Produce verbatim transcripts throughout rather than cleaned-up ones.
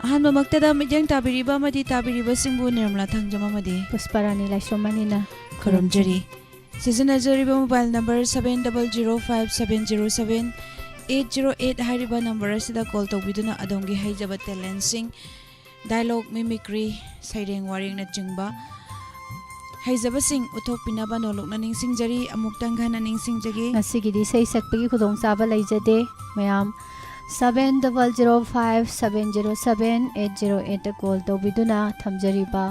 ꯑꯍꯥꯟꯕꯃꯛꯇꯗ ꯃꯤꯠꯌꯦꯡ ꯇꯥꯕꯤꯔꯤꯕ ꯑꯃꯗꯤ ꯇꯥꯕꯤꯔꯤꯕꯁꯤꯡꯕꯨ ꯅꯤꯔꯃꯂꯥ ꯊꯥꯡꯖꯝ ꯑꯃꯗꯤ ꯄꯨꯁꯄꯔꯥꯅꯤ ꯂꯥꯏꯁ꯭ꯔꯝ ꯑꯅꯤꯅ ꯈꯨꯔꯨꯝꯖꯔꯤ꯫ ꯁꯤꯖꯤꯟꯅꯖꯔꯤꯕ mobile number seven double zero five seven zero seven eight zero eight ꯍꯥꯏꯔꯤꯕ number ꯑꯁꯤꯗ call ꯇꯧꯕꯤꯗꯨꯅ ꯑꯗꯣꯝꯒꯤ ꯍꯩꯖꯕ talentꯁꯤꯡ, dialogue, mimicry, ꯁꯩꯔꯦꯡ ꯋꯥꯔꯦꯡꯅꯆꯤꯡꯕ ꯍꯩꯖꯕꯁꯤꯡ ꯎꯠꯊꯣꯛꯄꯤꯅꯕ ꯅꯣꯂꯨꯛꯅ ꯅꯤꯡꯁꯤꯡꯖꯔꯤ꯫ ꯑꯃꯨꯛꯇꯪ ꯍꯟꯅ ꯅꯤꯡꯁꯤꯡꯖꯒꯦ꯫ ꯉꯁꯤꯒꯤꯗꯤ ꯏꯁꯩ ꯁꯛꯄꯒꯤ ꯈꯨꯗꯣꯡꯆꯥꯕ ꯂꯩꯖꯗꯦ꯫ ꯃꯌꯥꯝ seven double zero five seven zero seven eight zero eight call ꯇꯧꯕꯤꯗꯨꯅ ꯊꯝꯖꯔꯤꯕ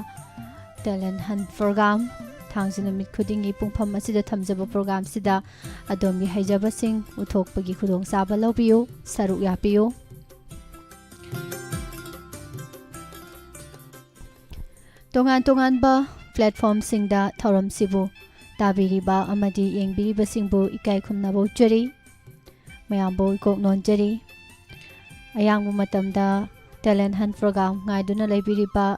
talent hunt program, ꯊꯥꯡꯖ ꯅꯨꯃꯤꯠ ꯈꯨꯗꯤꯡꯒꯤ ꯄꯨꯡꯐꯝ ꯑꯁꯤꯗ ꯊꯝꯖꯕ programꯁꯤꯗ ꯑꯗꯣꯝꯒꯤ ꯍꯩꯖꯕꯁꯤꯡ ꯎꯠꯊꯣꯛꯄꯒꯤ ꯈꯨꯗꯣꯡꯆꯥꯕ ꯂꯧꯕꯤꯌꯨ, ꯁꯔꯨꯛ ꯌꯥꯕꯤꯌꯨ꯫ ꯇꯣꯉꯥꯟ ꯇꯣꯉꯥꯟꯕ platformꯁꯤꯡꯗ ꯊꯧꯔꯝꯁꯤꯕꯨ ꯇꯥꯕꯤꯔꯤꯕ ꯑꯃꯗꯤ ꯌꯦꯡꯕꯤꯔꯤꯕꯁꯤꯡꯕꯨ ꯏꯀꯥꯏ ꯈꯨꯝꯅꯕ ꯎꯠꯆꯔꯤ꯫ ꯃꯌꯥꯝꯕꯨ ꯏꯀꯣꯛ ꯅꯣꯟꯖꯔꯤ꯫ ꯑꯌꯥꯝꯕ ꯃꯇꯝꯗ talent hunt program ꯉꯥꯏꯗꯨꯅ ꯂꯩꯕꯤꯔꯤꯕ,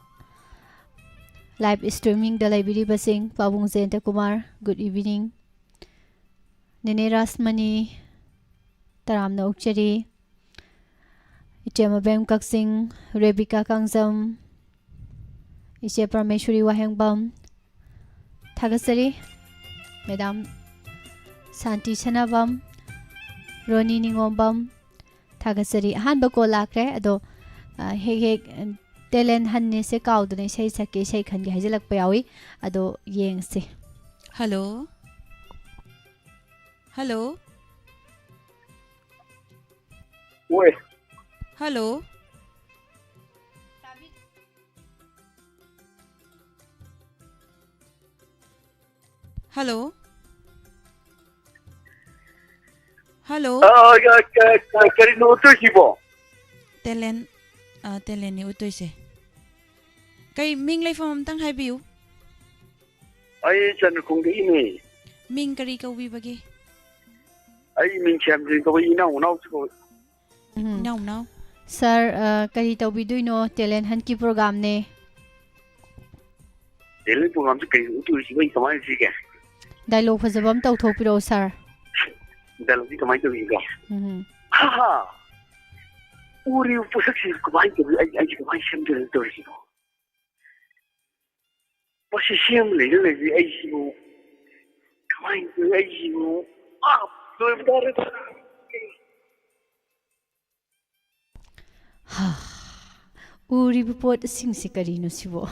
live streamingꯗ ꯂꯩꯕꯤꯔꯤꯕꯁꯤꯡ, ꯄꯥꯕꯨꯡ ꯖꯌꯟꯇ ꯀꯨꯃꯥꯔ, good evening꯫ ꯅꯦꯅꯦ ꯔꯥꯁꯃꯅꯤ, ꯇꯔꯥꯝꯅ ꯑꯣꯛꯆꯔꯤ꯫ ꯏꯆꯦ ꯃꯕꯦꯝ ꯀꯛꯆꯤꯡ, ꯔꯦꯕꯤꯀꯥ ꯀꯥꯡꯖꯝ, ꯏꯆꯦ ꯄ꯭ꯔꯃꯦꯁꯣꯔꯤ ꯋꯥꯍꯦꯡꯕꯝ, ꯊꯥꯒꯠꯆꯔꯤ꯫ Madam ꯁꯥꯟꯇꯤ ꯁꯅꯥꯕꯝ, ꯔꯣꯅꯤ ꯅꯤꯉꯣꯝꯕꯝ, ꯊꯥꯒꯠꯆꯔꯤ꯫ ꯑꯍꯥꯟꯕ call ꯂꯥꯛꯈ꯭ꯔꯦ, ꯑꯗꯣ, ꯑ, ꯍꯦꯛ ꯍꯦꯛ, ꯑ, talent huntꯅꯦꯁꯦ ꯀꯥꯎꯗꯅ ꯏꯁꯩ ꯁꯛꯀꯦ, ꯏꯁꯩ ꯈꯟꯒꯦ ꯍꯥꯏꯖꯤꯜꯂꯛꯄ ꯌꯥꯎꯏ꯫ ꯑꯗꯣ ꯌꯦꯡꯁꯤ꯫ Hello꯫ Hello꯫ Oi. Hello꯫ Hello꯫ Hello꯫ ꯑ, ꯑ, ꯑ, ꯑ, ꯀꯔꯤꯅꯣ ꯎꯠꯇꯣꯏꯁꯤꯕꯣ? Talent, ꯑ, talentꯅꯤ ꯎꯠꯇꯣꯏꯁꯦ꯫ ꯀꯩ ꯃꯤꯡ ꯂꯩꯐꯝ ꯑꯝꯇꯪ ꯍꯥꯏꯕꯤꯌꯨ꯫ ꯑꯩ ꯆꯟꯗ꯭ꯔꯈꯣꯡꯗꯒꯤꯅꯦ꯫ ꯃꯤꯡ ꯀꯔꯤ ꯀꯧꯕꯤꯕꯒꯦ? ꯑꯩ ꯃꯤꯡ ꯁ꯭ꯌꯥꯝꯖꯤꯟ ꯀꯧꯏ, ꯏꯅꯥꯎ ꯃꯅꯥꯎꯁꯨ ꯀꯧꯏ꯫ ꯎꯝ꯫ ꯏꯅꯥꯎ ꯃꯅꯥꯎ꯫ Sir, ꯑ, ꯀꯔꯤ ꯇꯧꯕꯤꯗꯣꯏꯅꯣ? Talent huntꯀꯤ programꯅꯦ꯫ Talent programꯁꯦ ꯀꯔꯤ ꯎꯠꯇꯣꯏꯁꯤꯕꯣ? ꯑꯩ ꯀꯃꯥꯏꯅ ꯁꯤꯒꯦ? Dialogue ꯐꯖꯕ ꯑꯃ ꯇꯧꯊꯣꯛꯄꯤꯔꯛꯑꯣ, sir꯫ Dialogueꯗꯤ ꯀꯃꯥꯏꯅ ꯇꯧꯁꯤꯒꯦ? ꯎꯝ꯫ ꯍꯥ ꯍꯥ꯫ ꯎꯔꯤꯕ ꯄꯣꯠꯁꯛꯁꯤ ꯀꯃꯥꯏꯅ ꯇꯧꯅꯤ? ꯑꯩ, ꯑꯩꯁꯦ ꯀꯃꯥꯏꯅ ꯁꯦꯝꯗꯣꯏꯅꯣ ꯇꯧꯔꯤꯁꯤꯕꯣ? ꯃꯁꯤ ꯁꯦꯝ ꯂꯩꯔ ꯂꯩꯔꯤ ꯑꯩꯁꯤꯕꯨ꯫ ꯀꯃꯥꯏꯅ ꯇꯧꯅꯤ ꯑꯩꯁꯤꯕꯨ? ꯑꯥ, ꯂꯣꯏꯕ ꯇꯥꯔꯦꯗ꯫ ꯍꯥ, ꯎꯔꯤꯕ ꯄꯣꯠꯁꯤꯡꯁꯦ ꯀꯔꯤꯅꯣ ꯁꯤꯕꯣ?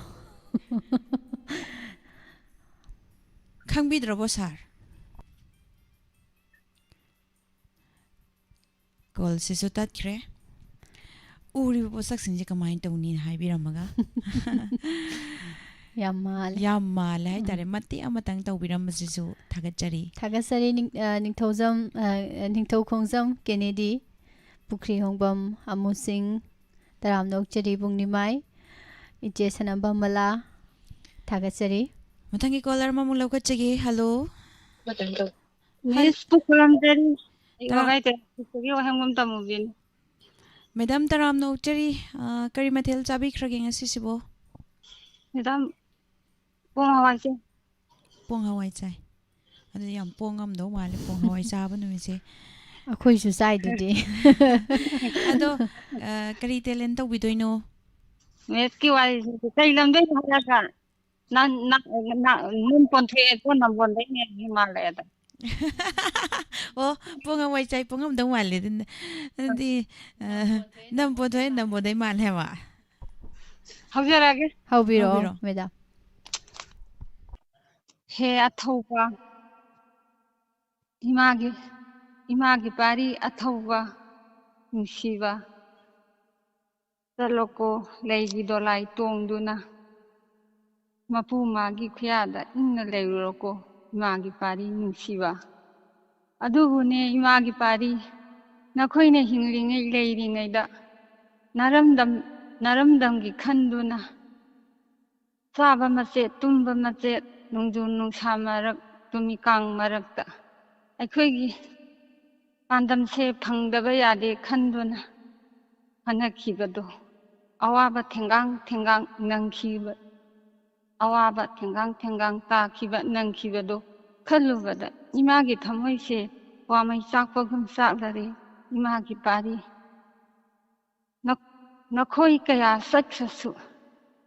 ꯈꯪꯕꯤꯗ꯭ꯔꯕꯣ ꯁꯥꯔ? ꯀꯣꯜꯁꯤꯁꯨ ꯇꯠꯈ꯭ꯔꯦ꯫ ꯎꯔꯤꯕ ꯄꯣꯠꯁꯛꯁꯤꯡꯁꯦ ꯀꯃꯥꯏꯅ ꯇꯧꯅꯤꯅ ꯍꯥꯏꯕꯤꯔꯝꯃꯒ꯫ ꯌꯥꯝ ꯃꯥꯜꯂꯦ꯫ ꯌꯥꯝ ꯃꯥꯜꯂꯦ ꯍꯥꯏꯇꯥꯔꯦ꯫ ꯃꯇꯦꯛ ꯑꯃꯇꯪ ꯇꯧꯕꯤꯔꯝꯕꯁꯤꯁꯨ ꯊꯥꯒꯠꯆꯔꯤ꯫ ꯊꯥꯒꯠꯆꯔꯤ ꯅꯤꯡ-, ꯑ, ꯅꯤꯡꯊꯧꯖꯝ, ꯑ, ꯅꯤꯡꯊꯧ ꯈꯣꯡꯖꯝ ꯀꯦꯅꯦꯗꯤ, ꯄꯨꯈ꯭ꯔꯤꯍꯣꯡꯕꯝ ꯑꯃꯨꯁꯤꯡ, ꯇꯔꯥꯝꯅ ꯑꯣꯛꯆꯔꯤ ꯕꯨꯡꯅꯤꯃꯥꯏ, ꯏꯆꯦ ꯁꯅꯥꯝꯕꯝ ꯃꯂꯥ, ꯊꯥꯒꯠꯆꯔꯤ꯫ ꯃꯊꯪꯒꯤ ꯀꯣꯂꯔ ꯑꯃꯃꯨꯛ ꯂꯧꯈꯠꯆꯒꯦ꯫ ꯍꯜꯂꯣ꯫ ꯃꯤꯁꯄꯨ ꯈꯨꯔꯨꯝꯖꯔꯤ꯫ ꯑꯩ ꯇꯔꯥ- ꯋꯥꯒꯥꯏ ꯇꯦꯔꯥ ꯄꯨꯈ꯭ꯔꯤꯒꯤ ꯋꯥꯍꯦꯡꯕꯝ ꯇꯝꯃꯨꯕꯤꯅꯤ꯫ ꯃꯦꯗꯥꯝ ꯇꯔꯥꯝꯅ ꯑꯣꯛꯆꯔꯤ꯫ ꯑ, ꯀꯔꯤ ꯃꯊꯦꯜ ꯆꯥꯕꯤꯈ꯭ꯔꯒꯦ ꯉꯁꯤꯁꯤꯕꯣ? ꯃꯦꯗꯥꯝ, ꯄꯣꯡ ꯍꯋꯥꯏꯁꯦ꯫ ꯄꯣꯡ ꯍꯋꯥꯏ ꯆꯥꯏ꯫ ꯑꯗꯨꯗꯤ ꯌꯥꯝ ꯄꯣꯡꯉꯝꯗꯧ ꯃꯥꯜꯂꯦ, ꯄꯣꯡ ꯍꯋꯥꯏ ꯆꯥꯕ ꯅꯨꯃꯤꯠꯁꯦ꯫ ꯑꯩꯈꯣꯏꯁꯨ ꯆꯥꯏꯗꯨꯗꯤ꯫ ꯑꯗꯣ, ꯑ, ꯀꯔꯤ ꯇꯦꯂꯦꯟ ꯇꯧꯕꯤꯗꯣꯏꯅꯣ? ꯃꯦꯠꯁꯀꯤ ꯋꯥꯔꯤꯁꯤꯗꯤ ꯀꯩ ꯂꯝꯗꯩꯅꯣ ꯍꯥꯏꯔꯒ ꯅꯪ, ꯅꯪ, ꯅꯪ, ꯅꯪ ꯄꯣꯟꯊꯣꯛꯑꯦ, ꯄꯣꯟ ꯅꯝꯕꯣꯟꯗꯩꯅꯦ ꯍꯥꯏ ꯃꯥꯜꯂꯦ ꯑꯗ꯫ ꯑꯣ, ꯄꯣꯡ ꯍꯋꯥꯏ ꯆꯥꯏ ꯄꯣꯡꯉꯝꯗꯧ ꯃꯥꯜꯂꯦ꯫ ꯑꯗꯨꯅ-, ꯑꯗꯨꯗꯤ, ꯑ, ꯅꯝ ꯄꯣꯟꯊꯣꯛꯑꯦ ꯅꯝꯕꯣꯟꯗꯩ ꯃꯥꯜꯂꯦ ꯍꯥꯏꯕ꯫ ꯍꯧꯖꯔꯛꯑꯒꯦ꯫ ꯍꯧꯕꯤꯔꯛꯑꯣ, ꯍꯧꯕꯤꯔꯛꯑꯣ꯫ ꯃꯦꯗꯥꯝ꯫ ꯍꯦ ꯑꯊꯧꯕ, ꯏꯃꯥꯒꯤ, ꯏꯃꯥꯒꯤ ꯄꯥꯔꯤ ꯑꯊꯧꯕ, ꯅꯨꯡꯁꯤꯕ, ꯆꯠꯂꯣꯀꯣ ꯂꯩꯒꯤ ꯗꯣꯂꯥꯏ ꯇꯣꯡꯗꯨꯅ, ꯃꯄꯨ ꯃꯥꯒꯤ ꯈꯨꯌꯥꯗ ꯏꯪꯅ ꯂꯩꯔꯨꯔꯣꯀꯣ ꯏꯃꯥꯒꯤ ꯄꯥꯔꯤ ꯅꯨꯡꯁꯤꯕ꯫ ꯑꯗꯨꯕꯨꯅꯦ ꯏꯃꯥꯒꯤ ꯄꯥꯔꯤ, ꯅꯈꯣꯏꯅ ꯍꯤꯡꯂꯤꯉꯩ ꯂꯩꯔꯤꯉꯩꯗ ꯅꯥꯔꯝꯗꯝ, ꯅꯥꯔꯝꯗꯝꯒꯤ ꯈꯟꯗꯨꯅ, ꯆꯥꯕ ꯃꯆꯦꯠ, ꯇꯨꯝꯕ ꯃꯆꯦꯠ, ꯅꯣꯡꯖꯨ ꯅꯨꯡꯁꯥ ꯃꯔꯛ, ꯇꯨꯃꯤꯀꯥꯡ ꯃꯔꯛꯇ ꯑꯩꯈꯣꯏꯒꯤ ꯄꯥꯟꯗꯝꯁꯦ ꯐꯪꯗꯕ ꯌꯥꯗꯦ ꯈꯟꯗꯨꯅ ꯍꯣꯠꯅꯈꯤꯕꯗꯣ, ꯑꯋꯥꯕ ꯊꯦꯡꯒꯥꯡ ꯊꯦꯡꯒꯥꯡ ꯅꯪꯈꯤꯕ, ꯑꯋꯥꯕ ꯊꯦꯡꯒꯥꯡ ꯊꯦꯡꯒꯥꯡ ꯇꯥꯈꯤꯕ ꯅꯪꯈꯤꯕꯗꯣ ꯈꯜꯂꯨꯕꯗ ꯏꯃꯥꯒꯤ ꯊꯃꯣꯏꯁꯦ ꯋꯥꯃꯩ ꯆꯥꯛꯄꯒꯨꯝ ꯆꯥꯛꯂꯔꯦ꯫ ꯏꯃꯥꯒꯤ ꯄꯥꯔꯤ꯫ ꯅꯈꯣꯏ ꯀꯌꯥ ꯆꯠꯈ꯭ꯔꯁꯨ,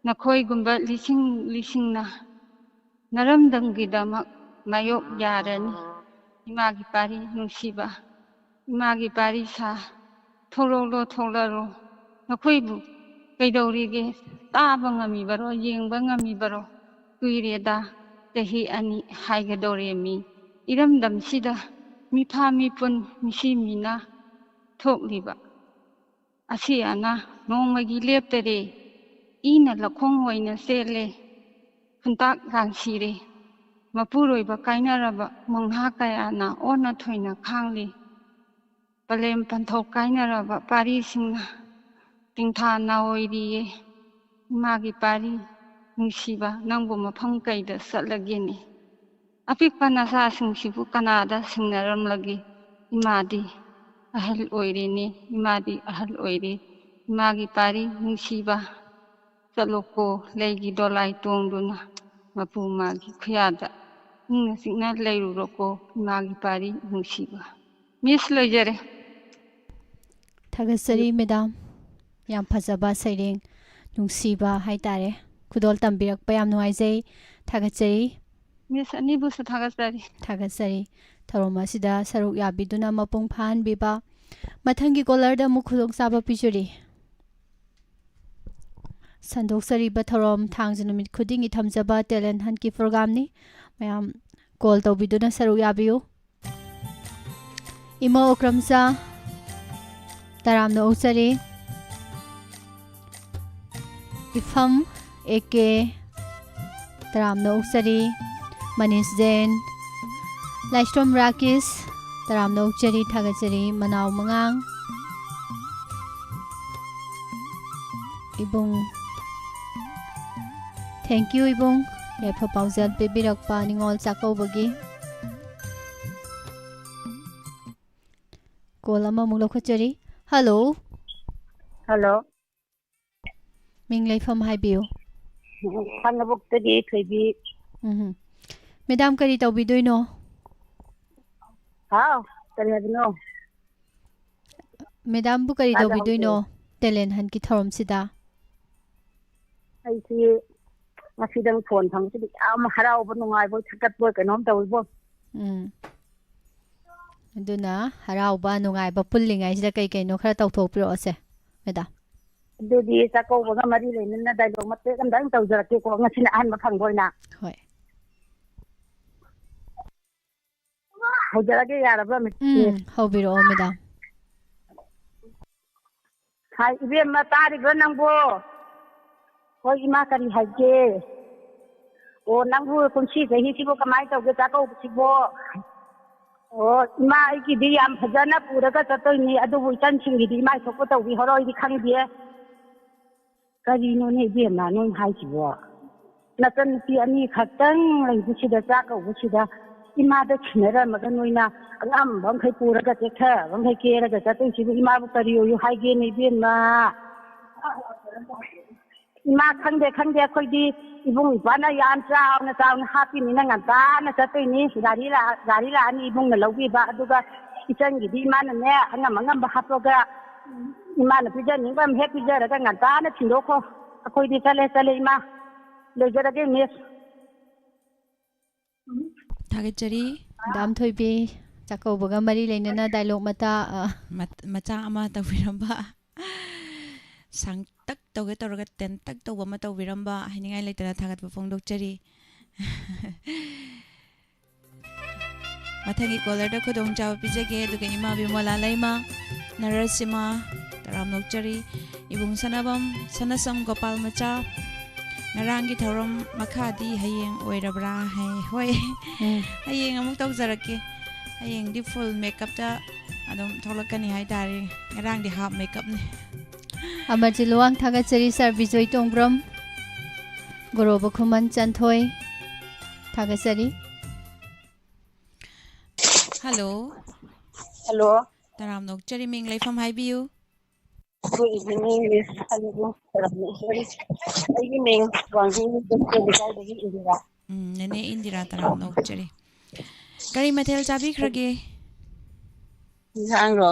ꯅꯈꯣꯏꯒꯨꯝꯕ ꯂꯤꯁꯤꯡ ꯂꯤꯁꯤꯡꯅ ꯅꯔꯝꯗꯝꯒꯤꯗꯃꯛ ꯃꯥꯌꯣꯛ ꯌꯥꯔꯅꯤ꯫ ꯏꯃꯥꯒꯤ ꯄꯥꯔꯤ ꯅꯨꯡꯁꯤꯕ, ꯏꯃꯥꯒꯤ ꯄꯥꯔꯤ ꯁꯥ, ꯊꯣꯛꯂꯛꯂꯣ, ꯊꯣꯛꯂꯛꯂꯣ꯫ ꯅꯈꯣꯏꯕꯨ ꯀꯩꯗꯧꯔꯤꯒꯦ? ꯇꯥꯕ ꯉꯝꯃꯤꯕꯔꯣ? ꯌꯦꯡꯕ ꯉꯝꯃꯤꯕꯔꯣ? ꯀꯨꯏꯔꯦꯗ, ꯆꯍꯤ ꯑꯅꯤ ꯍꯥꯏꯒꯗꯧꯔꯦꯃꯤ꯫ ꯏꯔꯝꯗꯝꯁꯤꯗ ꯃꯤꯐꯥ ꯃꯤꯄꯨꯟ ꯃꯤꯁꯤ ꯃꯤꯅꯥ ꯊꯣꯛꯂꯤꯕ ꯑꯁꯤ ꯑꯅꯥ ꯅꯣꯡꯃꯒꯤ ꯂꯦꯞꯇꯔꯦ꯫ ꯏꯅ ꯂꯧꯈꯣꯡ ꯑꯣꯏꯅ ꯆꯦꯜꯂꯦ꯫ ꯈꯨꯟꯇꯥꯛ ꯂꯥꯡꯁꯤꯔꯦ꯫ ꯃꯄꯨꯔꯣꯏꯕ ꯀꯥꯏꯅꯔꯕ ꯃꯪꯍꯥ ꯀꯌꯥꯅ ꯑꯣꯟꯅ ꯊꯣꯏꯅ ꯈꯥꯡꯂꯤ꯫ ꯄꯂꯦꯝ ꯄꯟꯊꯧ ꯀꯥꯏꯅꯔꯕ ꯄꯥꯔꯤꯁꯤꯡꯅ ꯇꯤꯡꯊꯥ ꯅꯥꯑꯣꯏꯔꯤꯌꯦ꯫ ꯏꯃꯥꯒꯤ ꯄꯥꯔꯤ ꯅꯨꯡꯁꯤꯕ, ꯅꯪꯕꯨ ꯃꯐꯝ ꯀꯩꯗ ꯆꯠꯂꯒꯦꯅꯦ? ꯑꯄꯤꯛꯄ ꯅꯆꯥꯁꯤꯡꯁꯤꯕꯨ ꯀꯅꯥꯗ ꯁꯤꯡꯅꯔꯝꯂꯒꯦ? ꯏꯃꯥꯗꯤ ꯑꯍꯜ ꯑꯣꯏꯔꯦꯅꯦ, ꯏꯃꯥꯗꯤ ꯑꯍꯜ ꯑꯣꯏꯔꯦ꯫ ꯏꯃꯥꯒꯤ ꯄꯥꯔꯤ ꯅꯨꯡꯁꯤꯕ, ꯆꯠꯂꯣꯀꯣ ꯂꯩꯒꯤ ꯗꯣꯂꯥꯏ ꯇꯣꯡꯗꯨꯅ, ꯃꯄꯨ ꯃꯥꯒꯤ ꯈꯨꯌꯥꯗ ꯏꯪꯅ ꯆꯤꯛꯅ ꯂꯩꯔꯨꯔꯣꯀꯣ, ꯏꯃꯥꯒꯤ ꯄꯥꯔꯤ ꯅꯨꯡꯁꯤꯕ꯫ ꯃꯤꯁ, ꯂꯣꯏꯖꯔꯦ꯫ ꯊꯥꯒꯠꯆꯔꯤ ꯃꯦꯗꯥꯝ, ꯌꯥꯝ ꯐꯖꯕ ꯁꯩꯔꯦꯡ, ꯅꯨꯡꯁꯤꯕ ꯍꯥꯏꯇꯥꯔꯦ꯫ ꯈꯨꯗꯣꯜ ꯇꯝꯕꯤꯔꯛꯄ ꯌꯥꯝ ꯅꯨꯡꯉꯥꯏꯖꯩ꯫ ꯊꯥꯒꯠꯆꯔꯤ꯫ ꯃꯤꯁ ꯑꯅꯤꯕꯨꯁꯨ ꯊꯥꯒꯠꯆꯔꯤ꯫ ꯊꯥꯒꯠꯆꯔꯤ꯫ ꯊꯧꯔꯝ ꯑꯁꯤꯗ ꯁꯔꯨꯛ ꯌꯥꯕꯤꯗꯨꯅ ꯃꯄꯨꯡ ꯐꯥꯍꯟꯕꯤꯕ꯫ ꯃꯊꯪꯒꯤ ꯀꯣꯂꯔꯗ ꯑꯃꯨꯛ ꯈꯨꯗꯣꯡꯆꯥꯕ ꯄꯤꯖꯔꯤ꯫ ꯁꯟꯗꯣꯛꯆꯔꯤꯕ ꯊꯧꯔꯝ ꯊꯥꯡꯖ ꯅꯨꯃꯤꯠ ꯈꯨꯗꯤꯡꯒꯤ ꯊꯝꯖꯕ ꯇꯦꯂꯦꯟ ꯍꯟꯠꯀꯤ ꯄ꯭ꯔꯣꯒ꯭ꯔꯥꯝꯅꯤ꯫ ꯃꯌꯥꯝ ꯀꯣꯜ ꯇꯧꯕꯤꯗꯨꯅ ꯁꯔꯨꯛ ꯌꯥꯕꯤꯌꯨ꯫ ꯏꯃꯧ ꯑꯣꯀ꯭ꯔꯝꯆꯥ, ꯇꯔꯥꯝꯅ ꯑꯣꯛꯆꯔꯤ꯫ ꯏꯐꯝ ꯑꯦ ꯀꯦ, ꯇꯔꯥꯝꯅ ꯑꯣꯛꯆꯔꯤ꯫ ꯃꯅꯤꯁ ꯖꯦꯟ, ꯂꯥꯏꯁ꯭ꯔꯣꯝ ꯔꯥꯀꯦꯁ, ꯇꯔꯥꯝꯅ ꯑꯣꯛꯆꯔꯤ, ꯊꯥꯒꯠꯆꯔꯤ꯫ ꯃꯅꯥꯎ ꯃꯉꯥꯡ, ꯏꯕꯨꯡ, thank you ꯏꯕꯨꯡ, ꯌꯥꯏꯐ ꯄꯥꯎꯖꯦꯜ ꯄꯤꯕꯤꯔꯛꯄ ꯅꯤꯉꯣꯜ ꯆꯥꯛꯀꯧꯕꯒꯤ꯫ ꯀꯣꯜ ꯑꯃꯃꯨꯛ ꯂꯧꯈꯠꯆꯔꯤ꯫ ꯍꯜꯂꯣ꯫ ꯍꯜꯂꯣ꯫ ꯃꯤꯡ ꯂꯩꯐꯝ ꯍꯥꯏꯕꯤꯌꯨ꯫ ꯈꯥꯡꯉꯕꯣꯛꯇꯒꯤ ꯊꯣꯏꯕꯤ꯫ ꯎꯝ꯫ ꯃꯦꯗꯥꯝ ꯀꯔꯤ ꯇꯧꯕꯤꯗꯣꯏꯅꯣ? ꯍꯥꯎ, ꯀꯔꯤ ꯍꯥꯏꯕꯅꯣ? ꯃꯦꯗꯥꯝꯕꯨ ꯀꯔꯤ ꯇꯥꯗ ꯇꯧꯕꯤꯗꯣꯏꯅꯣ? ꯍꯧꯗꯦ꯫ talent huntꯀꯤ ꯊꯧꯔꯝꯁꯤꯗ? ꯑꯩꯁꯤ ꯉꯁꯤꯗꯪ phone ꯐꯪꯕꯁꯤꯗꯤ ꯌꯥꯝ ꯍꯔꯥꯎꯕ, ꯅꯨꯡꯉꯥꯏꯕ, ꯊꯥꯒꯠꯄ ꯀꯩꯅꯣꯝ ꯇꯧꯏꯕꯣ꯫ ꯎꯝ꯫ ꯑꯗꯨꯅ ꯍꯔꯥꯎꯕ, ꯅꯨꯡꯉꯥꯏꯕ ꯄꯨꯜꯂꯤꯉꯩꯁꯤꯗ ꯀꯩ ꯀꯩꯅꯣ ꯈꯔ ꯇꯧꯊꯣꯛꯄꯤꯔꯛꯑꯣꯁꯦ, madam꯫ ꯑꯗꯨꯗꯤ ꯆꯥꯛꯀꯧꯕꯒ ꯃꯔꯤ ꯂꯩꯅꯅ dialogue ꯃꯇꯦꯛ ꯑꯝꯇꯪ ꯇꯧꯖꯔꯛꯀꯦꯀꯣ, ꯉꯁꯤꯅ ꯑꯍꯥꯟꯕ ꯐꯪꯕ ꯑꯣꯏꯅ꯫ ꯍꯣꯏ꯫ ꯍꯧꯖꯔꯒꯦ, ꯌꯥꯔꯕ꯭ꯔꯥ, miss? ꯎꯝ, ꯍꯧꯕꯤꯔꯛꯑꯣ, madam꯫ ꯍꯥꯏ, ꯏꯕꯦꯝꯃ, ꯇꯥꯔꯤꯕ꯭ꯔꯥ ꯅꯪꯕꯣ? ꯍꯣꯏ, ꯏꯃꯥ, ꯀꯔꯤ ꯍꯥꯏꯒꯦ? ꯑꯣ, ꯅꯪꯕꯨ ꯀꯨꯝꯁꯤ ꯆꯍꯤꯁꯤꯕꯨ ꯀꯃꯥꯏꯅ ꯇꯧꯒꯦ, ꯆꯥꯛꯀꯧꯕꯁꯤꯕꯣ? ꯑꯣ, ꯏꯃꯥ, ꯑꯩꯒꯤꯗꯤ ꯌꯥꯝ ꯐꯖꯅ ꯄꯨꯔꯒ ꯆꯠꯇꯣꯏꯅꯤ, ꯑꯗꯨꯕꯨ ꯏꯆꯟꯁꯤꯡꯒꯤꯗꯤ ꯏꯃꯥ ꯏꯊꯣꯛꯄ ꯇꯧꯕꯤꯍꯧꯔꯣ, ꯑꯩꯗꯤ ꯈꯪꯗꯦ꯫ ꯀꯔꯤꯅꯣꯅꯦ ꯏꯕꯦꯝꯃ ꯅꯣꯏ ꯍꯥꯏꯁꯤꯕꯣ? ꯅꯆꯟꯅꯨꯄꯤ ꯑꯅꯤ ꯈꯛꯇꯪ ꯂꯩꯕꯁꯤꯗ, ꯆꯥꯛ ꯀꯧꯕꯁꯤꯗ ꯏꯃꯥꯗ ꯁꯤꯟꯅꯔꯝꯃꯒ ꯅꯣꯏꯅ ꯑꯉꯝꯕ ꯃꯈꯩ ꯄꯨꯔꯒ, ꯆꯦꯛꯊꯕ ꯃꯈꯩ ꯀꯦꯔꯒ ꯆꯠꯇꯣꯏꯁꯤꯕꯨ ꯏꯃꯥꯕꯨ ꯀꯔꯤ ꯑꯣꯏꯌꯨ ꯍꯥꯏꯒꯦꯅꯦ ꯏꯕꯦꯝꯃ? ꯏꯃꯥ, ꯈꯪꯗꯦ, ꯈꯪꯗꯦ, ꯑꯩꯈꯣꯏꯗꯤ ꯏꯕꯨꯡ ꯏꯄ꯭ꯋꯥꯅ ꯌꯥꯝ ꯆꯥꯎꯅ, ꯆꯥꯎꯅ ꯍꯥꯞꯄꯤꯅꯤꯅ ꯉꯟꯇꯥꯅ ꯆꯠꯇꯣꯏꯅꯤ꯫ ꯒꯥꯔꯤ ꯂꯥꯛ-, ꯒꯥꯔꯤ ꯂꯥꯛꯑꯅꯤ ꯏꯕꯨꯡꯅ ꯂꯧꯕꯤꯕ, ꯑꯗꯨꯒ ꯏꯆꯟꯒꯤꯗꯤ ꯏꯃꯥꯅꯅꯦ ꯑꯉꯝ ꯑꯉꯝꯕ ꯍꯥꯞꯄꯒ ꯏꯃꯥꯅ ꯄꯤꯖꯅꯤꯡꯕ ꯑꯃ ꯍꯦꯛ ꯄꯤꯖꯔꯒ ꯉꯟꯇꯥꯅ ꯊꯤꯟꯗꯣꯛꯈꯣ꯫ ꯑꯩꯈꯣꯏꯗꯤ ꯆꯠꯂꯦ, ꯆꯠꯂꯦ ꯏꯃꯥ꯫ ꯂꯣꯏꯖꯔꯒꯦ miss꯫ ꯊꯥꯒꯠꯆꯔꯤ꯫ Madam ꯊꯣꯏꯕꯤ, ꯆꯥꯛꯀꯧꯕꯒ ꯃꯔꯤ ꯂꯩꯅꯅ dialogue ꯃꯇꯥ, ꯑ, ꯃꯠ-, ꯃꯆꯥ ꯑꯃ ꯇꯧꯕꯤꯔꯝꯕ꯫ ꯁꯥꯡꯇꯛ ꯇꯧꯒꯦ ꯇꯧꯔꯒ ꯇꯦꯟꯇꯛ ꯇꯧꯕ ꯑꯃ ꯇꯧꯕꯤꯔꯝꯕ, ꯍꯥꯏꯅꯤꯡꯉꯥꯏ ꯂꯩꯇꯅ ꯊꯥꯒꯠꯄ ꯐꯣꯡꯗꯣꯛꯆꯔꯤ꯫ ꯃꯊꯪꯒꯤ callerꯗ ꯈꯨꯗꯣꯡꯆꯥꯕ ꯄꯤꯖꯒꯦ, ꯑꯗꯨꯒ ꯏꯃꯥ ꯕꯤꯃꯣꯂꯥ ꯂꯩꯃ, ꯅꯔꯁꯤꯃꯥ, ꯇꯔꯥꯝꯅ ꯑꯣꯛꯆꯔꯤ꯫ ꯏꯕꯨꯡ ꯁꯅꯥꯕꯝ, ꯁꯅꯥꯁꯝ ꯒꯣꯄꯥꯜ ꯃꯆꯥ, ꯉꯔꯥꯡꯒꯤ ꯊꯧꯔꯝ ꯃꯈꯥꯗꯤ ꯍꯌꯦꯡ ꯑꯣꯏꯔꯕ꯭ꯔꯥ ꯍꯥꯏ꯫ ꯍꯣꯏ, ꯎꯝ꯫ ꯍꯌꯦꯡ ꯑꯃꯨꯛ ꯇꯧꯖꯔꯛꯀꯦ꯫ ꯍꯌꯦꯡꯗꯤ full makeupꯇ ꯑꯗꯨꯝ ꯊꯣꯛꯂꯛꯀꯅꯤ ꯍꯥꯏꯇꯥꯔꯦ꯫ ꯉꯔꯥꯡꯗꯤ half makeupꯅꯤ꯫ ꯑꯃꯔꯖꯤꯠ ꯂꯨꯋꯥꯡ ꯊꯥꯒꯠꯆꯔꯤ, ꯁꯥꯔ ꯕꯤꯖꯣꯏ ꯇꯣꯡꯕ꯭ꯔꯝ, ꯒꯣꯔꯣꯕ ꯈꯨꯃꯟ ꯆꯟꯊꯣꯏ ꯊꯥꯒꯠꯆꯔꯤ꯫ Hello꯫ Hello꯫ ꯇꯔꯥꯝꯅ ꯑꯣꯛꯆꯔꯤ, ꯃꯤꯡ ꯂꯩꯐꯝ ꯍꯥꯏꯕꯤꯌꯨ꯫ Good evening, Miss Alibu꯫ ꯇꯔꯥꯝꯅ ꯑꯣꯛꯆꯔꯤ꯫ ꯑꯩꯒꯤ ꯃꯤꯡ ꯋꯥꯡꯖꯤꯡ ꯂꯩꯀꯥꯏꯗꯒꯤ ꯏꯟꯗꯤꯔꯥ꯫ ꯎꯝ, ꯅꯦꯅꯦ ꯏꯟꯗꯤꯔꯥ, ꯇꯔꯥꯝꯅ ꯑꯣꯛꯆꯔꯤ꯫ ꯀꯔꯤ ꯃꯊꯦꯜ ꯆꯥꯕꯤꯈ꯭ꯔꯒꯦ? ꯏꯟꯁꯥꯡꯔꯣ?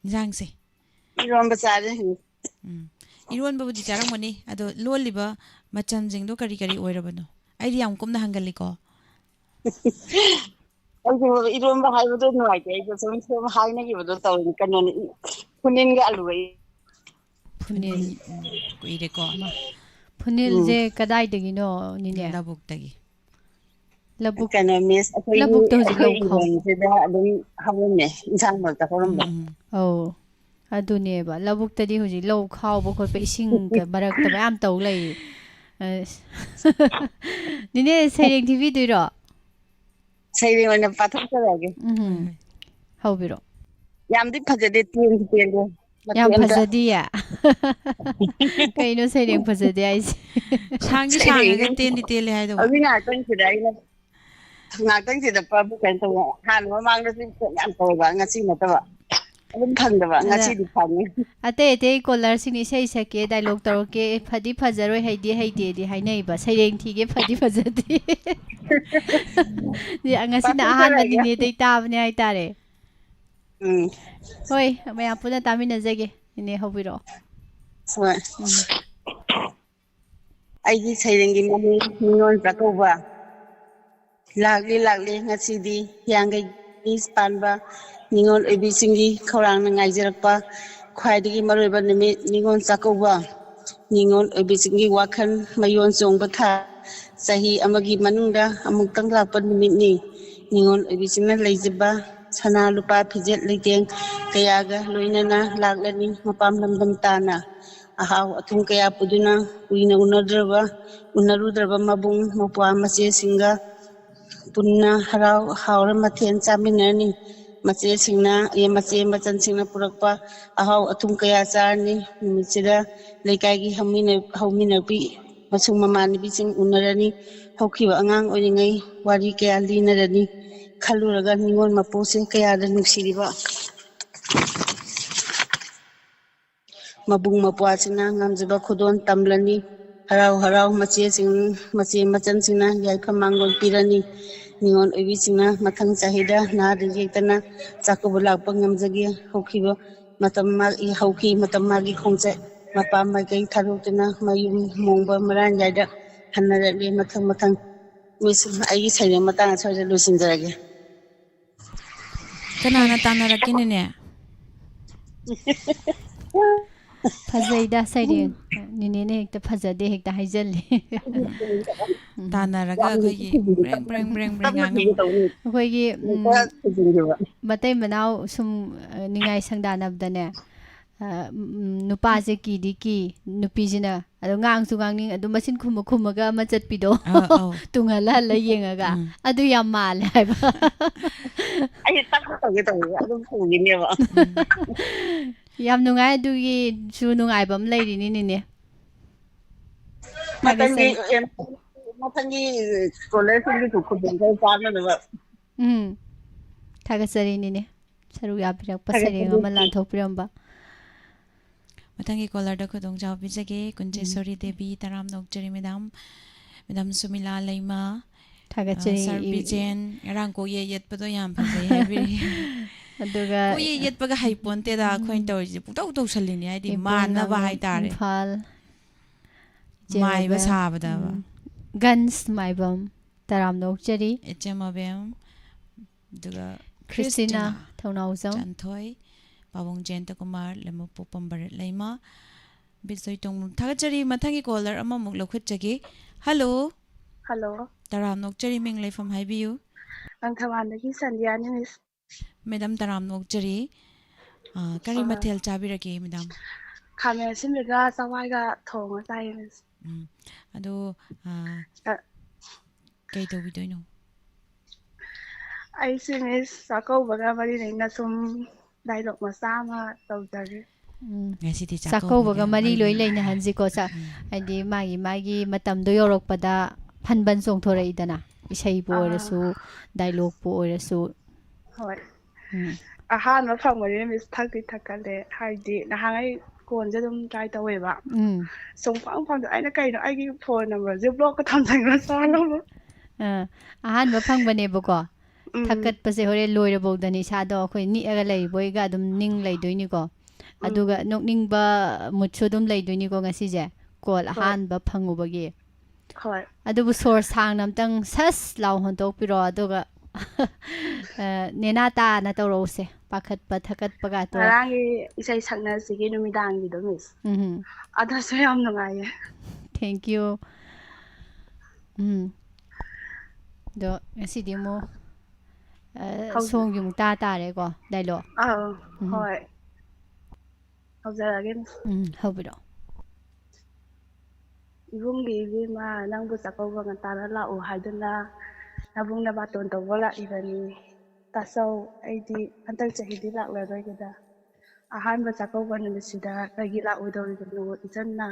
ꯏꯟꯁꯥꯡꯁꯦ꯫ ꯏꯔꯣꯝꯕ ꯆꯥꯔꯦ꯫ ꯎꯝ꯫ ꯏꯔꯣꯟꯕꯕꯨꯗꯤ ꯆꯥꯔꯝꯒꯅꯤ꯫ ꯑꯗꯣ ꯂꯣꯜꯂꯤꯕ ꯃꯆꯜꯁꯤꯡꯗꯣ ꯀꯔꯤ ꯀꯔꯤ ꯑꯣꯏꯔꯕꯅꯣ? ꯑꯩꯗꯤ ꯌꯥꯝ ꯀꯨꯞꯅ ꯍꯪꯒꯜꯂꯤꯀꯣ꯫ ꯑꯩꯁꯨ ꯏꯔꯣꯟꯕ ꯍꯥꯏꯕꯗꯣ ꯅꯨꯡꯉꯥꯏꯇꯦ, ꯑꯩꯁꯨ ꯁꯨꯝ ꯁꯨꯝ ꯍꯥꯏꯅꯈꯤꯕꯗꯣ ꯇꯧꯔꯤꯅꯤ꯫ ꯀꯩꯅꯣꯅꯤ, ꯈꯨꯅꯤꯟꯒ ꯑꯂꯨꯒ꯫ ꯐꯨꯅꯤꯜ꯫ ꯎꯝ, ꯀꯨꯏꯔꯦꯀꯣ꯫ ꯎꯝ꯫ ꯐꯨꯅꯤꯜꯁꯦ ꯀꯗꯥꯏꯗꯒꯤꯅꯣ, ꯅꯤꯅꯦ? ꯂꯧꯕꯨꯛꯇꯒꯤ꯫ ꯂꯧꯕꯨꯛ꯫ ꯀꯩꯅꯣ, ꯃꯤꯁ, ꯑꯩꯈꯣꯏꯒꯤ ꯂꯧꯕꯨꯛꯇ ꯍꯧꯖꯤꯛ ꯑꯩꯈꯣꯏ ꯂꯧ ꯈꯥꯎ꯫ ꯏꯪꯈꯣꯜꯁꯤꯗ ꯑꯗꯨꯝ ꯍꯧꯔꯝꯃꯦ, ꯏꯟꯁꯥꯡ ꯃꯔꯛꯇ ꯍꯧꯔꯝꯕ꯫ ꯎꯝ, ꯎꯝ꯫ ꯑꯧ꯫ ꯑꯗꯨꯅꯦꯕ, ꯂꯧꯕꯨꯛꯇꯗꯤ ꯍꯧꯖꯤꯛ ꯂꯧ ꯈꯥꯎꯕ ꯈꯣꯠꯄ ꯏꯁꯤꯡꯒ ꯃꯔꯛꯇ ꯃꯌꯥꯝ ꯇꯧ ꯂꯩ꯫ ꯑꯁ꯫ ꯅꯤꯅꯦ, ꯁꯩꯔꯦꯡ ꯊꯤꯕꯤꯗꯣꯏꯔꯣ? ꯁꯩꯔꯦꯡ ꯑꯣꯏꯅ ꯄꯥꯊꯣꯛꯆꯔꯛꯑꯒꯦ꯫ ꯎꯝ꯫ ꯍꯧꯕꯤꯔꯣ꯫ ꯌꯥꯝꯗꯤ ꯐꯖꯗꯦ, ꯇꯦꯟꯗꯤ ꯇꯦꯜꯂꯦ꯫ ꯃꯇꯦꯛ ꯌꯥꯝ ꯑꯝꯇ꯫ ꯐꯖꯗꯤꯌꯦ? ꯀꯩꯅꯣ ꯁꯩꯔꯦꯡ ꯐꯖꯗꯦ ꯍꯥꯏꯁꯦ? ꯁꯥꯡꯗꯤ ꯁꯩꯔꯦꯡꯁꯦ ꯁꯥꯡꯉꯒ ꯇꯦꯟꯗꯤ ꯇꯦꯜꯂꯦ ꯍꯥꯏꯗꯧꯕ꯫ ꯍꯧꯖꯤꯛ ꯉꯥꯏꯍꯥꯛꯇꯪꯁꯤꯗ ꯑꯩꯅ, ꯉꯥꯏꯍꯥꯛꯇꯪꯁꯤꯗ ꯄ꯭ꯔꯚꯨ ꯀꯩꯅꯣ ꯇꯧꯕ, ꯍꯥꯟꯅ ꯃꯃꯥꯡꯗꯁꯨ ꯌꯥꯝ ꯇꯧꯕ, ꯉꯁꯤ ꯅꯠꯇꯕ꯫ ꯑꯗꯨꯝ ꯐꯪꯗꯕ, ꯑꯗ ꯉꯁꯤꯗꯤ ꯐꯪꯉꯤ꯫ ꯑꯇꯩ ꯑꯇꯩ ꯀꯣꯂꯔꯁꯤꯡ ꯏꯁꯩ ꯁꯛꯀꯦ, ꯗꯥꯏꯂꯣꯛ ꯇꯧꯔꯛꯀꯦ, "ꯑꯦ, ꯐꯗꯤ ꯐꯖꯔꯣꯏ, ꯍꯩꯗꯤ ꯍꯩꯇꯦꯗꯤ" ꯍꯥꯏꯅꯩꯕ, ꯁꯩꯔꯦꯡ ꯊꯤꯒꯦ, "ꯐꯗꯤ ꯐꯖꯗꯦ"꯫ ꯁꯤ ꯉꯁꯤꯅ ꯑꯍꯥꯟꯕ ꯄꯥꯊꯣꯛꯆꯔꯛꯑꯒꯦ꯫ ꯅꯤꯅꯦꯗꯩ ꯇꯥꯕꯅꯦ ꯍꯥꯏꯇꯥꯔꯦ꯫ ꯎꯝ꯫ ꯍꯣꯏ, ꯃꯌꯥꯝ ꯄꯨꯟꯅ ꯇꯥꯃꯤꯟꯅꯖꯒꯦ꯫ ꯅꯤꯅꯦ, ꯍꯧꯕꯤꯔꯛꯑꯣ꯫ ꯍꯣꯏ꯫ ꯎꯝ꯫ ꯑꯩꯒꯤ ꯁꯩꯔꯦꯡꯒꯤ ꯃꯃꯤꯡ ꯅꯤꯉꯣꯜ ꯆꯥꯛꯀꯧꯕ꯫ ꯂꯥꯛꯂꯤ ꯂꯥꯛꯂꯤ ꯉꯁꯤꯗꯤ ꯍꯤꯌꯥꯡꯒꯩ ꯄꯥꯟꯕ ꯅꯤꯉꯣꯜ ꯑꯣꯏꯕꯤꯁꯤꯡꯒꯤ ꯈꯧꯔꯥꯡꯅ ꯉꯥꯏꯖꯔꯛꯄ ꯈ꯭ꯋꯥꯏꯗꯒꯤ ꯃꯔꯨꯑꯣꯏꯕ ꯅꯨꯃꯤꯠ ꯅꯤꯉꯣꯜ ꯆꯥꯛꯀꯧꯕ꯫ ꯅꯤꯉꯣꯜ ꯑꯣꯏꯕꯤꯁꯤꯡꯒꯤ ꯋꯥꯈꯜ ꯃꯌꯣꯟ ꯆꯣꯡꯕ ꯊꯥ, ꯆꯍꯤ ꯑꯃꯒꯤ ꯃꯅꯨꯡꯗ ꯑꯃꯨꯛꯇꯪ ꯂꯥꯛꯄ ꯅꯨꯃꯤꯠꯅꯤ꯫ ꯅꯤꯉꯣꯜ ꯑꯣꯏꯕꯤꯁꯤꯡꯅ ꯂꯩꯖꯕ ꯁꯅꯥ ꯂꯨꯄꯥ, ꯐꯤꯖꯦꯠ ꯂꯩꯇꯦꯡ ꯀꯌꯥꯒ ꯂꯣꯏꯅꯅ ꯂꯥꯛꯂꯅꯤ ꯃꯄꯥꯝ ꯂꯝꯗꯝ ꯇꯥꯅ꯫ ꯑꯍꯥꯎ ꯑꯊꯨꯝ ꯀꯌꯥ ꯄꯨꯗꯨꯅ ꯀꯨꯏꯅ ꯎꯅꯗ꯭ꯔꯕ, ꯎꯅꯔꯨꯗ꯭ꯔꯕ ꯃꯕꯨꯡ ꯃꯧꯄ꯭ꯋꯥ ꯃꯆꯦꯁꯤꯡꯒ ꯄꯨꯟꯅ ꯍꯔꯥꯎ ꯍꯥꯎꯔ ꯃꯊꯦꯜ ꯆꯥꯃꯤꯟꯅꯔꯅꯤ꯫ ꯃꯆꯦꯁꯤꯡꯅ, ꯑꯦ, ꯃꯆꯦ ꯃꯆꯟꯁꯤꯡꯅ ꯄꯨꯔꯛꯄ ꯑꯍꯥꯎ ꯑꯊꯨꯝ ꯀꯌꯥ ꯆꯥꯔꯅꯤ꯫ ꯅꯨꯃꯤꯠꯁꯤꯗ ꯂꯩꯀꯥꯏꯒꯤ ꯍꯧꯃꯤꯟꯅ-, ꯍꯧꯃꯤꯟꯅꯕꯤ ꯃꯁꯨꯡ ꯃꯃꯥꯟꯅꯕꯤꯁꯤꯡ ꯎꯅꯔꯅꯤ꯫ ꯍꯧꯈꯤꯕ ꯑꯉꯥꯡ ꯑꯣꯏꯔꯤꯉꯩ ꯋꯥꯔꯤ ꯀꯌꯥ ꯂꯤꯅꯔꯅꯤ꯫ ꯈꯜꯂꯨꯔꯒ ꯅꯤꯉꯣꯜ ꯃꯄꯣꯛꯁꯦ ꯀꯌꯥꯗ ꯅꯨꯡꯁꯤꯔꯤꯕ꯫ ꯃꯕꯨꯡ ꯃꯧꯄ꯭ꯋꯥꯁꯤꯡꯅ ꯉꯝꯖꯕ ꯈꯨꯗꯣꯜ ꯇꯝꯂꯅꯤ꯫ ꯍꯔꯥꯎ ꯍꯔꯥꯎ ꯃꯆꯦꯁꯤꯡ, ꯃꯆꯦ ꯃꯆꯟꯁꯤꯡꯅ ꯌꯥꯏꯐ ꯃꯥꯡꯒꯣꯜ ꯄꯤꯔꯅꯤ꯫ ꯅꯤꯉꯣꯜ ꯑꯣꯏꯕꯤꯁꯤꯡꯅ ꯃꯊꯪ ꯆꯍꯤꯗ ꯅꯥꯗ ꯌꯦꯛꯇꯅ ꯆꯥꯛꯀꯧꯕ ꯂꯥꯛꯄ ꯉꯝꯖꯒꯦ꯫ ꯍꯧꯈꯤꯕ ꯃꯇꯝ ꯃꯥꯒꯤ ꯍꯧꯈꯤ, ꯃꯇꯝ ꯃꯥꯒꯤ ꯈꯣꯡꯆꯠ, ꯃꯄꯥ ꯃꯥꯏꯀꯩ ꯊꯥꯗꯣꯛꯇꯨꯅ ꯃꯌꯨꯝ ꯃꯣꯡꯕ ꯃꯔꯥꯟꯌꯥꯏꯗ ꯍꯟꯅꯔꯛꯂꯤ꯫ ꯃꯊꯪ ꯃꯊꯪ ꯃꯤꯁ ꯑꯩꯒꯤ ꯁꯩꯔꯦꯡ ꯃꯇꯥꯡ ꯑꯁ꯭ꯋꯥꯏꯗ ꯂꯣꯏꯁꯤꯟꯖꯔꯒꯦ꯫ ꯀꯅꯥꯅ ꯇꯥꯟꯅꯔꯛꯀꯦꯅꯦꯅꯦ? ꯐꯖꯩꯗ ꯁꯩꯔꯦꯡ꯫ ꯅꯤꯅꯦꯅ ꯍꯦꯛꯇ ꯐꯖꯗꯦ ꯍꯦꯛꯇ ꯍꯥꯏꯖꯜꯂꯤ꯫ ꯇꯥꯟꯅꯔꯒ ꯑꯩꯈꯣꯏꯒꯤ ꯕ꯭ꯔꯦꯡ ꯕ꯭ꯔꯦꯡ ꯕ꯭ꯔꯦꯡ ꯕ꯭ꯔꯦꯡ ꯉꯥꯡꯉꯝ ꯇꯧꯅꯤ ꯑꯩꯈꯣꯏꯒꯤ ꯎꯝ, ꯈꯔ ꯊꯤꯖꯤꯟꯈꯤꯕ꯫ ꯃꯇꯩ ꯃꯅꯥꯎ ꯁꯨꯝ ꯑ, ꯅꯤꯡꯉꯥꯏ ꯁꯪꯗꯥꯟꯅꯕꯗꯅꯦ, ꯑ, ꯎꯝ, ꯅꯨꯄꯥꯁꯦ ꯀꯤꯗꯤ ꯀꯤ, ꯅꯨꯄꯤꯁꯤꯅ ꯑꯗꯣ ꯉꯥꯡꯁꯨ ꯉꯥꯡꯅꯤꯡ ꯑꯗꯨꯝ ꯃꯆꯤꯟ ꯈꯨꯝꯃ ꯈꯨꯝꯃꯒ ꯑꯃ ꯆꯠꯄꯤꯗꯣ꯫ ꯑꯧ, ꯑꯧ꯫ ꯇꯨꯡ ꯍꯜꯂ ꯍꯜꯂ ꯌꯦꯡꯉꯒ꯫ ꯎꯝ꯫ ꯑꯗꯨ ꯌꯥꯝ ꯃꯥꯜꯂꯦ ꯍꯥꯏꯕ꯫ ꯑꯩ ꯇꯞꯅ ꯇꯧꯒꯦ ꯇꯧꯕ ꯑꯗꯨꯝ ꯄꯨꯈꯤꯅꯦꯕ꯫ ꯌꯥꯝ ꯅꯨꯡꯉꯥꯏ꯫ ꯑꯗꯨꯒꯤꯁꯨ ꯅꯨꯡꯉꯥꯏꯕ ꯑꯃ ꯂꯩꯔꯤꯅꯤꯅꯦ꯫ ꯃꯊꯪꯒꯤ ꯊꯥꯒꯠꯆꯔꯤ꯫ ꯃꯊꯪꯒꯤ ꯁ꯭ꯀꯣꯂꯔꯁꯤꯞꯀꯤ ꯈꯨꯗꯣꯡ ꯈꯔ ꯆꯥꯅꯅꯕ꯫ ꯎꯝ, ꯊꯥꯒꯠꯆꯔꯤꯅꯤꯅꯦ, ꯁꯔꯨꯛ ꯌꯥꯕꯤꯔꯛꯄ, ꯁꯩꯔꯦꯡ ꯊꯥꯒꯠꯆꯔꯤ꯫ ꯑꯃ ꯂꯥꯟꯊꯣꯛꯄꯤꯔꯝꯕ꯫ ꯃꯊꯪꯒꯤ ꯀꯣꯂꯔꯗ ꯈꯨꯗꯣꯡꯆꯥꯕ ꯄꯤꯖꯒꯦ꯫ ꯀꯨꯟꯖꯦꯁꯣꯔꯤ ꯗꯦꯕꯤ, ꯇꯔꯥꯝꯅ ꯑꯣꯛꯆꯔꯤ ꯃꯦꯗꯥꯝ꯫ ꯃꯦꯗꯥꯝ ꯁꯨꯃꯤꯂꯥ ꯂꯩꯃ, ꯊꯥꯒꯠꯆꯔꯤ꯫ ꯁꯥꯔ ꯏ- ꯕꯤꯖꯦꯟ, ꯉꯔꯥꯡ ꯀꯣꯛꯌꯦꯠ ꯌꯦꯠꯄꯗꯣ ꯌꯥꯝ ꯐꯖꯩ ꯍꯥꯏꯕꯤꯔꯤ꯫ ꯑꯗꯨꯒ ꯀꯣꯛꯌꯦꯠ ꯌꯦꯠꯄꯒ ꯍꯩꯄꯣꯟꯇꯦꯗ ꯑꯩꯈꯣꯏꯅ ꯇꯧꯔꯤꯁꯦ, ꯄꯨꯡꯇꯧ ꯇꯧꯁꯜꯂꯤꯅꯦ, ꯍꯥꯏꯗꯤ ꯏꯕꯨꯡ ꯃꯥꯟꯅꯕ ꯅꯥꯎ ꯍꯥꯏꯇꯥꯔꯦ꯫ ꯏꯝꯐꯥꯜ, ꯏꯆꯦ ꯃꯥꯏꯕ ꯔꯣꯕꯦꯜ, ꯁꯥꯕꯗꯕ꯫ ꯎꯝ, ꯒꯟꯁ ꯃꯥꯏꯕꯝ, ꯇꯔꯥꯝꯅ ꯑꯣꯛꯆꯔꯤ꯫ ꯏꯆꯦ ꯃꯕꯦꯝ, ꯑꯗꯨꯒ ꯈ꯭ꯔꯤꯁꯇꯤꯅꯥ ꯈ꯭ꯔꯤꯁꯇꯤꯅꯥ ꯊꯧꯅꯥꯎꯖꯝ꯫ ꯆꯟꯊꯣꯏ, ꯄꯥꯕꯨꯡ ꯖꯌꯟꯇ ꯀꯨꯃꯥꯔ, ꯂꯩꯃꯄꯣꯛꯄꯝ ꯚꯔꯠ ꯂꯩꯃ, ꯕꯤꯖꯣꯏ ꯇꯣꯡꯕ꯭ꯔꯨꯝ꯫ ꯊꯥꯒꯠꯆꯔꯤ꯫ ꯃꯊꯪꯒꯤ ꯀꯣꯂꯔ ꯑꯃꯃꯨꯛ ꯂꯧꯈꯠꯆꯒꯦ꯫ ꯍꯜꯂꯣ꯫ ꯍꯜꯂꯣ꯫ ꯇꯔꯥꯝꯅ ꯑꯣꯛꯆꯔꯤ, ꯃꯤꯡ ꯂꯩꯐꯝ ꯍꯥꯏꯕꯤꯌꯨ꯫ ꯂꯪꯊꯕꯥꯜꯗꯒꯤ ꯁꯟꯙꯤꯌꯥꯅꯤ, ꯃꯤꯁ꯫ ꯃꯦꯗꯥꯝ ꯇꯔꯥꯝꯅ ꯑꯣꯛꯆꯔꯤ꯫ ꯑ, ꯀꯔꯤ ꯑ, ꯃꯊꯦꯜ ꯆꯥꯕꯤꯔꯒꯦ ꯃꯦꯗꯥꯝ? ꯈꯥꯃꯦꯟ ꯑꯁꯤꯟꯕꯤꯒ ꯆꯋꯥꯏꯒ ꯊꯣꯡꯉ ꯆꯥꯏꯌꯦ, ꯃꯤꯁ꯫ ꯎꯝ꯫ ꯑꯗꯣ, ꯑ, ꯑ, ꯀꯩ ꯇꯧꯕꯤꯗꯣꯏꯅꯣ? ꯑꯩꯁꯦ, ꯃꯤꯁ, ꯆꯥꯛꯀꯧꯕꯒ ꯃꯔꯤ ꯂꯩꯅ ꯁꯨꯝ ꯗꯥꯏꯂꯣꯛ ꯃꯆꯥ ꯑꯃ ꯇꯧꯖꯒꯦ꯫ ꯎꯝ꯫ ꯉꯁꯤꯗꯤ ꯆꯥꯛꯀꯧꯕꯒ ꯃꯔꯤ ꯂꯣꯏ ꯂꯩꯅ ꯂꯩꯅꯍꯟꯁꯤꯀꯣ꯫ ꯆꯥ-, ꯎꯝ꯫ ꯍꯥꯏꯗꯤ ꯃꯥꯒꯤ ꯃꯥꯒꯤ ꯃꯇꯝꯗꯣ ꯌꯧꯔꯛꯄꯗ ꯐꯟꯕꯟ ꯆꯣꯡꯊꯣꯔꯛꯏꯗꯅ, ꯏꯁꯩꯕꯨ ꯑꯥ꯫ ꯑꯣꯏꯔꯁꯨ, ꯗꯥꯏꯂꯣꯛꯄꯨ ꯑꯣꯏꯔꯁꯨ꯫ ꯍꯣꯏ꯫ ꯎꯝ꯫ ꯑꯍꯥꯟꯕ ꯐꯪꯕꯅꯤꯅ, ꯃꯤꯁ, ꯊꯛꯇꯤ ꯊꯛꯀꯜꯂꯦ꯫ ꯍꯥꯏꯗꯤ ꯅꯍꯥꯟꯉꯩ ꯀꯣꯟꯁꯦ ꯑꯗꯨꯝ ꯇ꯭ꯔꯥꯏ ꯇꯧꯋꯦꯕ꯫ ꯎꯝ꯫ ꯁꯨꯡꯐꯪ ꯐꯪꯗ, ꯑꯩꯅ ꯀꯩꯅꯣ ꯑꯩꯒꯤ ꯐꯣꯟ ꯅꯝꯕꯔꯁꯦ ꯕ꯭ꯂꯣꯛꯀ ꯊꯝꯖꯟꯈ꯭ꯔ ꯆꯥꯅꯕ꯫ ꯑꯥ, ꯑꯍꯥꯟꯕ ꯐꯪꯕꯅꯦꯕꯀꯣ꯫ ꯎꯝ꯫ ꯊꯛꯀꯠꯄꯁꯦ ꯍꯣꯔꯦꯟ ꯂꯣꯏꯔꯕꯧꯗꯅꯦ ꯏꯁꯥꯗꯣ ꯑꯩꯈꯣꯏ ꯅꯤꯛꯑꯒ ꯂꯩꯕꯣꯏꯒ ꯑꯗꯨꯝ ꯅꯤꯡ ꯂꯩꯗꯣꯏꯅꯤꯀꯣ꯫ ꯑꯗꯨꯒ ꯎꯝ꯫ ꯅꯣꯛꯅꯤꯡꯕ moodꯁꯨ ꯑꯗꯨꯝ ꯂꯩꯗꯣꯏꯅꯤꯀꯣ ꯉꯁꯤꯁꯦ꯫ Call ꯍꯣꯏ꯫ ꯑꯍꯥꯟꯕ ꯐꯪꯉꯨꯕꯒꯤ꯫ ꯍꯣꯏ꯫ ꯑꯗꯨꯕꯨ ꯁꯣꯔ ꯁꯥꯡꯅ ꯑꯝꯇꯪ ꯁꯁ ꯂꯥꯎ ꯍꯣꯟꯗꯣꯛꯄꯤꯔꯣ, ꯑꯗꯨꯒ, ꯑ, ꯅꯦꯅꯥ ꯇꯥꯅ ꯇꯧꯔꯛꯎꯁꯦ꯫ ꯄꯥꯈꯠꯄ ꯊꯀꯠꯄꯒꯥꯗꯣ꯫ ꯉꯔꯥꯡꯒꯤ ꯏꯁꯩ ꯁꯛꯅꯁꯤꯒꯤ ꯅꯨꯃꯤꯗꯥꯡꯒꯤꯗꯣ, ꯃꯤꯁ꯫ ꯎꯝꯍꯨꯝ꯫ ꯑꯗꯨꯁꯨ ꯌꯥꯝ ꯅꯨꯡꯉꯥꯏꯌꯦ꯫ Thank you꯫ ꯎꯝ꯫ ꯑꯗꯣ ꯉꯁꯤꯗꯤ ꯑꯃꯨꯛ, ꯑ, ꯍꯧ-, ꯁꯣꯝꯒꯤ ꯑꯃꯨꯛ ꯇꯥ ꯇꯥꯔꯦꯀꯣ, dialogue꯫ ꯑꯧ, ꯎꯝ꯫ ꯍꯣꯏ꯫ ꯍꯧꯖꯔꯛꯑꯒꯦ, ꯃꯤꯁ꯫ ꯎꯝ, ꯍꯧꯕꯤꯔꯛꯑꯣ꯫ ꯏꯕꯨꯡꯒꯤ ꯏꯕꯦꯝꯃ, ꯅꯪꯕꯨ ꯆꯥꯛꯀꯧꯕ ꯉꯟꯇꯥꯅ ꯂꯥꯛꯎ ꯍꯥꯏꯗꯨꯅ ꯅꯕꯨꯡ ꯅꯕꯥꯇꯣꯟ ꯇꯧꯕ ꯂꯥꯛꯏꯕꯅꯤ꯫ ꯇꯥꯆꯧ, ꯑꯩꯗꯤ ꯍꯟꯗꯛ ꯆꯍꯤꯗꯤ ꯂꯥꯛꯂꯔꯣꯏꯒꯦꯗ꯫ ꯑꯍꯥꯟꯕ ꯆꯥꯛꯀꯧꯕ ꯅꯨꯃꯤꯠꯁꯤꯗ ꯀꯩꯒꯤ ꯂꯥꯛꯑꯣꯏꯗꯧꯔꯤꯕꯅꯣ, ꯏꯆꯟꯅ?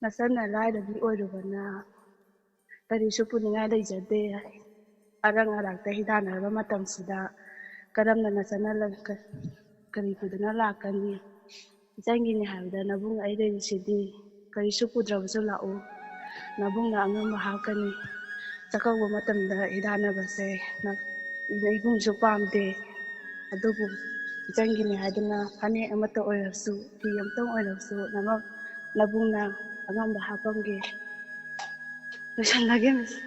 ꯅꯆꯟꯅ ꯂꯥꯏꯔꯕꯤ ꯑꯣꯏꯔꯨꯕꯅ ꯀꯔꯤꯁꯨ ꯄꯨꯅꯤꯡꯉꯥꯏ ꯂꯩꯖꯗꯦ꯫ ꯑꯔꯪ ꯑꯔꯥꯛꯇ ꯍꯤꯗꯥꯟꯅꯔꯕ ꯃꯇꯝꯁꯤꯗ ꯀꯔꯝꯅ ꯅꯆꯟꯅ ꯂ-, ꯀ-, ꯀꯔꯤ ꯄꯨꯗꯨꯅ ꯂꯥꯛꯀꯅꯤ? ꯏꯆꯟꯒꯤꯅꯤ ꯍꯥꯏꯕꯗ ꯅꯕꯨꯡ ꯑꯩ ꯂꯩꯔꯤꯁꯤꯗꯤ꯫ ꯀꯔꯤꯁꯨ ꯄꯨꯗ꯭ꯔꯕꯁꯨ ꯂꯥꯛꯎ, ꯅꯕꯨꯡꯅ ꯑꯉꯝꯕ ꯍꯥꯞꯀꯅꯤ꯫ ꯆꯥꯛꯀꯧꯕ ꯃꯇꯝꯗ ꯍꯤꯗꯥꯟꯅꯕꯁꯦ ꯅ-, ꯏꯕꯨꯡꯁꯨ ꯄꯥꯝꯗꯦ꯫ ꯑꯗꯨꯕꯨ ꯏꯆꯟꯒꯤꯅꯤ ꯍꯥꯏꯗꯨꯅ ꯐꯅꯦꯛ ꯑꯃꯠꯇ ꯑꯣꯏꯔꯁꯨ, ꯐꯤ ꯑꯃꯇꯪ ꯑꯣꯏꯔꯁꯨ ꯅꯃꯛ ꯅꯕꯨꯡꯅ ꯑꯉꯝꯕ ꯍꯥꯞꯄꯝꯒꯦ꯫ ꯂꯣꯏꯁꯜꯂꯒꯦ, ꯃꯤꯁ꯫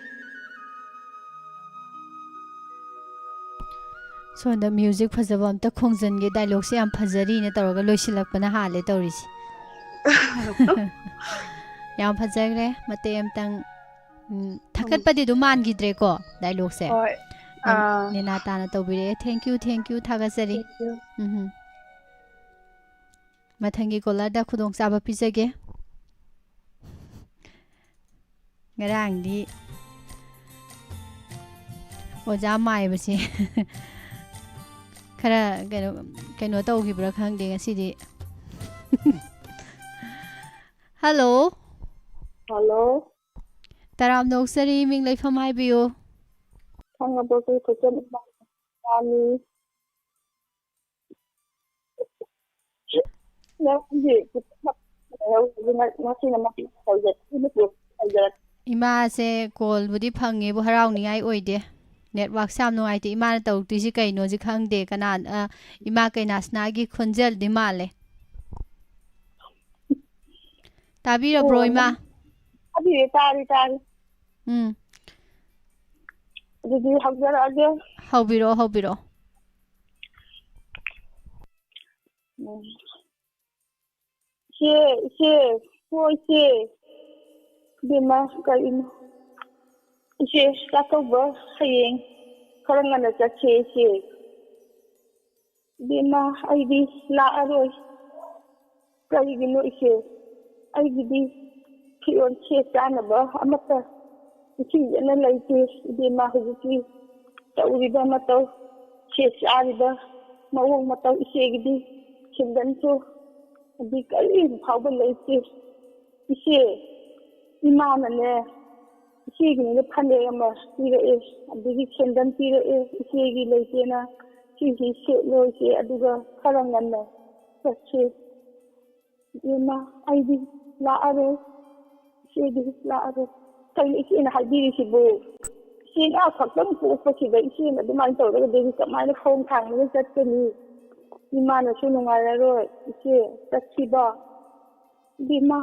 ꯁꯣꯝꯗ music ꯐꯖꯕ ꯑꯝꯇ ꯈꯣꯡꯖꯟꯒꯦ, dialogueꯁꯦ ꯌꯥꯝ ꯐꯖꯔꯤꯅ ꯇꯧꯔꯒ ꯂꯣꯏꯁꯤꯜꯂꯛꯄꯅ ꯍꯥꯜꯂꯦ ꯇꯧꯔꯤꯁꯦ꯫ ꯌꯥꯝ ꯐꯖꯈ꯭ꯔꯦ꯫ ꯃꯇꯦꯛ ꯑꯃꯇꯪ, ꯎꯝ, ꯊꯥꯒꯠꯄꯗꯤ ꯑꯗꯨꯝ ꯃꯥꯟꯈꯤꯗ꯭ꯔꯦꯀꯣ, dialogueꯁꯦ꯫ ꯍꯣꯏ꯫ ꯅꯦ-, ꯑꯥ꯫ ꯅꯦꯅꯥ ꯇꯥꯅ ꯇꯧꯕꯤꯔꯛꯑꯦ꯫ Thank you, thank you, ꯊꯥꯒꯠꯆꯔꯤ꯫ Thank you꯫ ꯎꯝ꯫ ꯃꯊꯪꯒꯤ callerꯗ ꯈꯨꯗꯣꯡꯆꯥꯕ ꯄꯤꯖꯒꯦ꯫ ꯉꯔꯥꯡꯗꯤ ꯑꯣꯖꯥ ꯃꯥꯏꯕꯁꯦ ꯈꯔ ꯀꯩꯅꯣ, ꯀꯩꯅꯣ ꯇꯧꯈꯤꯕ꯭ꯔꯥ ꯈꯪꯗꯦ ꯉꯁꯤꯗꯤ꯫ Hello꯫ Hello꯫ ꯇꯔꯥꯝꯅ ꯑꯣꯛꯆꯔꯤ, ꯃꯤꯡ ꯂꯩꯐꯝ ꯍꯥꯏꯕꯤꯌꯨ꯫ ꯈꯥꯉꯕꯣꯛꯀꯤ ꯐꯖꯅ ꯏꯃꯥꯅꯤ꯫ ꯅꯪꯒꯤ ꯉꯁꯤꯅ ꯃꯇꯦꯡ ꯇꯧꯖꯔꯛꯀꯦ꯫ ꯏꯃꯥꯁꯦ ꯀꯣꯜꯕꯨꯗꯤ ꯐꯪꯉꯦꯕꯨ ꯍꯔꯥꯎꯅꯤꯡꯉꯥꯏ ꯑꯣꯏꯗꯦ꯫ ꯅꯦꯠꯋꯥꯛꯁꯦ ꯌꯥꯝ ꯅꯨꯡꯉꯥꯏꯇꯦ꯫ ꯏꯃꯥꯅ ꯇꯧꯔꯛꯇꯣꯏꯁꯤ ꯀꯩꯅꯣꯁꯤ ꯈꯪꯗꯦ꯫ ꯀꯅꯥ, ꯑ, ꯏꯃꯥ ꯀꯩꯅꯥꯁꯅꯥꯒꯤ ꯈꯣꯟꯖꯦꯜꯗꯤ ꯃꯥꯜꯂꯦ꯫ ꯇꯥꯕꯤꯔꯕ꯭ꯔꯣ, ꯑꯣ, ꯏꯃꯥ? ꯇꯥꯕꯤꯔꯦ, ꯇꯥꯔꯦ, ꯇꯥꯔꯦ꯫ ꯎꯝ꯫ ꯑꯗꯨꯗꯤ ꯍꯧꯖꯔꯛꯑꯒꯦ꯫ ꯍꯧꯕꯤꯔꯛꯑꯣ, ꯍꯧꯕꯤꯔꯛꯑꯣ꯫ ꯎꯝ꯫ ꯏꯆꯦ, ꯏꯆꯦ, ꯍꯣ ꯏꯆꯦ꯫ ꯏꯕꯦꯝꯃ, ꯀꯔꯤꯅꯣ? ꯏꯆꯦ, ꯆꯥꯛꯀꯧꯕ ꯍꯌꯦꯡ ꯈꯔ ꯉꯟꯅ ꯆꯠꯁꯦ ꯏꯆꯦ꯫ ꯏꯕꯦꯝꯃ, ꯑꯩꯗꯤ ꯂꯥꯛꯑꯔꯣꯏ꯫ ꯀꯔꯤꯒꯤꯅꯣ ꯏꯆꯦ? ꯑꯩꯒꯤꯗꯤ ꯐꯤꯔꯣꯜ ꯁꯦꯠ ꯆꯥꯅꯕ ꯑꯃꯠꯇ ꯏꯆꯦꯗꯅ ꯂꯩꯇꯦ꯫ ꯏꯕꯦꯝꯃ, ꯍꯧꯖꯤꯛꯇꯤ ꯇꯧꯔꯤꯕ ꯃꯇꯧ, ꯁꯦꯠ ꯆꯥꯔꯤꯕ ꯃꯑꯣꯡ ꯃꯇꯧ, ꯏꯆꯦꯒꯤꯗꯤ ꯁꯦꯟꯗꯟꯁꯨ ꯑꯗꯨ ꯀꯔꯤ ꯐꯥꯎꯕ ꯂꯩꯇꯦ꯫ ꯏꯆꯦ, ꯏꯃꯥꯅꯅꯦ, ꯏꯆꯦꯒꯤꯅꯦꯅ ꯐꯅꯦꯛ ꯑꯃ ꯄꯤꯔꯛꯑꯦ, ꯑꯗꯒꯤ ꯁꯦꯟꯗꯟ ꯄꯤꯔꯛꯑꯦ, ꯏꯆꯦꯒꯤ ꯂꯩꯇꯦꯅ ꯁꯤꯁꯤ ꯁꯦꯠꯂꯣ ꯏꯆꯦ, ꯑꯗꯨꯒ ꯈꯔ ꯉꯟꯅ ꯆꯠꯁꯤ꯫ ꯏꯕꯦꯝꯃ, ꯑꯩꯗꯤ ꯂꯥꯛꯑꯔꯣꯏ, ꯏꯆꯦꯗꯤ ꯂꯥꯛꯑꯔꯣꯏ꯫ ꯀꯩꯅꯣ ꯏꯆꯦꯅ ꯍꯥꯏꯕꯤꯔꯤꯁꯤꯕꯨ? ꯏꯆꯦ ꯉꯥ ꯈꯛꯇꯪ ꯄꯣꯛꯄꯁꯤꯗ ꯏꯆꯦꯅ ꯑꯗꯨꯃꯥꯏꯅ ꯇꯧꯔꯒꯗꯤ ꯀꯃꯥꯏꯅ ꯈꯣꯡ ꯊꯥꯡꯂꯒ ꯆꯠꯀꯅꯤ? ꯏꯃꯥꯅꯁꯨ ꯅꯨꯡꯉꯥꯏꯔꯔꯣꯏ ꯏꯆꯦ ꯆꯠꯈꯤꯕ꯫ ꯏꯕꯦꯝꯃ,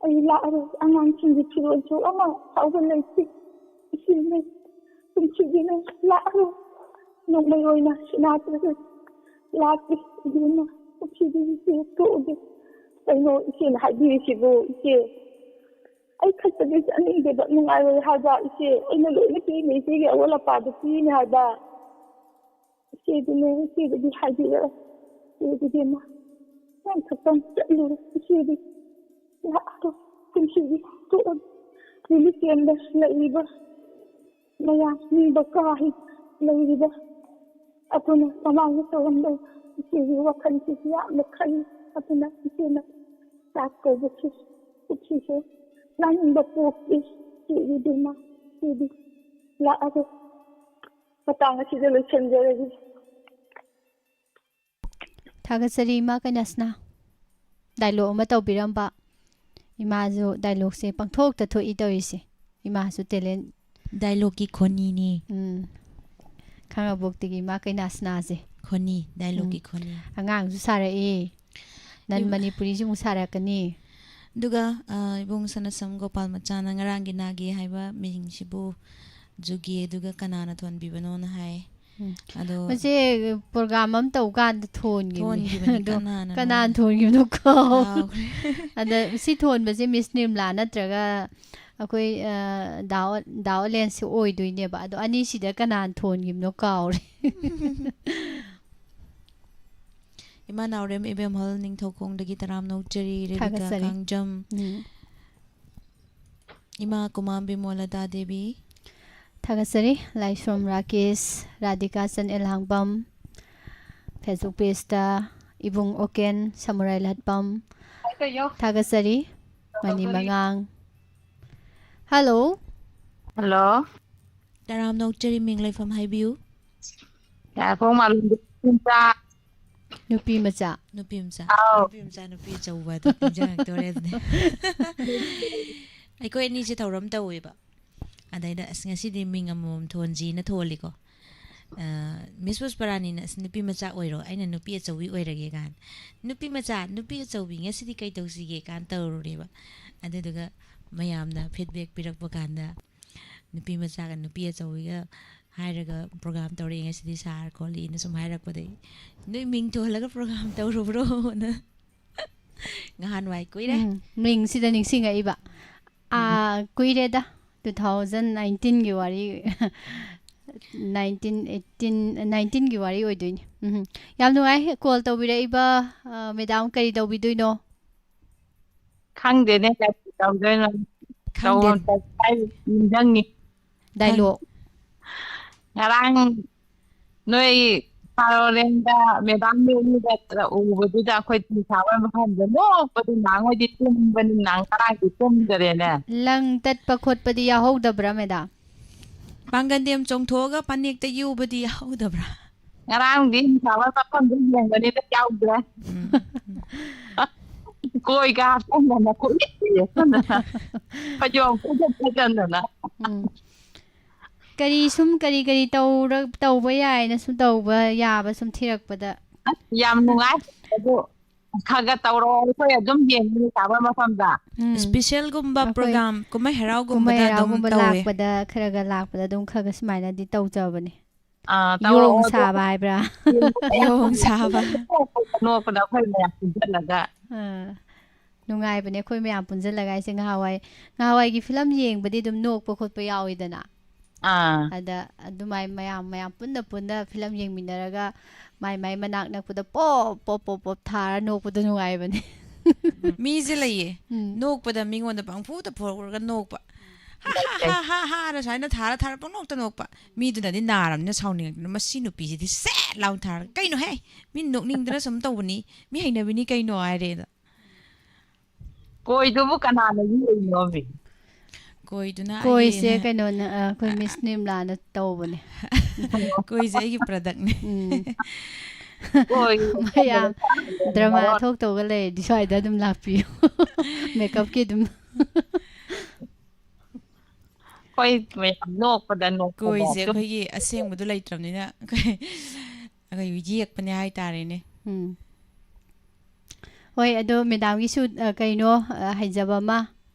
ꯑꯩ ꯂꯥꯛꯑꯔꯣꯏ꯫ ꯑꯉꯥꯡꯁꯤꯡꯒꯤ ꯐꯤꯔꯣꯜꯁꯨ ꯑꯃ ꯐꯥꯎꯕ ꯂꯩꯇꯦ꯫ ꯏꯆꯦꯅꯦ, ꯀꯨꯝꯁꯤꯒꯤꯅꯦ ꯂꯥꯛꯑꯔꯣꯏ꯫ ꯅꯣꯡꯃꯩ ꯑꯣꯏꯅ ꯁꯤꯅꯥꯇ꯭ꯔꯁꯨ ꯂꯥꯛꯀꯦ꯫ ꯏꯕꯦꯝꯃ, ꯀꯨꯝꯁꯤꯒꯤ ꯏꯆꯦ ꯇꯣꯛꯑꯒꯦ꯫ ꯀꯩꯅꯣ ꯏꯆꯦꯅ ꯍꯥꯏꯕꯤꯔꯤꯁꯤꯕꯨ ꯏꯆꯦ? ꯑꯩ ꯈꯛꯇꯗꯤ ꯆꯠꯅꯤꯡꯗꯦꯕ, ꯅꯨꯡꯉꯥꯏꯔꯣꯏ ꯍꯥꯏꯕ ꯏꯆꯦ꯫ ꯑꯩꯅ ꯂꯣꯏꯅ ꯄꯤꯅꯤ, ꯏꯆꯦꯒꯤ ꯑꯋꯣꯜ ꯑꯄꯥꯗꯨ ꯄꯤꯅꯤ ꯍꯥꯏꯕ꯫ ꯏꯆꯦꯗꯨꯅꯦ, ꯏꯆꯦꯗꯨꯗꯤ ꯍꯥꯏꯕꯤꯔꯛꯑꯣ꯫ ꯏꯆꯦꯗꯨꯗꯤ ꯃꯥ ꯌꯥꯝ ꯈꯛꯇꯪ ꯆꯠꯂꯨꯔꯦ꯫ ꯏꯆꯦꯗꯤ ꯂꯥꯛꯑꯔꯣꯏ꯫ ꯀꯨꯝꯁꯤꯗꯤ ꯇꯣꯛꯑꯒꯦ꯫ ꯔꯤꯂꯤꯐ ꯀꯦꯝꯗ ꯂꯩꯔꯤꯕ ꯃꯌꯥꯝ ꯅꯤꯡꯕ ꯀꯥ ꯍꯦꯟꯅ ꯂꯩꯔꯤꯕ ꯑꯗꯨꯅ ꯃꯃꯥꯡꯗ ꯇꯧꯔꯝꯕ ꯏꯆꯦꯒꯤ ꯋꯥꯈꯜꯁꯤꯁꯨ ꯌꯥꯝꯅ ꯈꯜꯂꯤ꯫ ꯑꯗꯨꯅ ꯏꯆꯦꯅ ꯆꯥꯛ ꯀꯧꯕꯁꯤ ꯎꯠꯁꯤꯁꯦ ꯂꯥꯛꯅꯤꯡꯕ ꯄꯣꯛꯇꯦ꯫ ꯏꯆꯦꯒꯤꯗꯤ ꯃꯥ ꯏꯆꯦꯗꯤ ꯂꯥꯛꯑꯔꯣꯏ꯫ ꯃꯇꯥꯡ ꯑꯁꯤꯗ ꯂꯣꯏꯁꯤꯟꯖꯔꯒꯦ꯫ ꯊꯥꯒꯠꯆꯔꯤ, ꯏꯃꯥ ꯀꯩꯅꯥꯁꯅꯥ꯫ ꯗꯥꯏꯂꯣꯒ ꯑꯃ ꯇꯧꯕꯤꯔꯝꯕ꯫ ꯏꯃꯥꯁꯨ ꯗꯥꯏꯂꯣꯛꯁꯦ ꯄꯪꯊꯣꯛꯇ ꯊꯣꯛꯏ ꯇꯧꯔꯤꯁꯦ꯫ ꯏꯃꯥꯁꯨ ꯇꯦꯂꯦꯟ꯫ ꯗꯥꯏꯂꯣꯛꯀꯤ ꯈꯣꯅꯤꯅꯤ꯫ ꯎꯝ꯫ ꯈꯥꯡꯉꯕꯣꯛꯇꯒꯤ ꯏꯃꯥ ꯀꯩꯅꯥꯁꯅꯥꯁꯦ꯫ ꯈꯣꯅꯤ, ꯗꯥꯏꯂꯣꯛꯀꯤ ꯎꯝ꯫ ꯈꯣꯅꯤ꯫ ꯑꯉꯥꯡꯁꯨ ꯁꯥꯔꯛꯏ꯫ ꯅꯟ ꯏꯕ- ꯃꯅꯤꯄꯨꯔꯤꯁꯨ ꯑꯃꯨꯛ ꯁꯥꯔꯛꯀꯅꯤ꯫ ꯑꯗꯨꯒ, ꯑ, ꯏꯕꯨꯡ ꯁꯅꯥꯁꯝ ꯒꯣꯄꯥꯜ ꯃꯆꯥꯅ ꯉꯔꯥꯡꯒꯤ ꯅꯥꯒꯦ ꯍꯥꯏꯕ ꯃꯤꯡꯁꯤꯕꯨ ꯖꯨꯒꯦ ꯑꯗꯨꯒ ꯀꯅꯥꯅ ꯊꯣꯟꯕꯤꯕꯅꯣꯅ ꯍꯥꯏ꯫ ꯎꯝ꯫ ꯑꯗꯣ ꯃꯁꯦ ꯄ꯭ꯔꯣꯒ꯭ꯔꯥꯝ ꯑꯃ ꯇꯧ ꯀꯥꯟꯗ ꯊꯣꯟꯈꯤꯕꯅꯤ꯫ ꯊꯣꯟꯈꯤꯕꯅꯤ ꯑꯗꯣ ꯀꯅꯥꯅꯅꯣ? ꯀꯅꯥꯅ ꯊꯣꯟꯈꯤꯕꯅꯣ ꯀꯥꯎ-, ꯀꯥꯎꯈ꯭ꯔꯦ꯫ ꯑꯗ ꯁꯤ ꯊꯣꯟꯕꯁꯦ ꯃꯤꯁ ꯅꯤꯔꯃꯂꯥ ꯅꯠꯇ꯭ꯔꯒ ꯑꯩꯈꯣꯏ, ꯑ, ꯗꯥ ꯑꯣ-, ꯗꯥ ꯑꯣꯂꯦꯟꯁꯦ ꯑꯣꯏꯗꯣꯏꯅꯦꯕ꯫ ꯑꯗꯣ ꯑꯅꯤꯁꯤꯗ ꯀꯅꯥꯅ ꯊꯣꯟꯈꯤꯕꯅꯣ ꯀꯥꯎꯔꯦ꯫ ꯏꯃꯥ ꯅꯥꯎꯔꯦꯝ ꯏꯕꯦꯝꯍꯜ ꯅꯤꯡꯊꯧꯈꯣꯡꯗꯒꯤ ꯇꯔꯥꯝꯅ ꯑꯣꯛꯆꯔꯤ, ꯔꯦꯕꯤꯀꯥ ꯊꯥꯒꯠꯆꯔꯤ꯫ ꯀꯥꯡꯖꯝ꯫ ꯎꯝ꯫ ꯏꯃꯥ ꯀꯨꯃꯥꯝ ꯕꯤꯃꯣꯂꯇꯥ ꯗꯦꯕꯤ꯫ ꯊꯥꯒꯠꯆꯔꯤ꯫ ꯂꯥꯏꯁ꯭ꯔꯣꯝ ꯔꯥꯀꯦꯁ, ꯔꯥꯙꯤꯀꯥ ꯆꯟ ꯑꯦꯜꯍꯥꯡꯕꯝ, Facebook pageꯇ ꯏꯕꯨꯡ ꯑꯣꯀꯦꯟ, ꯁꯃꯨꯔꯥꯏ ꯂꯥꯠꯄꯝ꯫ ꯊꯥꯒꯠꯆꯔꯤ꯫ ꯃꯅꯤ ꯃꯉꯥꯡ꯫ Hello꯫ Hello꯫ ꯇꯔꯥꯝꯅ ꯑꯣꯛꯆꯔꯤ, ꯃꯤꯡ ꯂꯩꯐꯝ ꯍꯥꯏꯕꯤꯌꯨ꯫ ꯌꯥꯏꯐꯧ ꯃꯥꯂꯣꯝꯗꯒꯤ ꯁꯤꯝꯆꯥ꯫ ꯅꯨꯄꯤ ꯃꯆꯥ꯫ ꯅꯨꯄꯤ ꯃꯆꯥ꯫ ꯑꯥꯎ꯫ ꯅꯨꯄꯤ ꯃꯆꯥ, ꯅꯨꯄꯤ ꯑꯆꯧꯕ ꯑꯗꯨ ꯅꯤꯡꯁꯤꯡꯉꯛꯇꯣꯔꯦ ꯑꯗꯨꯅꯦ꯫ ꯑꯩꯈꯣꯏ ꯑꯅꯤꯁꯦ ꯊꯧꯔꯝ ꯇꯧꯋꯦꯕ꯫ ꯑꯗꯩꯗ, "ꯑꯁ, ꯉꯁꯤꯗꯤ ꯃꯤꯡ ꯑꯃꯃꯝ ꯊꯣꯟꯁꯤꯅ" ꯊꯣꯜꯂꯤꯀꯣ꯫ ꯑ, ꯃꯤꯁ ꯄꯨꯁꯄꯔꯥꯅꯤꯅ, "ꯑꯁ, ꯅꯨꯄꯤ ꯃꯆꯥ ꯑꯣꯏꯔꯣ, ꯑꯩꯅ ꯅꯨꯄꯤ ꯑꯆꯧꯕꯤ ꯑꯣꯏꯔꯒꯦ" ꯀꯥꯏꯅ꯫ "ꯅꯨꯄꯤ ꯃꯆꯥ, ꯅꯨꯄꯤ ꯑꯆꯧꯕꯤ, ꯉꯁꯤꯗꯤ ꯀꯩ ꯇꯧꯁꯤꯒꯦ?" ꯀꯥꯏꯅ ꯇꯧꯔꯨꯔꯦꯕ꯫ ꯑꯗꯨꯗꯨꯒ ꯃꯌꯥꯝꯅ feedback ꯄꯤꯔꯛꯄ ꯀꯥꯟꯗ, ꯅꯨꯄꯤ ꯃꯆꯥꯒ ꯅꯨꯄꯤ ꯑꯆꯧꯕꯤꯒ ꯍꯥꯏꯔꯒ program ꯇꯧꯔꯛꯑꯦ ꯉꯁꯤꯗꯤ ꯁꯥꯔ ꯈꯣꯠꯂꯤꯅ ꯁꯨꯝ ꯍꯥꯏꯔꯛꯄꯗꯒꯤ, "ꯅꯣꯏ ꯃꯤꯡ ꯊꯣꯜꯂꯒ program ꯇꯧꯔꯨꯕ꯭ꯔꯣꯅ?" ꯉꯍꯥꯟꯋꯥꯏ ꯀꯨꯏꯔꯦ꯫ ꯎꯝ, ꯃꯤꯡꯁꯤꯗ ꯅꯤꯡꯁꯤꯡꯉꯛꯏꯕ꯫ ꯎꯝ꯫ ꯑꯥ, ꯀꯨꯏꯔꯦꯗ, two thousand nineteenꯒꯤ ꯋꯥꯔꯤ, nineteen eighteen, nineteenꯒꯤ ꯋꯥꯔꯤ ꯑꯣꯏꯗꯣꯏꯅꯤ꯫ ꯎꯝ, ꯌꯥꯝ ꯅꯨꯡꯉꯥꯏ call ꯇꯧꯕꯤꯔꯛꯏꯕ, ꯑ, madam, ꯀꯔꯤ ꯇꯧꯕꯤꯗꯣꯏꯅꯣ? ꯈꯪꯗꯦꯅꯦ, ꯀꯔꯤ ꯇꯧꯗꯣꯏꯅꯣ꯫ ꯈꯪꯗꯦ꯫ ꯇꯧꯐꯝ ꯊꯣꯛꯄ ꯍꯥꯏ ꯅꯤꯡꯁꯤꯡꯉꯤ꯫ Dialogue꯫ ꯉꯔꯥꯡ ꯅꯣꯏ ꯄꯥꯔꯣꯂꯦꯟꯗ madam ꯅꯣꯏ ꯑꯅꯤꯗ ꯎꯕꯗꯨꯗ ꯑꯩꯈꯣꯏ ꯐꯤ ꯁꯥꯕ ꯃꯐꯝꯗ ꯅꯣꯛꯄꯗꯤ ꯅꯍꯥꯟꯈꯣꯏꯗꯤ ꯇꯨꯝꯕꯅꯤꯅ ꯉꯔꯥꯡꯗꯤ ꯇꯨꯝꯗꯔꯦꯅꯦ꯫ ꯂꯪ ꯇꯠꯄ ꯈꯣꯠꯄꯗꯤ ꯌꯥꯎꯍꯧꯗꯕ꯭ꯔꯥ, madam? ꯄꯥꯡꯒꯟꯗꯦꯝ ꯆꯣꯡꯊꯣꯛꯑꯒ ꯐꯅꯦꯛꯇ ꯌꯨꯕꯗꯤ ꯌꯥꯎꯍꯧꯗꯕ꯭ꯔꯥ? ꯉꯔꯥꯡꯗꯤ ꯐꯤ ꯁꯥꯕ ꯃꯐꯝꯗ ꯌꯦꯡꯕꯅꯤꯗ ꯌꯥꯎꯗ꯭ꯔꯦ꯫ ꯎꯝ, ꯎꯝ꯫ ꯀꯣꯏꯒ ꯍꯥꯞꯆꯟꯗꯅ, ꯀꯣꯏꯒ ꯌꯦꯞꯁꯟꯗꯅ, ꯐꯩꯖꯣꯝ ꯐꯩꯖꯣꯝ ꯐꯩꯖꯟꯗꯅ꯫ ꯎꯝ꯫ ꯀꯔꯤ ꯁꯨꯝ, ꯀꯔꯤ ꯀꯔꯤ ꯇꯧꯔ-, ꯇꯧꯕ ꯌꯥꯏꯅ ꯁꯨꯝ ꯇꯧꯕ ꯌꯥꯕ ꯁꯨꯝ ꯊꯤꯔꯛꯄꯗ꯫ ꯑꯁ, ꯌꯥꯝ ꯅꯨꯡꯉꯥꯏ꯫ ꯑꯗꯨ ꯈꯔ ꯈꯔ ꯇꯧꯔꯛꯑꯣ, ꯑꯩꯈꯣꯏ ꯑꯗꯨꯝ ꯌꯦꯡꯉꯤ ꯁꯥꯕ ꯃꯐꯝꯗ꯫ ꯎꯝ꯫ Special ꯒꯨꯝꯕ ꯑꯩꯈꯣꯏ program, ꯀꯨꯝꯍꯩ ꯍꯔꯥꯎꯒꯨꯝꯕꯗ ꯀꯨꯝꯍꯩ ꯑꯗꯨꯝ ꯍꯔꯥꯎꯒꯨꯝꯕ ꯇꯧꯋꯦ꯫ ꯂꯥꯛꯄꯗ, ꯈꯔ ꯈꯔ ꯂꯥꯛꯄꯗ ꯑꯗꯨꯝ ꯈꯔ ꯈꯔ ꯁꯨꯃꯥꯏꯅꯗꯤ ꯇꯧꯖꯕꯅꯦ꯫ ꯑꯥ, ꯇꯧꯔꯛꯑꯣ, ꯌꯣꯡ ꯑꯗꯣ ꯁꯥꯕ ꯍꯥꯏꯕ꯭ꯔꯥ? ꯌꯣꯡ ꯁꯥꯕ꯫ ꯅꯣꯛꯄꯗ ꯑꯩꯈꯣꯏ ꯃꯌꯥꯝ ꯄꯨꯟꯁꯤꯜꯂꯒ꯫ ꯑꯥ, ꯅꯨꯡꯉꯥꯏꯕꯅꯦ ꯑꯩꯈꯣꯏ ꯃꯌꯥꯝ ꯄꯨꯟꯁꯤꯜꯂꯒ ꯍꯥꯏꯁꯦ꯫ ꯉꯍꯥꯟꯋꯥꯏ, ꯉꯍꯥꯟꯋꯥꯏꯒꯤ film ꯌꯦꯡꯕꯗꯤ ꯑꯗꯨꯝ ꯅꯣꯛꯄ ꯈꯣꯠꯄ ꯌꯥꯎꯋꯤꯗꯅ꯫ ꯑꯥ꯫ ꯑꯗ ꯑꯗꯨꯃꯥꯏ ꯃꯌꯥꯝ, ꯃꯌꯥꯝ ꯄꯨꯟꯅ ꯄꯨꯟꯅ film ꯌꯦꯡꯃꯤꯟꯅꯔꯒ ꯃꯥꯏ ꯃꯥꯏ ꯃꯅꯥꯛ ꯅꯛꯄꯗ ꯄꯣꯞ, ꯄꯣꯞ, ꯄꯣꯞ, ꯄꯣꯞ ꯊꯥꯔ ꯅꯣꯛꯄꯗꯣ ꯅꯨꯡꯉꯥꯏꯕꯅꯦ꯫ ꯃꯤꯁꯦ ꯂꯩꯌꯦ꯫ ꯎꯝ꯫ ꯅꯣꯛꯄꯗ ꯃꯤꯉꯣꯟꯗ ꯄꯪꯐꯨꯗ ꯐꯨꯔꯒ ꯅꯣꯛꯄ꯫ ꯍꯥ, ꯍꯥ, ꯂꯩ꯫ ꯍꯥ, ꯍꯥ, ꯍꯥ, ꯍꯥꯏꯅ ꯁꯨꯃꯥꯏꯅ ꯊꯥꯔ ꯊꯥꯔ ꯄꯪꯅꯣꯛꯇ ꯅꯣꯛꯄ꯫ ꯃꯤꯗꯨꯅꯗꯤ ꯅꯥꯔꯕꯅꯤꯅ ꯁꯥꯎꯅꯤꯡꯉꯛꯇꯅ, "ꯃꯁꯤ ꯅꯨꯄꯤꯁꯤꯗꯤ ꯁꯦꯠ ꯂꯥꯎꯅ ꯊꯥꯔꯒ, ꯀꯩꯅꯣꯍꯦ? ꯃꯤ ꯅꯣꯛꯅꯤꯡꯗꯅ ꯁꯨꯝ ꯇꯧꯕꯅꯤ꯫ ꯃꯤ ꯍꯩꯅꯕꯤꯅꯤ ꯀꯩꯅꯣ?" ꯍꯥꯏꯔꯦꯗ꯫ ꯀꯣꯏꯗꯨꯕꯨ ꯀꯅꯥꯅ ꯌꯦꯡꯉꯤꯅꯣꯃꯤ? ꯀꯣꯏꯗꯨꯅ ꯀꯣꯏꯁꯦ ꯑꯩꯒꯤ ꯀꯩꯅꯣꯅ, ꯑ, ꯑꯩꯈꯣꯏ Miss ꯅꯤꯔꯃꯂꯥꯅ ꯇꯧꯕꯅꯦ꯫ ꯀꯣꯏꯁꯦ ꯑꯩꯒꯤ productꯅꯦ꯫ ꯎꯝ꯫ ꯀꯣꯏ ꯃꯌꯥꯝ drama ꯊꯣꯛꯇꯧꯒ ꯂꯩꯔꯗꯤ ꯁ꯭ꯋꯥꯏꯗ ꯑꯗꯨꯝ ꯂꯥꯛꯄꯤꯌꯨ꯫ Makeupꯀꯤ ꯑꯗꯨꯝ꯫ ꯑꯩꯈꯣꯏ ꯃꯌꯥꯝ ꯅꯣꯛꯄꯗ, ꯅꯣꯛꯄꯗ ꯀꯣꯏꯁꯦ ꯑꯗꯨꯝ꯫ ꯑꯩꯈꯣꯏꯒꯤ ꯑꯁꯦꯡꯕꯗꯣ ꯂꯩꯇ꯭ꯔꯕꯅꯤꯅ ꯑꯩꯈꯣꯏ, ꯑꯩꯈꯣꯏ ꯌꯦꯛꯄꯅꯦ ꯍꯥꯏꯇꯥꯔꯦꯅꯦ꯫ ꯎꯝ꯫ ꯍꯣꯏ, ꯑꯗꯣ madamꯒꯤꯁꯨ, ꯑ, ꯀꯩꯅꯣ, ꯑ, ꯍꯩꯖꯕ ꯑꯃ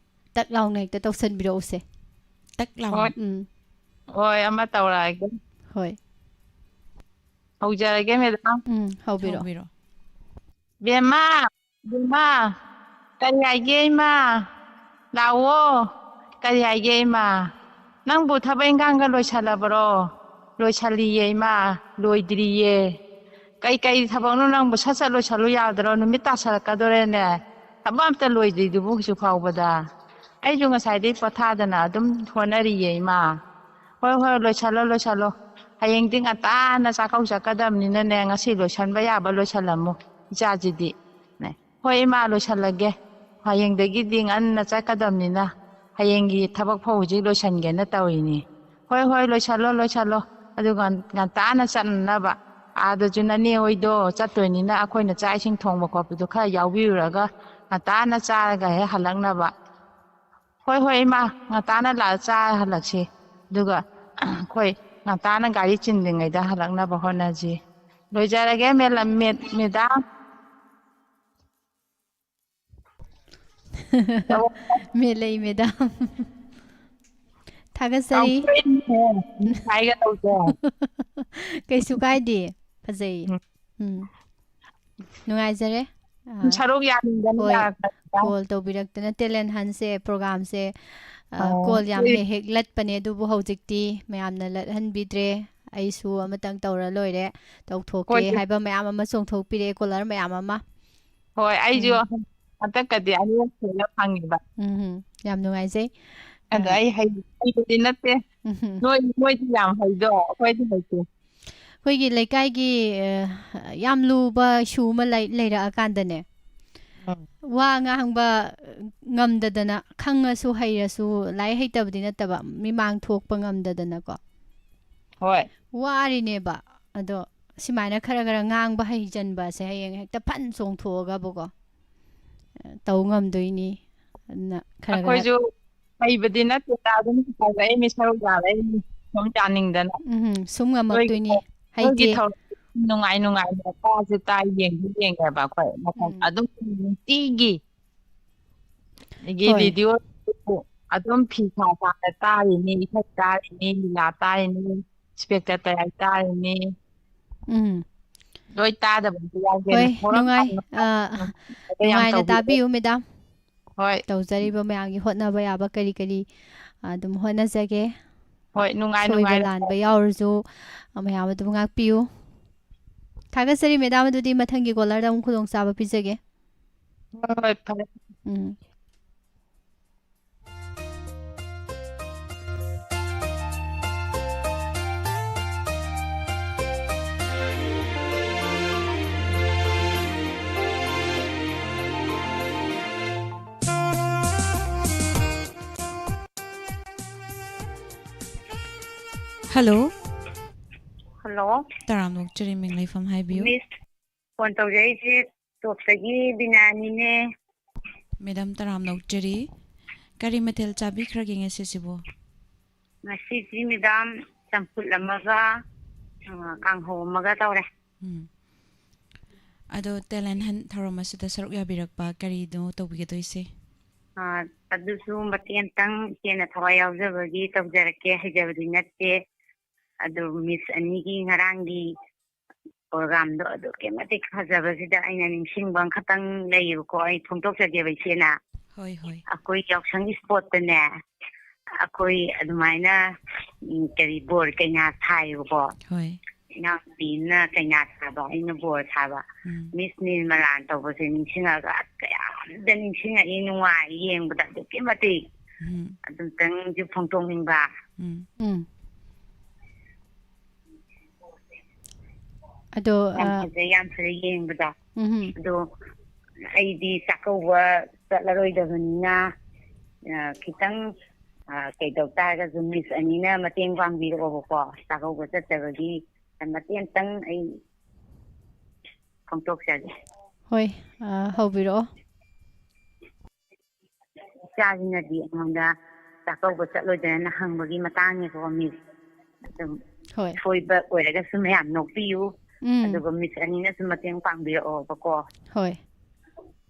ꯇꯛ ꯂꯥꯎꯅ ꯍꯦꯛꯇ ꯇꯧꯁꯟꯕꯤꯔꯛꯎꯁꯦ꯫ ꯇꯛ ꯂꯥꯎꯅ꯫ ꯍꯣꯏ꯫ ꯎꯝ꯫ ꯍꯣꯏ, ꯑꯃ ꯇꯧꯔꯛꯑꯒꯦ꯫ ꯍꯣꯏ꯫ ꯍꯧꯖꯔꯒꯦ, madam꯫ ꯎꯝ, ꯍꯧꯕꯤꯔꯛꯑꯣ꯫ ꯍꯧꯕꯤꯔꯛꯑꯣ꯫ ꯕꯦꯝꯃ, ꯕꯦꯝꯃ, ꯀꯔꯤ ꯍꯥꯏꯒꯦ, ꯏꯃꯥ? ꯂꯥꯛꯑꯣ꯫ ꯀꯔꯤ ꯍꯥꯏꯒꯦ, ꯏꯃꯥ? ꯅꯪꯕꯨ ꯊꯕꯛ ꯏꯟꯈꯥꯡꯒ ꯂꯣꯏꯁꯜꯂꯕ꯭ꯔꯣ? ꯂꯣꯏꯁꯜꯂꯤꯌꯦ, ꯏꯃꯥ, ꯂꯣꯏꯗ꯭ꯔꯤꯌꯦ꯫ ꯀꯩ ꯀꯩ ꯊꯕꯛꯅꯣ ꯅꯪꯕꯨ? ꯁꯠ ꯁꯠ ꯂꯣꯏꯁꯜꯂꯨ ꯌꯥꯗ꯭ꯔꯣ? ꯅꯨꯃꯤꯠ ꯇꯥꯁꯜꯂꯛꯀꯗꯣꯔꯦꯅꯦ꯫ ꯊꯕꯛ ꯑꯝꯇ ꯂꯣꯏꯗ꯭ꯔꯤꯗꯨꯕꯨ ꯍꯧꯖꯤꯛ ꯐꯥꯎꯕꯗ꯫ ꯑꯩꯁꯨ ꯉꯁꯥꯏꯗꯩ ꯄꯣꯊꯥꯗꯅ ꯑꯗꯨꯝ ꯍꯣꯠꯅꯔꯤꯌꯦ, ꯏꯃꯥ꯫ ꯍꯣꯏ, ꯍꯣꯏ, ꯂꯣꯏꯁꯜꯂꯣ, ꯂꯣꯏꯁꯜꯂꯣ꯫ ꯍꯌꯦꯡꯗꯤ ꯉꯟꯇꯥꯅ ꯆꯥꯛꯀꯧ ꯆꯠꯀꯗꯕꯅꯤꯅꯅꯦ, ꯉꯁꯤ ꯂꯣꯏꯁꯟꯕ ꯌꯥꯕ ꯂꯣꯏꯁꯜꯂꯝꯃꯨ, ꯏꯆꯥꯁꯤꯗꯤ꯫ ꯅꯦ꯫ ꯍꯣꯏ, ꯏꯃꯥ, ꯂꯣꯏꯁꯜꯂꯒꯦ꯫ ꯍꯌꯦꯡꯗꯒꯤꯗꯤ ꯉꯟꯅ ꯆꯠꯀꯗꯕꯅꯤꯅ ꯍꯌꯦꯡꯒꯤ ꯊꯕꯛ ꯐꯧ ꯍꯧꯖꯤꯛ ꯂꯣꯏꯁꯟꯒꯦꯅ ꯇꯧꯔꯤꯅꯤ꯫ ꯍꯣꯏ, ꯍꯣꯏ, ꯂꯣꯏꯁꯜꯂꯣ, ꯂꯣꯏꯁꯜꯂꯣ꯫ ꯑꯗꯨꯒ ꯉꯟꯇꯥꯅ ꯆꯠꯅꯅꯕ꯫ ꯑꯥꯗꯁꯨ ꯅꯅꯦ ꯍꯣꯏꯗꯣ ꯆꯠꯇꯣꯏꯅꯤꯅ ꯑꯩꯈꯣꯏꯅ ꯆꯥꯛ ꯏꯁꯤꯡ ꯊꯣꯡꯕ ꯈꯣꯠꯄꯗꯣ ꯈꯔ ꯌꯥꯎꯕꯤꯔꯨꯔꯒ ꯉꯟꯇꯥꯅ ꯆꯥꯔꯒ ꯍꯦꯛ ꯍꯜꯂꯛꯅꯕ꯫ ꯍꯣꯏ, ꯍꯣꯏ, ꯏꯃꯥ, ꯉꯟꯇꯥꯅ ꯂꯥꯛꯑ ꯆꯥꯔ ꯍꯜꯂꯛꯁꯤ꯫ ꯑꯗꯨꯒ ꯑꯩꯈꯣꯏ ꯉꯟꯇꯥꯅ ꯒꯥꯔꯤ ꯆꯤꯟꯗ꯭ꯔꯤꯉꯩꯗ ꯍꯜꯂꯛꯅꯕ ꯍꯣꯠꯅꯁꯤ꯫ ꯂꯣꯏꯖꯔꯒꯦ, ꯃꯦꯂꯝ-, ꯃꯦ-, ꯃꯦꯗꯥꯝ꯫ ꯃꯦꯂꯩ ꯃꯦꯗꯥꯝ꯫ ꯊꯥꯒꯠꯆꯔꯤ꯫ ꯀꯥꯎꯊꯣꯛꯏꯅꯦꯍꯦ, ꯉꯁꯥꯏꯒ ꯇꯧꯗꯦ꯫ ꯀꯩꯁꯨ ꯀꯥꯏꯗꯦ, ꯐꯖꯩ꯫ ꯎꯝ꯫ ꯎꯝ꯫ ꯅꯨꯡꯉꯥꯏꯖꯔꯦ꯫ ꯑ, ꯁꯔꯨꯛ ꯌꯥꯅꯤꯡꯗꯅ ꯍꯣꯏ, ꯂꯥꯛꯄꯅꯤꯗ꯫ ꯀꯣꯜ ꯇꯧꯕꯤꯔꯛꯇꯅ, ꯇꯦꯂꯦꯟ ꯍꯟꯁꯦ ꯄ꯭ꯔꯣꯒꯥꯝꯁꯦ, ꯑ, ꯑꯣ, ꯀꯣꯜ ꯌꯥꯝ ꯍꯣꯏ꯫ ꯍꯦꯛ ꯍꯦꯛ ꯂꯠꯄꯅꯦ, ꯑꯗꯨꯕꯨ ꯍꯧꯖꯤꯛꯇꯤ ꯃꯌꯥꯝꯅ ꯂꯠꯍꯟꯕꯤꯗ꯭ꯔꯦ꯫ ꯑꯩꯁꯨ ꯑꯃꯇꯪ ꯇꯧꯔ ꯂꯣꯏꯔꯦ꯫ ꯇꯧꯊꯣꯛꯀꯦ ꯍꯣꯏ꯫ ꯍꯥꯏꯕ ꯃꯌꯥꯝ ꯑꯃ ꯆꯣꯡꯊꯣꯛꯄꯤꯔꯛꯑꯦ, ꯀꯣꯂꯔ ꯃꯌꯥꯝ ꯑꯃ꯫ ꯍꯣꯏ, ꯑꯩꯁꯨ ꯎꯝ꯫ ꯍꯟꯗꯛꯀꯗꯤ ꯑꯅꯤꯔꯛ ꯁꯨꯅ ꯐꯪꯉꯦꯕ꯫ ꯎꯝ, ꯌꯥꯝ ꯅꯨꯡꯉꯥꯏꯖꯩ꯫ ꯑꯗꯣ ꯑ, ꯑꯩ ꯍꯩ-, ꯍꯩꯕꯗꯤ ꯅꯠꯇꯦ꯫ ꯎꯝ꯫ ꯅꯣꯏ, ꯅꯣꯏꯗꯤ ꯌꯥꯝ ꯍꯩꯗꯣ, ꯑꯩꯈꯣꯏꯗꯤ ꯍꯩꯇꯦ꯫ ꯑꯩꯈꯣꯏꯒꯤ ꯂꯩꯀꯥꯏꯒꯤ, ꯑ, ꯌꯥꯝ ꯂꯨꯕ ꯏꯁꯨ ꯑꯃ ꯂꯩ-, ꯂꯩꯔꯛꯑꯀꯥꯟꯗꯅꯦ, ꯎꯝ꯫ ꯋꯥ ꯉꯥꯡꯕ ꯉꯝꯗꯗꯅ, ꯈꯪꯉꯁꯨ ꯍꯩꯔꯁꯨ, ꯂꯥꯏꯔꯤꯛ ꯍꯩꯇꯕꯗꯤ ꯅꯠꯇꯕ, ꯃꯤꯃꯥꯡ ꯊꯣꯛꯄ ꯉꯝꯗꯗꯅꯀꯣ꯫ ꯍꯣꯏ꯫ ꯋꯥꯔꯤꯅꯦꯕ꯫ ꯑꯗꯣ ꯁꯨꯃꯥꯏꯅ ꯈꯔ ꯈꯔ ꯉꯥꯡꯕ ꯍꯩꯖꯟꯕꯁꯦ ꯍꯌꯦꯡ ꯍꯦꯛꯇ ꯐꯟ ꯆꯣꯡꯊꯣꯛꯑꯒꯕꯀꯣ, ꯇꯧ ꯉꯝꯗꯣꯏꯅꯤ꯫ ꯑꯗꯨꯅ ꯈꯔ ꯈꯔ ꯑꯩꯈꯣꯏꯁꯨ ꯍꯩꯕꯗꯤ ꯅꯠꯇꯦꯗ, ꯑꯗꯨꯝ ꯍꯧꯔꯛꯏꯅꯤ, ꯁꯔꯨꯛ ꯌꯥꯔꯛꯏꯅꯤ, ꯁꯨꯝ ꯌꯥꯅꯤꯡꯗꯅ꯫ ꯎꯝ, ꯁꯨꯝ ꯅꯣꯏꯒꯤ ꯉꯝꯃꯛꯇꯣꯏꯅꯤ꯫ ꯊꯧ-, ꯅꯣꯏꯒꯤ ꯍꯩꯇꯦ꯫ ꯊꯧꯔꯝ ꯅꯨꯡꯉꯥꯏ ꯅꯨꯡꯉꯥꯏꯅ ꯇꯥꯁꯦ ꯇꯥꯏ, ꯌꯦꯡꯁꯨ ꯌꯦꯡꯉꯦꯕ ꯑꯩꯈꯣꯏ꯫ ꯃꯇꯝ ꯎꯝ꯫ ꯑꯗꯨꯝ ꯅꯨꯡꯇꯤꯒꯤ꯫ ꯑꯗꯒꯤ ꯍꯣꯏ꯫ ꯔꯦꯗꯤꯑꯣ ꯑꯗꯨꯝ ꯐꯤ ꯁꯥ ꯁꯥꯅ ꯇꯥꯔꯤꯅꯤ, ꯏꯁꯩ ꯇꯥꯔꯤꯅꯤ, ꯂꯤꯂꯥ ꯇꯥꯔꯤꯅꯤ, ꯏꯁꯄꯦꯛꯇꯔ ꯇꯌꯥꯏ ꯇꯥꯔꯤꯅꯤ꯫ ꯎꯝ꯫ ꯂꯣꯏ ꯇꯥꯗꯕ ꯑꯝꯇ ꯌꯥꯎꯗꯦꯅꯦ꯫ ꯍꯣꯏ, ꯊꯧꯔꯝ ꯅꯨꯡꯉꯥꯏ-, ꯌꯥꯝꯅ ꯑ, ꯌꯥꯝ ꯅꯨꯡꯉꯥꯏꯅ ꯇꯧꯕꯤꯔꯣ꯫ ꯇꯥꯕꯤꯌꯨ, ꯃꯦꯗꯥꯝ꯫ ꯍꯣꯏ꯫ ꯇꯧꯖꯔꯤꯕ ꯃꯌꯥꯝꯒꯤ ꯍꯣꯠꯅꯕ ꯌꯥꯕ ꯀꯔꯤ ꯀꯔꯤ, ꯑ, ꯑꯗꯨꯝ ꯍꯣꯠꯅꯖꯒꯦ꯫ ꯍꯣꯏ, ꯅꯨꯡꯉꯥꯏ ꯁꯣꯏꯕ ꯅꯨꯡꯉꯥꯏꯅ ꯂꯥꯟꯕ ꯌꯥꯎꯔꯁꯨ, ꯑ, ꯃꯌꯥꯝ ꯑꯗꯨꯝ ꯉꯥꯛꯄꯤꯌꯨ꯫ ꯊꯥꯒꯠꯆꯔꯤ, ꯃꯦꯗꯥꯝ꯫ ꯑꯗꯨꯗꯤ ꯃꯊꯪꯒꯤ ꯀꯣꯂꯔꯗ ꯑꯃꯨꯛ ꯈꯨꯗꯣꯡꯆꯥꯕ ꯄꯤꯖꯒꯦ꯫ ꯍꯣꯏ, ꯍꯣꯏ, ꯐꯔꯦ꯫ ꯎꯝ꯫ Hello. ꯍꯜꯂꯣ꯫ ꯇꯔꯥꯝꯅ ꯑꯣꯛꯆꯔꯤ, ꯃꯤꯡ ꯂꯩꯐꯝ ꯍꯥꯏꯕꯤꯌꯨ꯫ ꯃꯤꯁ, ꯐꯣꯟ ꯇꯧꯖꯔꯛꯏꯁꯦ ꯇꯣꯞꯇꯒꯤ ꯕꯤꯅꯥꯅꯤꯅꯦ꯫ ꯃꯦꯗꯥꯝ, ꯇꯔꯥꯝꯅ ꯑꯣꯛꯆꯔꯤ꯫ ꯀꯔꯤ ꯃꯊꯦꯜ ꯆꯥꯕꯤꯈ꯭ꯔꯒꯦ ꯉꯁꯤꯁꯤꯕꯨ? ꯉꯁꯤꯗꯤ ꯃꯦꯗꯥꯝ, ꯆꯝꯐꯨꯠ ꯑꯃꯒ, ꯑ, ꯀꯥꯡꯍꯧ ꯑꯃꯒ ꯇꯧꯔꯦ꯫ ꯎꯝ꯫ ꯑꯗꯣ ꯇꯦꯂꯦꯟ ꯍꯟ ꯊꯧꯔꯝ ꯑꯁꯤꯗ ꯁꯔꯨꯛ ꯌꯥꯕꯤꯔꯛꯄ ꯀꯔꯤꯅꯣ ꯇꯧꯕꯤꯒꯗꯣꯏꯁꯦ? ꯑ, ꯑꯗꯨꯁꯨ ꯃꯇꯦꯛ ꯑꯃꯇꯪ ꯏꯆꯦꯅ ꯊꯋꯥꯏ ꯌꯥꯎꯖꯕꯒꯤ ꯇꯧꯖꯔꯛꯀꯦ, ꯍꯩꯖꯕꯗꯤ ꯅꯠꯇꯦ꯫ ꯑꯗꯨ ꯃꯤꯁ ꯑꯅꯤꯒꯤ ꯉꯔꯥꯡꯒꯤ ꯄ꯭ꯔꯣꯒ꯭ꯔꯥꯝꯗꯣ ꯑꯗꯨꯛꯀꯤ ꯃꯇꯤꯛ ꯐꯖꯕꯁꯤꯗ ꯑꯩꯅ ꯅꯤꯡꯁꯤꯡꯕ ꯑꯃꯈꯛꯇꯪ ꯂꯩꯌꯦꯕꯀꯣ, ꯑꯩ ꯐꯣꯡꯗꯣꯛꯆꯒꯦꯕ ꯏꯆꯦꯅ꯫ ꯍꯣꯏ, ꯍꯣꯏ꯫ ꯑꯩꯈꯣꯏ ꯌꯥꯎꯁꯪ ꯏꯁꯄꯣꯔꯠꯇꯅꯦ, ꯑꯩꯈꯣꯏ ꯑꯗꯨꯃꯥꯏꯅ, ꯎꯝ, ꯀꯔꯤ, ꯕꯣꯔ ꯀꯩꯅꯥ ꯁꯥꯏꯌꯦꯕꯀꯣ꯫ ꯍꯣꯏ꯫ ꯏꯅꯥꯎꯅꯨꯄꯤꯅ ꯀꯩꯅꯥ ꯁꯥꯕ, ꯑꯩꯅ ꯕꯣꯔ ꯁꯥꯕ꯫ ꯎꯝ꯫ ꯃꯤꯁ ꯅꯤꯔꯃꯂꯥꯅ ꯇꯧꯕꯁꯦ ꯅꯤꯡꯁꯤꯡꯉꯒ ꯑꯁ ꯀꯌꯥꯗ ꯅꯤꯡꯁꯤꯡꯉꯛꯏ, ꯅꯨꯡꯉꯥꯏ ꯌꯦꯡꯕꯗ ꯑꯗꯨꯛꯀꯤ ꯃꯇꯤꯛ꯫ ꯎꯝ꯫ ꯑꯗꯨꯝꯇꯪꯁꯨ ꯐꯣꯡꯗꯣꯛꯅꯤꯡꯕ꯫ ꯎꯝ꯫ ꯎꯝ꯫ ꯑꯗꯣ, ꯌꯥꯝ ꯑ, ꯐꯖꯩ, ꯌꯥꯝ ꯐꯖꯩ ꯌꯦꯡꯕꯗ꯫ ꯎꯝꯍꯨꯝ꯫ ꯑꯗꯣ ꯑꯩꯗꯤ ꯆꯥꯛꯀꯧꯕ ꯆꯠꯂꯔꯣꯏꯗꯕꯅꯤꯅ, ꯑ, ꯈꯤꯇꯪ, ꯑ, ꯀꯩꯗꯧ ꯇꯥꯔꯒꯁꯨ ꯃꯤꯁ ꯑꯅꯤꯅ ꯃꯇꯦꯡ ꯄꯥꯡꯕꯤꯔꯛꯑꯣꯕꯀꯣ, ꯆꯥꯛꯀꯧꯕ ꯆꯠꯇꯕꯒꯤ ꯃꯇꯦꯡ ꯑꯝꯇꯪ ꯑꯩ ꯐꯣꯡꯗꯣꯛꯆꯒꯦ꯫ ꯍꯣꯏ, ꯑ, ꯍꯧꯕꯤꯔꯛꯑꯣ꯫ ꯏꯆꯥꯁꯤꯅꯗꯤ ꯑꯩꯉꯣꯟꯗ ꯆꯥꯛꯀꯧꯕ ꯆꯠꯂꯣꯏꯗ꯭ꯔꯅ ꯍꯪꯕꯒꯤ ꯃꯇꯥꯡꯅꯦꯀꯣ, ꯃꯤꯁ꯫ ꯑꯗꯨꯝ ꯍꯣꯏ꯫ ꯁꯣꯏꯕ ꯑꯣꯏꯔꯒꯁꯨ ꯃꯌꯥꯝ ꯅꯣꯛꯄꯤꯌꯨ꯫ ꯎꯝ꯫ ꯑꯗꯨꯒ ꯃꯤꯁ ꯑꯅꯤꯅꯁꯨ ꯃꯇꯦꯡ ꯄꯥꯡꯕꯤꯔꯛꯑꯣꯕꯀꯣ꯫ ꯍꯣꯏ꯫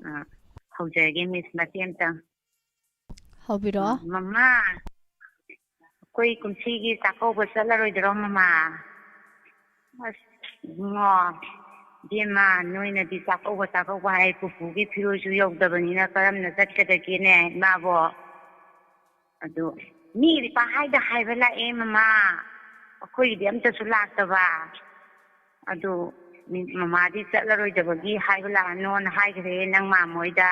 ꯑ, ꯍꯧꯖꯔꯒꯦ, ꯃꯤꯁ, ꯃꯇꯦꯛ ꯑꯝꯇꯪ꯫ ꯍꯧꯕꯤꯔꯛꯑꯣ꯫ ꯑ, ꯃꯃꯥ, ꯑꯩꯈꯣꯏ ꯀꯨꯝꯁꯤꯒꯤ ꯆꯥꯛꯀꯧꯕ ꯆꯠꯂꯔꯣꯏꯗ꯭ꯔꯣ, ꯃꯃꯥ? ꯑꯁ, ꯏꯕꯨꯡꯉꯣ, ꯏꯕꯦꯝꯃ, ꯅꯣꯏꯅꯗꯤ ꯆꯥꯛꯀꯧꯕ, ꯆꯥꯛꯀꯧꯕ ꯍꯥꯏ, ꯄꯨꯄꯨꯒꯤ ꯐꯤꯔꯣꯜꯁꯨ ꯌꯧꯗꯕꯅꯤꯅ ꯀꯔꯝꯅ ꯆꯠꯀꯗꯒꯦꯅꯦ, ꯏꯃꯥꯕꯣ? ꯑꯗꯨ ꯃꯤꯒꯤꯗꯤ ꯄꯪꯍꯥꯏꯗ ꯍꯥꯏꯕ ꯂꯥꯛꯑꯦ, ꯃꯃꯥ, ꯑꯩꯈꯣꯏꯒꯤꯗꯤ ꯑꯝꯇꯁꯨ ꯂꯥꯛꯇꯕ꯫ ꯑꯗꯨ ꯃꯃꯥꯗꯤ ꯆꯠꯂꯔꯣꯏꯗꯕꯒꯤ ꯍꯥꯏꯕ ꯂꯥꯛꯑꯅꯣꯅ ꯍꯥꯏꯈ꯭ꯔꯦ ꯅꯪ ꯃꯥꯃꯣꯏꯗ꯫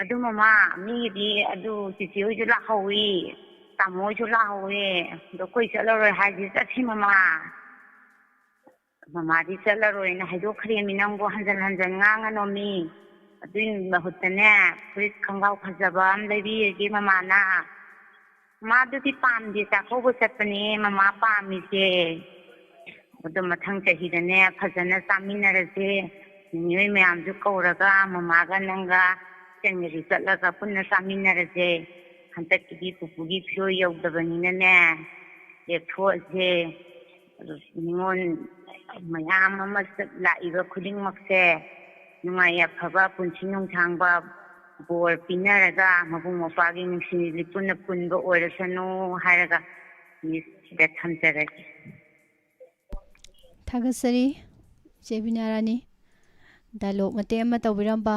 ꯑꯗꯨ ꯃꯃꯥ, ꯃꯤꯒꯤꯗꯤ ꯑꯗꯨ ꯆꯤꯆꯦ ꯍꯣꯏꯁꯨ ꯂꯥꯛꯍꯧꯋꯤ, ꯇꯥꯃꯣ ꯍꯣꯏꯁꯨ ꯂꯥꯛꯍꯧꯋꯦ, ꯑꯗꯣ ꯑꯩꯈꯣꯏ ꯆꯠꯂꯔꯣꯏ ꯍꯥꯏꯁꯤ ꯆꯠꯁꯤ ꯃꯃꯥ꯫ ꯃꯃꯥꯗꯤ ꯆꯠꯂꯔꯣꯏꯅ ꯍꯥꯏꯗꯣꯛꯈ꯭ꯔꯦꯃꯤ ꯅꯪꯕꯨ, ꯍꯟꯖꯟ ꯍꯟꯖꯟ ꯉꯥꯡꯉꯅꯣꯃꯤ꯫ ꯑꯗꯨꯏ ꯃꯍꯨꯠꯇꯅꯦ, ꯐꯨꯔꯤꯠ ꯈꯣꯡꯒ꯭ꯔꯥꯎ ꯐꯖꯕ ꯑꯃ ꯂꯩꯕꯤꯔꯒꯦ ꯃꯃꯥꯅ꯫ ꯃꯥꯗꯨꯗꯤ ꯄꯥꯝꯗꯦ, ꯆꯥꯛꯀꯧꯕ ꯆꯠꯄꯅꯦ ꯃꯃꯥ ꯄꯥꯝꯃꯤꯁꯦ꯫ ꯑꯗꯣ ꯃꯊꯪ ꯆꯍꯤꯗꯅꯦ ꯐꯖꯅ ꯆꯥꯃꯤꯟꯅꯔꯁꯦ꯫ ꯅꯤꯅꯦ ꯍꯣꯏ ꯃꯌꯥꯝꯁꯨ ꯀꯧꯔꯒ ꯃꯃꯥꯒ ꯅꯪꯒ ꯏꯆꯟꯒꯁꯨ ꯆꯠꯂꯒ ꯄꯨꯟꯅ ꯆꯥꯃꯤꯟꯅꯔꯁꯦ꯫ ꯍꯟꯗꯛꯀꯤꯗꯤ ꯄꯨꯄꯨꯒꯤ ꯐꯤꯔꯣꯏ ꯌꯧꯗꯕꯅꯤꯅꯅꯦ, ꯂꯦꯞꯊꯣꯛꯑꯁꯦ꯫ ꯑꯗꯨ ꯅꯤꯉꯣꯜ ꯃꯌꯥꯝ ꯑꯃ ꯂꯥꯛꯏꯕ ꯈꯨꯗꯤꯡꯃꯛꯁꯦ ꯅꯨꯡꯉꯥꯏ ꯌꯥꯏꯐꯕ, ꯄꯨꯟꯁꯤ ꯅꯨꯡꯁꯥꯡꯕ ꯕꯣꯔ ꯄꯤꯅꯔꯒ ꯃꯕꯨꯡ ꯃꯧꯄ꯭ꯋꯥꯒꯤ ꯅꯨꯡꯁꯤꯅ ꯄꯨꯟꯅ ꯄꯨꯟꯕ ꯑꯣꯏꯔꯁꯅꯨ ꯍꯥꯏꯔꯒ ꯃꯤꯁ ꯁꯤꯗ ꯊꯝꯖꯔꯒꯦ꯫ ꯊꯥꯒꯠꯆꯔꯤ ꯏꯆꯦ ꯕꯤꯅꯥꯔꯥꯅꯤ꯫ ꯗꯥꯏꯂꯣꯛ ꯃꯇꯦꯛ ꯑꯃ ꯇꯧꯕꯤꯔꯝꯕ꯫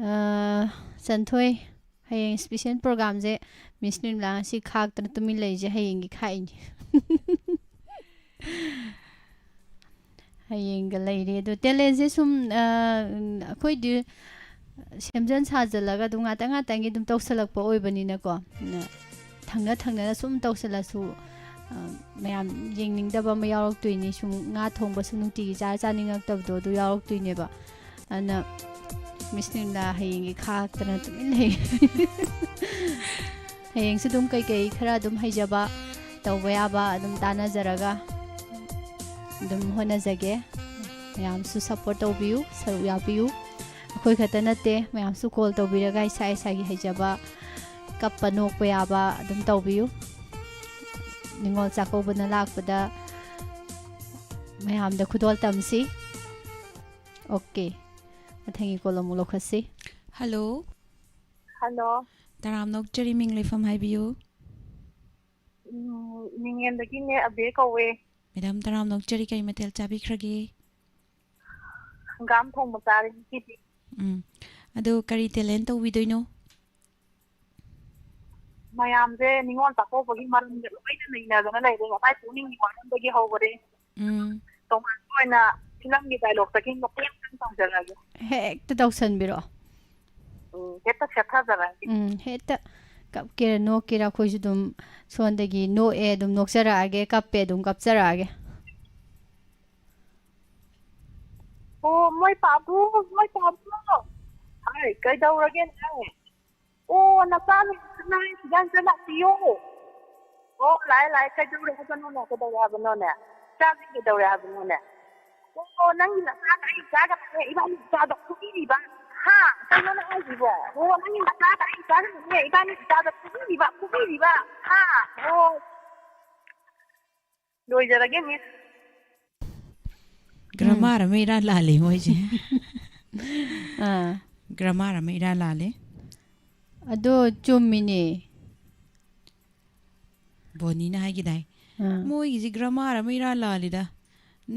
ꯑꯥ, ꯆꯟꯊꯣꯏ, ꯍꯌꯦꯡ ꯏꯁꯄꯤꯁꯦꯜ ꯄ꯭ꯔꯣꯒꯥꯝꯁꯦ ꯃꯤꯁ ꯅꯤꯔꯃꯂꯥ ꯉꯁꯤ ꯈꯥꯛꯇꯅ ꯇꯨꯃꯤꯟ ꯂꯩꯔꯤꯁꯦ ꯍꯌꯦꯡꯒꯤ ꯈꯥꯛꯏꯅꯤ꯫ ꯍꯌꯦꯡꯒ ꯂꯩꯔꯦ꯫ ꯑꯗꯣ ꯇꯦꯂꯦꯟꯁꯦ ꯁꯨꯝ, ꯑꯥ, ꯑꯩꯈꯣꯏꯗꯤ ꯁꯦꯝꯖꯤꯟ ꯁꯥꯖꯤꯜꯂꯒ ꯑꯗꯨꯝ ꯉꯥꯛꯇꯪ ꯉꯥꯛꯇꯪꯒꯤ ꯑꯗꯨꯝ ꯇꯧꯁꯜꯂꯛꯄ ꯑꯣꯏꯕꯅꯤꯅꯀꯣ꯫ ꯑꯗꯨꯅ ꯊꯪꯅ ꯊꯪꯅꯅ ꯁꯨꯝ ꯇꯧꯁꯜꯂꯁꯨ, ꯑꯥ, ꯃꯌꯥꯝ ꯌꯦꯡꯅꯤꯡꯗꯕ ꯑꯃ ꯌꯥꯎꯔꯛꯇꯣꯏꯅꯤ꯫ ꯁꯨꯝ ꯉꯥ ꯊꯣꯡꯕꯁꯨ ꯅꯨꯡꯇꯤꯒꯤ ꯆꯥꯔ ꯆꯥꯅꯤꯡꯉꯛꯇꯕꯗꯣ ꯑꯗꯨ ꯌꯥꯎꯔꯛꯇꯣꯏꯅꯦꯕ꯫ ꯑꯗꯨꯅ ꯃꯤꯁ ꯅꯤꯔꯃꯂꯥ ꯍꯌꯦꯡꯒꯤ ꯈꯥꯛꯇꯅ ꯇꯨꯃꯤꯟ ꯂꯩ꯫ ꯍꯌꯦꯡꯁꯨ ꯑꯗꯨꯝ ꯀꯩꯀꯩ ꯈꯔ ꯑꯗꯨꯝ ꯍꯩꯖꯕ, ꯇꯧꯕ ꯌꯥꯕ ꯑꯗꯨꯝ ꯇꯥꯟꯅꯖꯔꯒ ꯑꯗꯨꯝ ꯍꯣꯠꯅꯖꯒꯦ꯫ ꯃꯌꯥꯝꯁꯨ ꯁꯞꯄꯣꯔꯠ ꯇꯧꯕꯤꯌꯨ, ꯁꯔꯨꯛ ꯌꯥꯕꯤꯌꯨ꯫ ꯑꯩꯈꯣꯏ ꯈꯛꯇ ꯅꯠꯇꯦ, ꯃꯌꯥꯝꯁꯨ ꯀꯣꯜ ꯇꯧꯕꯤꯔꯒ ꯏꯁꯥ ꯏꯁꯥꯒꯤ ꯍꯩꯖꯕ, ꯀꯞꯄ ꯅꯣꯛꯄ ꯌꯥꯕ ꯑꯗꯨꯝ ꯇꯧꯕꯤꯌꯨ꯫ ꯅꯤꯉꯣꯜ ꯆꯥꯛꯀꯧꯕꯅ ꯂꯥꯛꯄꯗ ꯃꯌꯥꯝꯗ ꯈꯨꯗꯣꯜ ꯇꯝꯁꯤ꯫ ꯑꯣꯀꯦ, ꯃꯊꯪꯒꯤ ꯀꯣꯜ ꯑꯃꯨꯛ ꯂꯧꯈꯠꯁꯤ꯫ ꯍꯜꯂꯣ꯫ ꯍꯜꯂꯣ꯫ ꯇꯔꯥꯝꯅ ꯑꯣꯛꯆꯔꯤ, ꯃꯤꯡ ꯂꯩꯐꯝ ꯍꯥꯏꯕꯤꯌꯨ꯫ ꯎꯝ, ꯅꯤꯡꯉꯦꯟꯗꯒꯤꯅꯦ ꯑꯕꯦ ꯀꯧꯋꯦ꯫ ꯃꯦꯗꯥꯝ, ꯇꯔꯥꯝꯅ ꯑꯣꯛꯆꯔꯤ, ꯀꯔꯤ ꯃꯊꯦꯜ ꯆꯥꯕꯤꯈ꯭ꯔꯒꯦ? ꯍꯪꯒꯥꯝ ꯊꯣꯡꯕ ꯆꯥꯔꯦ ꯉꯁꯤꯗꯤ꯫ ꯎꯝ꯫ ꯑꯗꯣ ꯀꯔꯤ ꯇꯦꯂꯦꯟ ꯇꯧꯕꯤꯗꯣꯏꯅꯣ? ꯃꯌꯥꯝꯁꯦ ꯅꯤꯉꯣꯜ ꯆꯥꯛꯀꯧꯕꯒꯤ ꯃꯔꯝꯗ ꯂꯣꯏꯅ ꯅꯩꯅꯗꯅ ꯂꯩꯔꯦ꯫ ꯉꯁꯥꯏ ꯄꯨꯛꯅꯤꯡꯒꯤ ꯋꯥꯔꯣꯝꯗꯒꯤ ꯍꯧꯈꯔꯦ꯫ ꯎꯝ꯫ ꯇꯣꯉꯥꯟꯕ ꯑꯣꯏꯅ ꯐꯤꯂꯝꯒꯤ ꯗꯥꯏꯂꯣꯛꯇꯒꯤ ꯃꯇꯦꯛ ꯑꯃꯇꯪ ꯇꯧꯖꯔꯛꯑꯒꯦ꯫ ꯍꯦꯛꯇ ꯇꯧꯁꯟꯕꯤꯔꯛꯑꯣ꯫ ꯎꯝ, ꯍꯦꯛꯇ ꯁꯦꯠꯊꯖꯔꯛꯑꯒꯦ꯫ ꯎꯝ, ꯍꯦꯛꯇ ꯀꯞꯀꯦꯔꯥ ꯅꯣꯛꯀꯦꯔꯥ ꯑꯩꯈꯣꯏꯁꯨ ꯑꯗꯨꯝ ꯁꯣꯝꯗꯒꯤ ꯅꯣꯛꯑꯦ ꯑꯗꯨꯝ ꯅꯣꯛꯆꯔꯛꯑꯒꯦ, ꯀꯞꯄꯦ ꯑꯗꯨꯝ ꯀꯞꯆꯔꯛꯑꯒꯦ꯫ ꯑꯣ, ꯃꯣꯏ ꯄꯥꯕꯨ, ꯃꯣꯏ ꯄꯥꯕꯨ꯫ ꯍꯥꯏ, ꯀꯩꯗꯧꯔꯒꯦ ꯅꯪ? ꯑꯣ, ꯅꯆꯥꯅꯨꯄꯤ ꯅꯪ ꯁꯤꯗ ꯑꯝꯇ ꯂꯥꯛꯄꯤꯌꯣ꯫ ꯑꯣ, ꯂꯥꯛꯑꯦ, ꯂꯥꯛꯑꯦ꯫ ꯀꯩꯗꯧꯔꯦ ꯍꯥꯏꯕꯅꯣꯅꯦ? ꯀꯩꯗꯧꯔꯦ ꯍꯥꯏꯕꯅꯣꯅꯦ? ꯏꯆꯥꯁꯦ ꯀꯩꯗꯧꯔꯦ ꯍꯥꯏꯕꯅꯣꯅꯦ? ꯑꯣ, ꯅꯪꯒꯤ ꯅꯆꯥꯒ ꯑꯩ ꯏꯆꯥꯒꯅꯦ, ꯏꯕꯥꯅꯤ ꯏꯆꯥꯗꯣ ꯐꯨꯕꯤꯔꯤꯕ꯫ ꯍꯥ? ꯀꯩꯅꯣ ꯅꯪ ꯍꯥꯏꯁꯤꯕꯣ? ꯑꯣ, ꯅꯪꯒꯤ ꯅꯆꯥꯒ ꯑꯩ ꯏꯆꯥꯒꯅꯦ, ꯏꯕꯥꯅꯤ ꯏꯆꯥꯗꯣ ꯐꯨꯕꯤꯔꯤꯕ, ꯐꯨꯕꯤꯔꯤꯕ꯫ ꯍꯥ? ꯑꯣ꯫ ꯂꯣꯏꯖꯔꯒꯦ, ꯃꯤꯁ꯫ ꯒ꯭ꯔꯃꯥꯔ ꯑꯃ ꯏꯔꯥ ꯂꯥꯜꯂꯤ ꯃꯣꯏꯁꯦ꯫ ꯑꯥ꯫ ꯒ꯭ꯔꯃꯥꯔ ꯑꯃ ꯏꯔꯥ ꯂꯥꯜꯂꯤ꯫ ꯑꯗꯣ ꯆꯨꯝꯃꯤꯅꯦ꯫ ꯕꯣꯅꯤꯅ ꯍꯥꯏꯈꯤꯗꯥꯏ? ꯑꯥ꯫ "ꯃꯣꯏꯒꯤꯁꯤ ꯒ꯭ꯔꯃꯥꯔ ꯑꯃ ꯏꯔꯥ ꯂꯥꯜꯂꯤꯗ꯫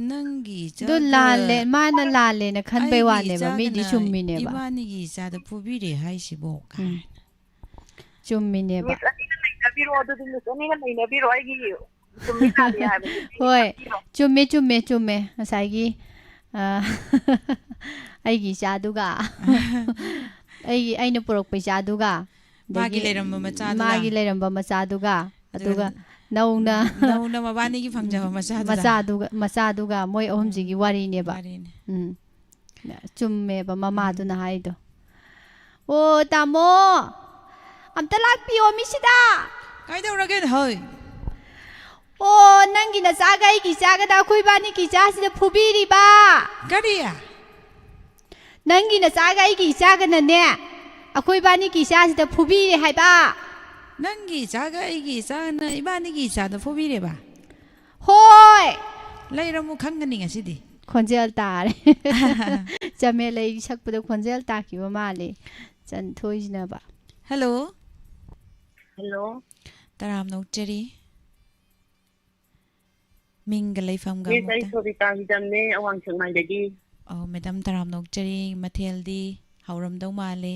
ꯅꯪꯒꯤ ꯑꯗꯨ ꯏꯆꯥꯒ ꯂꯥꯜꯂꯦ, ꯃꯥꯅ ꯂꯥꯜꯂꯦꯅ ꯈꯟꯕꯩ ꯑꯩꯒꯤ ꯋꯥꯅꯦꯕ, ꯃꯤꯗꯤ ꯏꯆꯥꯒꯅ ꯆꯨꯝꯃꯤꯅꯦꯕ꯫ ꯏꯕꯥꯅꯤꯒꯤ ꯏꯆꯥꯗ ꯐꯨꯕꯤꯔꯦ ꯍꯥꯏꯁꯤꯕꯣ?" ꯎꯝ꯫ ꯀꯥꯏꯅ꯫ ꯆꯨꯝꯃꯤꯅꯦꯕ꯫ ꯃꯤꯁ ꯑꯅꯤꯅ ꯅꯩꯅꯕꯤꯔꯣ, ꯑꯗꯨꯗꯤ ꯃꯤꯁ ꯑꯅꯤꯅ ꯅꯩꯅꯕꯤꯔꯣ, ꯑꯩꯒꯤ ꯆꯨꯝꯃꯤ ꯂꯥꯜꯂꯤ ꯍꯥꯏꯕꯗꯨꯗꯤ ꯍꯣꯏ, ꯇꯥꯛꯄꯤꯔꯣ꯫ ꯆꯨꯝꯃꯦ, ꯆꯨꯝꯃꯦ, ꯆꯨꯝꯃꯦ꯫ ꯉꯁꯥꯏꯒꯤ, ꯑ, ꯑꯩꯒꯤ ꯏꯆꯥꯗꯨꯒ, ꯑꯩꯒꯤ, ꯑꯩꯅ ꯄꯨꯔꯛꯄ ꯏꯆꯥꯗꯨꯒ, ꯃꯥꯒꯤ ꯑꯗꯒꯤ ꯂꯩꯔꯝꯕ ꯃꯆꯥꯗꯨꯒ꯫ ꯃꯥꯒꯤ ꯂꯩꯔꯝꯕ ꯃꯆꯥꯗꯨꯒ, ꯑꯗꯨꯒ ꯑꯗꯨꯒ ꯅꯧꯅ ꯅꯧꯅ ꯃꯕꯥꯅꯤꯒꯤ ꯐꯪꯖꯕ ꯃꯆꯥꯗꯨꯒ꯫ ꯃꯆꯥꯗꯨꯒ, ꯃꯆꯥꯗꯨꯒ ꯃꯣꯏ ꯑꯍꯨꯝꯁꯤꯒꯤ ꯎꯝ, ꯋꯥꯔꯤꯅꯦꯕ꯫ ꯋꯥꯔꯤꯅꯦ꯫ ꯎꯝ꯫ ꯆꯨꯝꯃꯦꯕ ꯃꯃꯥꯗꯨꯅ ꯎꯝ꯫ ꯍꯥꯏꯗꯣ꯫ "ꯑꯣ, ꯇꯥꯃꯣ, ꯑꯝꯇ ꯂꯥꯛꯄꯤꯌꯣ ꯃꯤꯁꯤꯗ꯫ ꯀꯥꯏꯗꯧꯔꯒꯦ ꯍꯣꯏ?" "ꯑꯣ, ꯅꯪꯒꯤ ꯅꯆꯥꯒ ꯑꯩꯒꯤ ꯏꯆꯥꯒꯗ ꯑꯩꯈꯣꯏ ꯏꯕꯥꯅꯤꯒꯤ ꯏꯆꯥꯁꯤꯗ ꯐꯨꯕꯤꯔꯤꯕ?" ꯀꯔꯤ? "ꯅꯪꯒꯤ ꯅꯆꯥꯒ ꯑꯩꯒꯤ ꯏꯆꯥꯒꯅꯅꯦ, ꯑꯩꯈꯣꯏ ꯏꯕꯥꯅꯤꯒꯤ ꯏꯆꯥꯁꯤꯗ ꯐꯨꯕꯤꯔꯦ ꯍꯥꯏꯕ?" "ꯅꯪꯒꯤ ꯏꯆꯥꯒ ꯑꯩꯒꯤ ꯏꯆꯥꯅ ꯏꯕꯥꯅꯤꯒꯤ ꯏꯆꯥꯗ ꯐꯨꯕꯤꯔꯦꯕ?" "ꯍꯣꯏ!" ꯂꯩꯔꯝꯃꯨ ꯈꯪꯒꯅꯤ ꯉꯁꯤꯗꯤ꯫ ꯈꯣꯟꯖꯦꯜ ꯇꯥꯔꯦ꯫ ꯆꯃꯦꯂꯩ ꯁꯛꯄꯗ ꯈꯣꯟꯖꯦꯜ ꯇꯥꯈꯤꯕ ꯃꯥꯜꯂꯦ ꯆꯟꯊꯣꯏꯁꯤꯅꯕ꯫ ꯍꯜꯂꯣ꯫ ꯍꯜꯂꯣ꯫ ꯇꯔꯥꯝꯅ ꯑꯣꯛꯆꯔꯤ꯫ ꯃꯤꯡꯒ ꯂꯩꯐꯝꯒ ꯃꯤꯁ, ꯑꯩ ꯑꯃꯨꯛꯇ꯫ ꯁꯣꯕꯤꯇꯥ ꯍꯤꯖꯝꯅꯦ, ꯑꯋꯥꯡ ꯁꯦꯛꯃꯥꯏꯗꯒꯤ꯫ ꯑꯧ, ꯃꯦꯗꯥꯝ, ꯇꯔꯥꯝꯅ ꯑꯣꯛꯆꯔꯤ꯫ ꯃꯊꯦꯜꯗꯤ ꯍꯥꯎꯔꯝꯗꯧ ꯃꯥꯜꯂꯦ꯫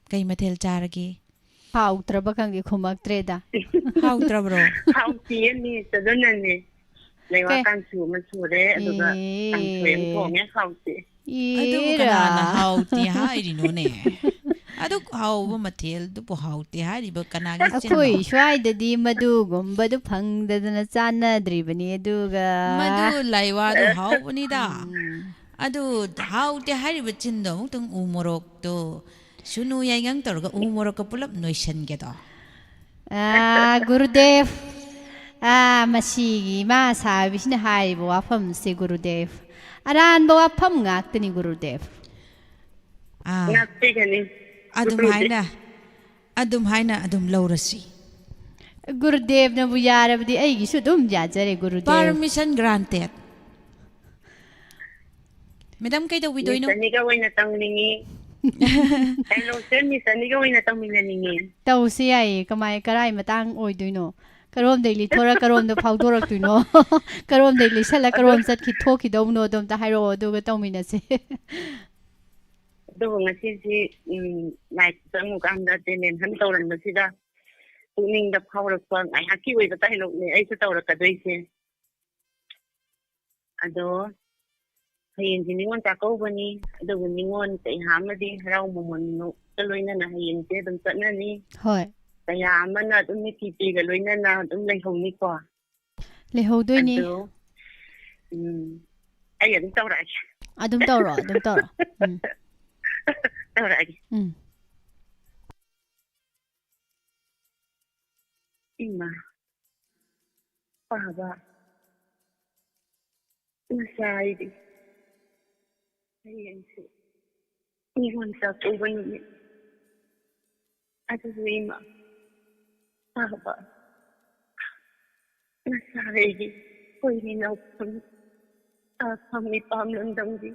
ꯀꯩ ꯃꯊꯦꯜ ꯆꯥꯔꯒꯦ? ꯍꯥꯎꯇ꯭ꯔꯕ ꯈꯪꯗꯦ, ꯈꯨꯝꯃꯛꯇ꯭ꯔꯦꯗ꯫ ꯍꯥꯎꯇ꯭ꯔꯕ꯭ꯔꯣ? ꯍꯥꯎꯇꯤꯌꯦ, ꯃꯤꯁ, ꯑꯗꯨꯅꯅꯦ꯫ ꯂꯩꯋꯥ ꯀꯩ? ꯀꯥꯡꯁꯨ ꯑꯃ ꯁꯨꯔꯦ, ꯑꯗꯨꯒ ꯀꯥꯡꯁꯣꯏ ꯑꯃ ꯑꯦ꯫ ꯊꯣꯡꯉꯦ, ꯍꯥꯎꯇꯦ꯫ ꯑꯗꯨꯕꯨ ꯏꯔꯥ꯫ ꯀꯅꯥꯅ ꯍꯥꯎꯇꯦ ꯍꯥꯏꯔꯤꯅꯣꯅꯦ? ꯑꯗꯨꯛ ꯍꯥꯎꯕ ꯃꯊꯦꯜꯗꯨꯕꯨ ꯍꯥꯎꯇꯦ ꯍꯥꯏꯔꯤꯕ ꯀꯅꯥꯒꯤ ꯏꯆꯤꯟꯅꯣ? ꯑꯩꯈꯣꯏ ꯁ꯭ꯋꯥꯏꯗꯗꯤ ꯃꯗꯨꯒꯨꯝꯕꯗꯨ ꯐꯪꯗꯗꯅ ꯆꯥꯟꯅꯗ꯭ꯔꯤꯕꯅꯤ, ꯑꯗꯨꯒ ꯃꯗꯨ ꯂꯥꯏꯋꯥꯗꯨ ꯍꯥꯎꯕꯅꯤꯗ꯫ ꯎꯝ꯫ ꯑꯗꯨ ꯍꯥꯎꯇꯦ ꯍꯥꯏꯔꯤꯕ ꯆꯤꯟꯗꯣ ꯑꯃꯨꯛꯇꯪ ꯎ ꯃꯣꯔꯣꯛꯇꯣ ꯁꯨꯅꯨ ꯌꯥꯏꯉꯪ ꯇꯧꯔꯒ ꯎ ꯃꯣꯔꯣꯛꯀ ꯄꯨꯂꯞ ꯅꯣꯏꯁꯟꯒꯦꯗꯣ꯫ ꯑꯥ, ꯒꯨꯔꯨꯗꯦꯕ꯫ ꯑꯥ, ꯃꯁꯤꯒꯤ ꯏꯃꯥ ꯁꯥꯕꯤꯁꯤꯅ ꯍꯥꯏꯔꯤꯕ ꯋꯥꯐꯝꯁꯦ ꯒꯨꯔꯨꯗꯦꯕ, ꯑꯔꯥꯟꯕ ꯋꯥꯐꯝ ꯉꯥꯛꯇꯅꯤ ꯒꯨꯔꯨꯗꯦꯕ꯫ ꯑꯥ, ꯉꯥꯛꯄꯤꯒꯅꯤ꯫ ꯑꯗꯨꯝ ꯍꯥꯏꯅ ꯑꯗꯨꯝ ꯍꯥꯏꯅ ꯑꯗꯨꯝ ꯂꯧꯔꯁꯤ꯫ ꯒꯨꯔꯨꯗꯦꯕꯅꯕꯨ ꯌꯥꯔꯕꯗꯤ ꯑꯩꯒꯤꯁꯨ ꯑꯗꯨꯝ ꯌꯥꯖꯔꯦ ꯒꯨꯔꯨꯗꯦꯕ꯫ Permission granted. ꯃꯦꯗꯥꯝ, ꯀꯩꯗꯧꯕꯤꯗꯣꯏꯅꯣ? ꯃꯤꯁ ꯑꯅꯤꯒ ꯑꯣꯏꯅ ꯇꯧꯅꯤꯡꯉꯤ꯫ ꯗꯥꯏꯂꯣꯛꯁꯦ ꯃꯤꯁ ꯑꯅꯤꯒ ꯑꯣꯏꯅ ꯇꯧꯃꯤꯟꯅꯅꯤꯡꯉꯤ꯫ ꯇꯧꯁꯤ ꯌꯥꯏꯌꯦ꯫ ꯀꯃꯥꯏ, ꯀꯔꯥꯏ ꯃꯇꯥꯡ ꯑꯣꯏꯗꯣꯏꯅꯣ? ꯀꯔꯣꯝꯗꯩ ꯂꯤꯊꯣꯔꯛ ꯀꯔꯣꯝꯗ ꯐꯥꯎꯗꯣꯔꯛꯇꯣꯏꯅꯣ? ꯀꯔꯣꯝꯗꯩ ꯂꯤꯁꯜꯂ ꯀꯔꯣꯝ ꯆꯠꯈꯤ ꯊꯣꯛꯈꯤꯗꯧꯅꯣ? ꯑꯗꯣ ꯑꯝꯇ ꯍꯥꯏꯔꯛꯑꯣ, ꯑꯗꯨꯒ ꯇꯧꯃꯤꯟꯅꯁꯦ꯫ ꯑꯗꯨꯕꯨ ꯉꯁꯤꯁꯤ ꯎꯝ, ꯂꯥꯏꯠ ꯆꯪꯉꯨꯀꯥꯟꯗ ꯇꯦꯂꯦꯟ ꯍꯟ ꯇꯧꯔꯝꯕꯁꯤꯗ ꯄꯨꯛꯅꯤꯡꯗ ꯐꯥꯎꯔꯛꯄ ꯉꯥꯏꯍꯥꯛꯀꯤ ꯑꯣꯏꯕ ꯗꯥꯏꯂꯣꯛꯅꯦ ꯑꯩꯁꯨ ꯇꯧꯔꯛꯀꯗꯣꯏꯁꯦ꯫ ꯑꯗꯣ ꯍꯌꯦꯡꯁꯦ ꯅꯤꯉꯣꯜ ꯆꯥꯛꯀꯧꯕꯅꯤ꯫ ꯑꯗꯨꯕꯨ ꯅꯤꯉꯣꯜ ꯀꯌꯥ ꯑꯃꯗꯤ ꯍꯔꯥꯎ ꯃꯃꯣꯟꯒ ꯂꯣꯏꯅꯅ ꯍꯌꯦꯡꯁꯦ ꯑꯗꯨꯝ ꯆꯠꯅꯅꯤ꯫ ꯍꯣꯏ꯫ ꯀꯌꯥ ꯑꯃꯅ ꯑꯗꯨꯝ ꯃꯤꯠꯀꯤ ꯄꯤꯒ ꯂꯣꯏꯅꯅ ꯑꯗꯨꯝ ꯂꯩꯍꯧꯅꯤꯀꯣ꯫ ꯂꯩꯍꯧꯗꯣꯏꯅꯤ꯫ ꯑꯗꯣ ꯎꯝ, ꯑꯩ ꯑꯗꯨꯝ ꯇꯧꯔꯛꯑꯒꯦ꯫ ꯑꯗꯨꯝ ꯇꯧꯔꯣ, ꯑꯗꯨꯝ ꯇꯧꯔꯣ꯫ ꯎꯝ, ꯇꯧꯔꯛꯑꯒꯦ꯫ ꯎꯝ꯫ ꯏꯃꯥ, ꯄꯥꯕ, ꯉꯁꯥꯏꯗꯤ ꯍꯌꯦꯡꯁꯦ ꯅꯤꯉꯣꯜ ꯆꯥꯛꯀꯧꯕ ꯅꯨꯃꯤꯠ꯫ ꯑꯗꯨꯕꯨ ꯏꯃꯥ, ꯄꯥꯕ, ꯉꯁꯥꯏꯒꯤ ꯑꯩꯈꯣꯏꯒꯤ ꯏꯅꯥꯎꯄꯥ ꯇꯥꯐꯝ ꯃꯤꯄꯥꯝ ꯂꯝꯗꯝꯒꯤ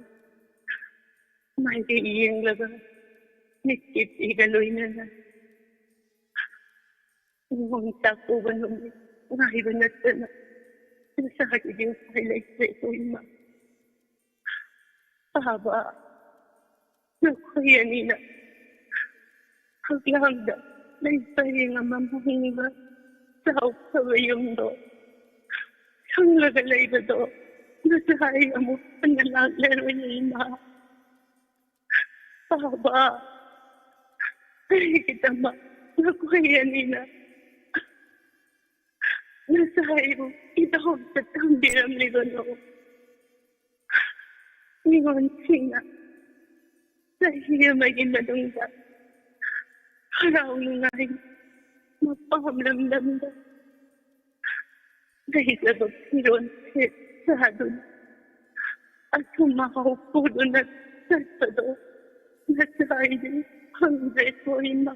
ꯃꯥꯏꯀꯩ ꯌꯦꯡꯂꯒ ꯃꯤꯠꯀꯤ ꯄꯤꯒ ꯂꯣꯏꯅꯅ ꯅꯤꯉꯣꯜ ꯆꯥꯛꯀꯧꯕ ꯅꯨꯃꯤꯠ ꯉꯥꯏꯕ ꯅꯠꯇꯅ ꯏꯆꯥꯒꯤꯗꯤ ꯎꯄꯥꯏ ꯂꯩꯇ꯭ꯔꯦ ꯏꯃꯥ꯫ ꯄꯥꯕ, ꯅꯈꯣꯏ ꯑꯅꯤꯅ ꯐꯛꯂꯥꯡꯗ ꯂꯩ ꯄꯔꯦꯡ ꯑꯃ ꯃꯨꯡꯕ ꯆꯥꯎꯈ꯭ꯔꯕ ꯌꯨꯝꯗꯣ ꯁꯪꯂꯒ ꯂꯩꯕꯗꯣ ꯉꯁꯥꯏ ꯑꯃꯨꯛ ꯍꯟꯅ ꯂꯥꯛꯂꯔꯣꯏ ꯏꯃꯥ꯫ ꯄꯥꯕ, ꯀꯔꯤꯒꯤꯗꯃꯛ ꯅꯈꯣꯏ ꯑꯅꯤꯅ ꯉꯁꯥꯏꯕꯨ ꯏꯇꯧꯗ ꯊꯝꯕꯤꯔꯝꯂꯤꯕꯅꯣ? ꯃꯤꯉꯣꯟꯁꯤꯡꯅ ꯆꯍꯤ ꯑꯃꯒꯤ ꯃꯅꯨꯡꯗ ꯍꯔꯥꯎ ꯅꯨꯡꯉꯥꯏ ꯃꯄꯥꯝ ꯂꯝꯗꯝꯗ ꯂꯩꯖꯕ ꯐꯤꯔꯣꯜ ꯁꯦꯠ ꯆꯥꯗꯨꯅ ꯑꯊꯨꯝ ꯑꯍꯥꯎ ꯄꯨꯗꯨꯅ ꯆꯠꯄꯗꯣ ꯅꯆꯥꯏꯗꯤ ꯐꯪꯗ꯭ꯔꯦꯀꯣ ꯏꯃꯥ꯫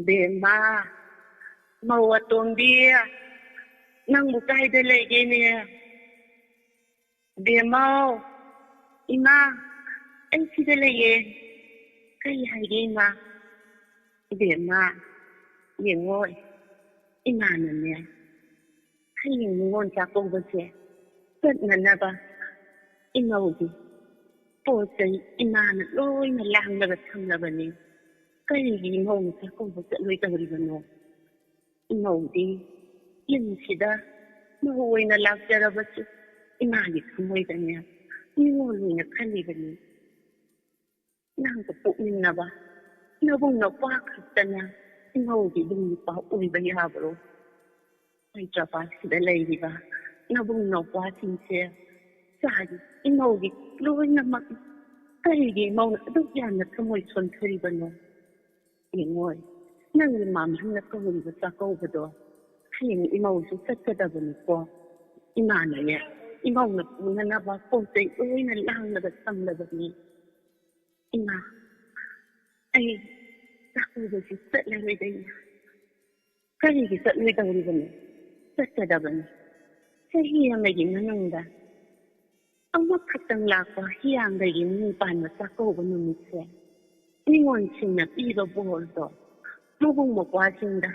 ꯕꯦꯝꯃ, ꯃꯧ ꯑꯇꯣꯝꯕꯤ, ꯅꯪꯕꯨ ꯀꯥꯏꯗ ꯂꯩꯒꯦꯅꯦ? ꯕꯦꯝꯃꯧ, ꯏꯃꯥ, ꯑꯩ ꯁꯤꯗ ꯂꯩꯌꯦ꯫ ꯀꯔꯤ ꯍꯥꯏꯒꯦ ꯏꯃꯥ? ꯏꯕꯦꯝꯃ, ꯌꯦꯡꯉꯣ, ꯏꯃꯥꯅꯅꯦ, ꯍꯌꯦꯡ ꯅꯤꯉꯣꯜ ꯆꯥꯛꯀꯧꯕꯁꯦ ꯆꯠꯅꯅꯕ ꯏꯃꯧꯒꯤ ꯄꯣꯠ ꯆꯩ ꯏꯃꯥꯅ ꯂꯣꯏꯅ ꯂꯥꯡꯂꯒ ꯊꯝꯂꯕꯅꯤ꯫ ꯀꯔꯤꯒꯤ ꯏꯃꯧꯅ ꯆꯥꯛꯀꯧꯕ ꯆꯠꯂꯣꯏꯗꯧꯔꯤꯕꯅꯣ? ꯏꯃꯧꯗꯤ ꯌꯨꯝꯁꯤꯗ ꯃꯧ ꯑꯣꯏꯅ ꯂꯥꯛꯆꯔꯕꯁꯨ ꯏꯃꯥꯒꯤ ꯊꯃꯣꯏꯗꯅꯦ ꯅꯤꯉꯣꯜ ꯑꯣꯏꯅ ꯈꯜꯂꯤꯕꯅꯤ꯫ ꯅꯪꯒ ꯄꯣꯛꯃꯤꯟꯅꯕ ꯅꯕꯨꯡ ꯅꯧꯄ꯭ꯋꯥ ꯈꯛꯇꯅ ꯏꯃꯧꯒꯤ ꯏꯕꯨꯡ ꯏꯄ꯭ꯋꯥ ꯑꯣꯏꯕ ꯌꯥꯕ꯭ꯔꯣ? ꯍꯩꯗ꯭ꯔꯕꯥꯗꯁꯤꯗ ꯂꯩꯔꯤꯕ ꯅꯕꯨꯡ ꯅꯧꯄ꯭ꯋꯥꯁꯤꯡꯁꯦ ꯆꯥꯒꯤ ꯏꯃꯧꯒꯤ ꯂꯣꯏꯅꯃꯛ꯫ ꯀꯔꯤꯒꯤ ꯏꯃꯧꯅ ꯑꯗꯨꯛ ꯌꯥꯝꯅ ꯊꯃꯣꯏ ꯁꯣꯟꯊꯔꯤꯕꯅꯣ? ꯌꯦꯡꯉꯣꯏ, ꯅꯪꯒꯤ ꯃꯥꯝꯍꯟꯅ ꯀꯧꯔꯤꯕ ꯆꯥꯛꯀꯧꯕꯗꯣ ꯍꯌꯦꯡ ꯏꯃꯧꯁꯨ ꯆꯠꯀꯗꯕꯅꯤꯀꯣ꯫ ꯏꯃꯥꯅꯅꯦ, ꯏꯃꯧꯅ ꯄꯨꯅꯅꯕ ꯄꯣꯠ ꯆꯩ ꯂꯣꯏꯅ ꯂꯥꯡꯂꯒ ꯊꯝꯂꯕꯅꯤ꯫ ꯏꯃꯥ, ꯑꯩ ꯆꯥꯛꯀꯧꯕꯁꯤ ꯆꯠꯂꯔꯣꯏꯗ ꯏꯃꯥ꯫ ꯀꯔꯤꯒꯤ ꯆꯠꯂꯣꯏꯗꯧꯔꯤꯕꯅꯣ? ꯆꯠꯀꯗꯕꯅꯤ꯫ ꯆꯍꯤ ꯑꯃꯒꯤ ꯃꯅꯨꯡꯗ ꯑꯃꯈꯛꯇꯪ ꯂꯥꯛꯄ ꯍꯤꯌꯥꯡꯒꯩꯒꯤ ꯅꯤꯡ ꯄꯥꯟꯕ ꯆꯥꯛꯀꯧꯕ ꯅꯨꯃꯤꯠꯁꯦ ꯅꯤꯉꯣꯜꯁꯤꯡꯅ ꯄꯤꯕ ꯕꯣꯔꯗꯣ ꯃꯕꯨꯡ ꯃꯧꯄ꯭ꯋꯥꯁꯤꯡꯗ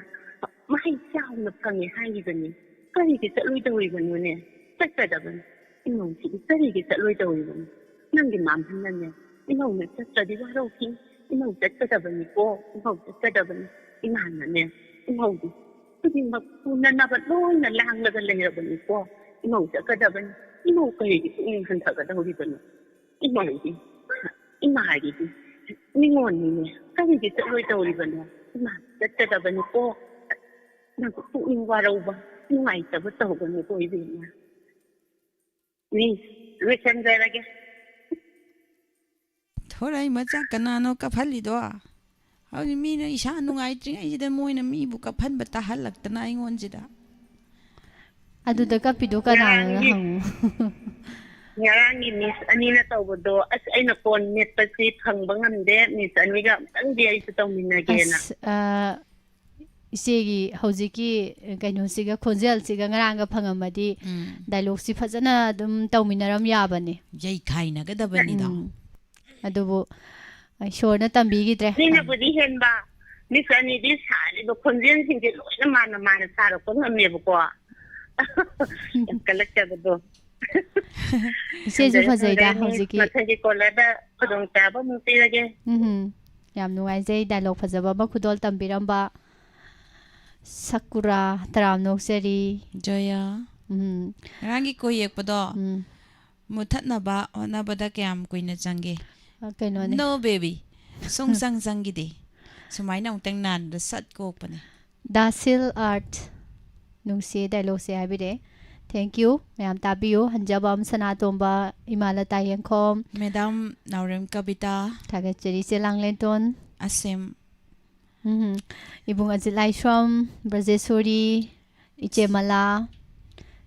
ꯃꯍꯩ ꯆꯥꯎꯅ ꯐꯪꯉꯦ ꯍꯥꯏꯔꯤꯕꯅꯤ꯫ ꯀꯔꯤꯒꯤ ꯆꯠꯂꯣꯏꯗꯧꯔꯤꯕꯅꯣꯅꯦ? ꯆꯠꯀꯗꯕꯅꯤ꯫ ꯏꯃꯧꯁꯤꯗꯤ ꯀꯔꯤꯒꯤ ꯆꯠꯂꯣꯏꯗꯧꯔꯤꯕꯅꯣ? ꯅꯪꯒꯤ ꯃꯥꯝꯍꯟꯅꯅꯦ, ꯏꯃꯧꯅ ꯆꯠꯇ꯭ꯔꯗꯤ ꯋꯥꯔꯧꯈꯤꯅꯤ꯫ ꯏꯃꯧ ꯆꯠꯀꯗꯕꯅꯤꯀꯣ, ꯏꯃꯧ ꯆꯠꯀꯗꯕꯅꯤ꯫ ꯏꯃꯥꯅꯅꯦ, ꯏꯃꯧꯗꯤ ꯈꯨꯗꯤꯡꯃꯛ ꯄꯨꯅꯅꯕ ꯂꯣꯏꯅ ꯂꯥꯡꯂꯒ ꯂꯩꯔꯕꯅꯤꯀꯣ꯫ ꯏꯃꯧ ꯆꯠꯀꯗꯕꯅꯤ꯫ ꯏꯃꯧ ꯀꯔꯤꯒꯤ ꯄꯨꯛꯅꯤꯡ ꯍꯟꯊꯒꯗꯧꯔꯤꯕꯅꯣ? ꯏꯃꯧꯗꯤ, ꯏꯃꯥꯒꯤꯗꯤ ꯅꯤꯉꯣꯜꯅꯤꯅꯦ, ꯀꯔꯤꯒꯤ ꯆꯠꯂꯣꯏꯗꯧꯔꯤꯕꯅꯣ? ꯏꯃꯥ ꯆꯠꯀꯗꯕꯅꯤꯀꯣ꯫ ꯅꯪ ꯄꯨꯛꯅꯤꯡ ꯋꯥꯔꯧꯕ ꯅꯨꯡꯉꯥꯏꯇꯕ ꯇꯧꯒꯅꯨꯀꯣ ꯏꯕꯦꯝꯃ꯫ ꯃꯤ ꯂꯣꯏꯁꯟꯖꯔꯒꯦ꯫ ꯊꯣꯔꯛꯏ ꯃꯆꯥ ꯀꯅꯥꯅꯣ ꯀꯞꯍꯜꯂꯤꯗꯣ? ꯍꯧꯖꯤꯛ ꯃꯤꯅ ꯏꯁꯥ ꯅꯨꯡꯉꯥꯏꯇ꯭ꯔꯤꯉꯩꯁꯤꯗ ꯃꯣꯏꯅ ꯃꯤꯕꯨ ꯀꯞꯍꯟꯕ ꯇꯥꯍꯜꯂꯛꯇꯅ ꯑꯩꯉꯣꯟꯁꯤꯗ꯫ ꯑꯗꯨꯗ ꯀꯞꯄꯤꯗꯣ ꯀꯅꯥꯅꯣꯅ ꯉꯔꯥꯡꯒꯤ ꯍꯪꯉꯨ꯫ ꯉꯔꯥꯡꯒꯤ ꯃꯤꯁ ꯑꯅꯤꯅ ꯇꯧꯕꯗꯣ, ꯑꯁ, ꯑꯩꯅ ꯀꯣꯟ ꯃꯦꯠꯄꯁꯤ ꯐꯪꯕ ꯉꯝꯗꯦ꯫ ꯃꯤꯁ ꯑꯅꯤꯒ ꯑꯝꯇꯪꯗꯤ ꯑꯩꯁꯨ ꯇꯧꯃꯤꯟꯅꯒꯦꯅ꯫ ꯑꯁ, ꯑ, ꯏꯆꯦꯒꯤ ꯍꯧꯖꯤꯛꯀꯤ ꯀꯩꯅꯣꯁꯤꯒ, ꯈꯣꯟꯖꯦꯜꯁꯤꯒ ꯉꯔꯥꯡꯒ ꯐꯪꯉꯝꯃꯗꯤ ꯎꯝ꯫ ꯗꯥꯏꯂꯣꯛꯁꯤ ꯐꯖꯅ ꯑꯗꯨꯝ ꯇꯧꯃꯤꯟꯅꯔꯝ ꯌꯥꯕꯅꯤ꯫ ꯌꯩꯈꯥꯏꯅꯒꯗꯕꯅꯤꯗꯣ꯫ ꯎꯝ꯫ ꯑꯗꯨꯕꯨ ꯏꯁꯣꯔꯅ ꯇꯝꯕꯤꯈꯤꯗ꯭ꯔꯦ꯫ ꯃꯤꯅꯕꯨꯗꯤ ꯍꯦꯟꯕ, ꯃꯤꯁ ꯑꯅꯤꯗꯤ ꯁꯥꯔꯤꯕ ꯈꯣꯟꯖꯦꯜꯁꯤꯡꯁꯦ ꯂꯣꯏꯅ ꯃꯥꯅ, ꯃꯥꯅ ꯁꯥꯔꯛꯄ ꯉꯝꯃꯦꯕꯀꯣ꯫ ꯌꯥꯝ ꯀꯜꯂꯛꯆꯕꯗꯣ꯫ ꯏꯆꯦꯁꯨ ꯊꯝꯖꯔꯦ, ꯐꯖꯩꯗ ꯊꯝꯖꯔꯦ, ꯃꯤꯁ꯫ ꯍꯧꯖꯤꯛꯀꯤ꯫ ꯃꯊꯪꯒꯤ ꯀꯣꯂꯔꯗ ꯈꯨꯗꯣꯡꯆꯥꯕ ꯑꯃꯨꯛ ꯄꯤꯔꯒꯦ꯫ ꯎꯝ, ꯌꯥꯝ ꯅꯨꯡꯉꯥꯏꯖꯩ ꯗꯥꯏꯂꯣꯛ ꯐꯖꯕ ꯑꯃ ꯈꯨꯗꯣꯜ ꯇꯝꯕꯤꯔꯝꯕ꯫ ꯁꯀꯨꯔꯥ, ꯇꯔꯥꯝ ꯅꯣꯛꯆꯔꯤ꯫ ꯖꯣꯌꯥ꯫ ꯎꯝ꯫ ꯉꯔꯥꯡꯒꯤ ꯀꯣꯏ ꯌꯦꯛꯄꯗꯣ ꯎꯝ꯫ ꯃꯨꯊꯠꯅꯕ ꯍꯣꯠꯅꯕꯗ ꯀꯌꯥꯝ ꯀꯨꯏꯅ ꯆꯪꯒꯦ? ꯑ, ꯀꯩꯅꯣꯅꯦ꯫ No, baby꯫ ꯁꯨꯡꯆꯪ ꯆꯪꯈꯤꯗꯦ꯫ ꯁꯨꯃꯥꯏꯅ ꯑꯃꯨꯛꯇꯪ ꯅꯥꯟꯕꯗ ꯁꯠ ꯀꯣꯛꯄꯅꯦ꯫ ꯗꯥꯁꯤꯜ ꯑꯥꯔꯠ, ꯅꯨꯡꯁꯤ ꯗꯥꯏꯂꯣꯛꯁꯦ ꯍꯥꯏꯕꯤꯔꯛꯑꯦ꯫ Thank you꯫ ꯃꯌꯥꯝ ꯇꯥꯕꯤꯌꯨ꯫ ꯍꯟꯖꯕꯝ ꯁꯅꯥꯇꯣꯝꯕ, ꯏꯃꯥ ꯂꯇꯥ ꯌꯦꯡꯈꯣꯝ꯫ ꯃꯦꯗꯥꯝ ꯅꯥꯎꯔꯦꯝ ꯀꯕꯤꯇꯥ꯫ ꯊꯥꯒꯠꯆꯔꯤ ꯏꯆꯦ ꯂꯥꯡꯂꯦꯟꯇꯣꯟ꯫ ꯑꯁꯦꯝ꯫ ꯎꯝ꯫ ꯏꯕꯨꯡ ꯑꯖꯤꯠ ꯂꯥꯏꯁ꯭ꯔꯝ, ꯕ꯭ꯔꯖꯦꯁꯣꯔꯤ, ꯏꯆꯦ ꯃꯂꯥ꯫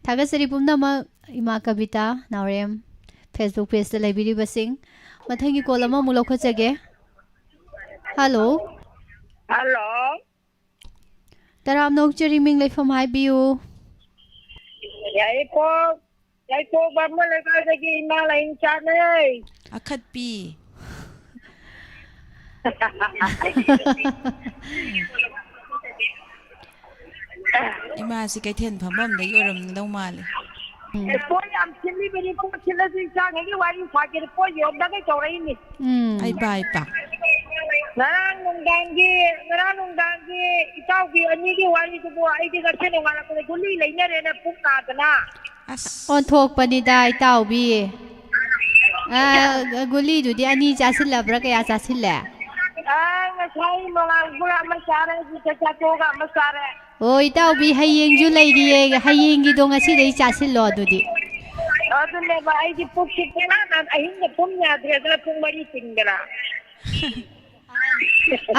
ꯊꯥꯒꯠꯆꯔꯤ ꯄꯨꯝꯅꯃꯛ, ꯏꯃꯥ ꯀꯕꯤꯇꯥ, ꯅꯥꯎꯔꯦꯝ, Facebook pageꯇ ꯂꯩꯕꯤꯔꯤꯕꯁꯤꯡ꯫ ꯃꯊꯪꯒꯤ ꯀꯣꯜ ꯑꯃꯃꯨꯛ ꯂꯧꯈꯠꯆꯒꯦ꯫ ꯍꯜꯂꯣ꯫ ꯍꯜꯂꯣ꯫ ꯇꯔꯥꯝꯅ ꯑꯣꯛꯆꯔꯤ, ꯃꯤꯡ ꯂꯩꯐꯝ ꯍꯥꯏꯕꯤꯌꯨ꯫ ꯌꯥꯏꯔꯤꯄꯣꯛ, ꯌꯥꯏꯔꯤꯄꯣꯛ ꯕꯥꯃꯣꯟ ꯂꯩꯀꯥꯏꯗꯒꯤ ꯏꯃꯥ ꯂꯥꯏꯅꯤꯡꯆꯥꯅꯦ꯫ ꯑꯈꯠꯄꯤ꯫ ꯏꯃꯥꯁꯤ ꯀꯩꯊꯦꯜ ꯐꯝꯐꯝꯗꯒꯤ ꯑꯣꯏꯔꯝꯒꯗꯧ ꯃꯥꯜꯂꯦ꯫ ꯎꯝ꯫ ꯑꯦ, ꯄꯣꯠ ꯌꯥꯝ ꯁꯤꯠꯂꯤꯕꯅꯤ, ꯄꯣꯠ ꯁꯤꯠꯂꯁꯨ ꯏꯆꯥꯈꯩꯒꯤ ꯋꯥꯔꯤ ꯁꯥꯒꯦꯅ ꯄꯣꯠ ꯌꯣꯟꯅꯕ ꯇꯧꯔꯛꯏꯅꯤ꯫ ꯎꯝ꯫ ꯑꯩ ꯄꯥꯏ ꯄꯥ꯫ ꯉꯔꯥꯡ ꯅꯨꯡꯗꯥꯡꯒꯤ, ꯉꯔꯥꯡ ꯅꯨꯡꯗꯥꯡꯒꯤ ꯏꯇꯥꯎꯕꯤ ꯑꯅꯤꯒꯤ ꯋꯥꯔꯤꯗꯨꯕꯨ ꯑꯩꯗꯤ ꯉꯁꯤ ꯅꯣꯡꯉꯥꯜꯂꯛꯄꯗ ꯒꯨꯂꯤ ꯂꯩꯅꯔꯦꯅ ꯄꯨꯛ ꯅꯥꯗꯅ꯫ ꯑꯁ꯫ ꯑꯣꯟꯊꯣꯛꯄꯅꯤꯗ ꯏꯇꯥꯎꯕꯤ꯫ ꯑ, ꯒꯨꯂꯤꯗꯨꯗꯤ ꯑꯅꯤ ꯆꯥꯁꯤꯜꯂꯕ꯭ꯔꯥ, ꯀꯌꯥ ꯆꯥꯁꯤꯜꯂꯦ? ꯑ, ꯍꯩ ꯃꯣꯔꯥꯡ ꯄꯨꯔꯥ ꯑꯃ ꯆꯥꯔꯦ, ꯍꯧꯖꯤꯛꯇ ꯆꯥꯊꯣꯛꯑꯒ ꯑꯃ ꯆꯥꯔꯦ꯫ ꯑꯣ, ꯏꯇꯥꯎꯕꯤ, ꯍꯌꯦꯡꯁꯨ ꯂꯩꯔꯤꯌꯦ, ꯍꯌꯦꯡꯒꯤꯗꯣ ꯉꯁꯤꯗꯩ ꯆꯥꯁꯤꯜꯂꯣ ꯑꯗꯨꯗꯤ꯫ ꯑꯗꯨꯅꯦꯕ, ꯑꯩꯗꯤ ꯄꯨꯛꯁꯤ ꯄꯨꯔꯥ ꯅꯥꯟ-, ꯑꯍꯤꯡꯒ ꯇꯨꯝ ꯌꯥꯗ꯭ꯔꯦꯗꯅ, ꯄꯨꯡ ꯃꯔꯤ ꯆꯤꯡꯗꯅ꯫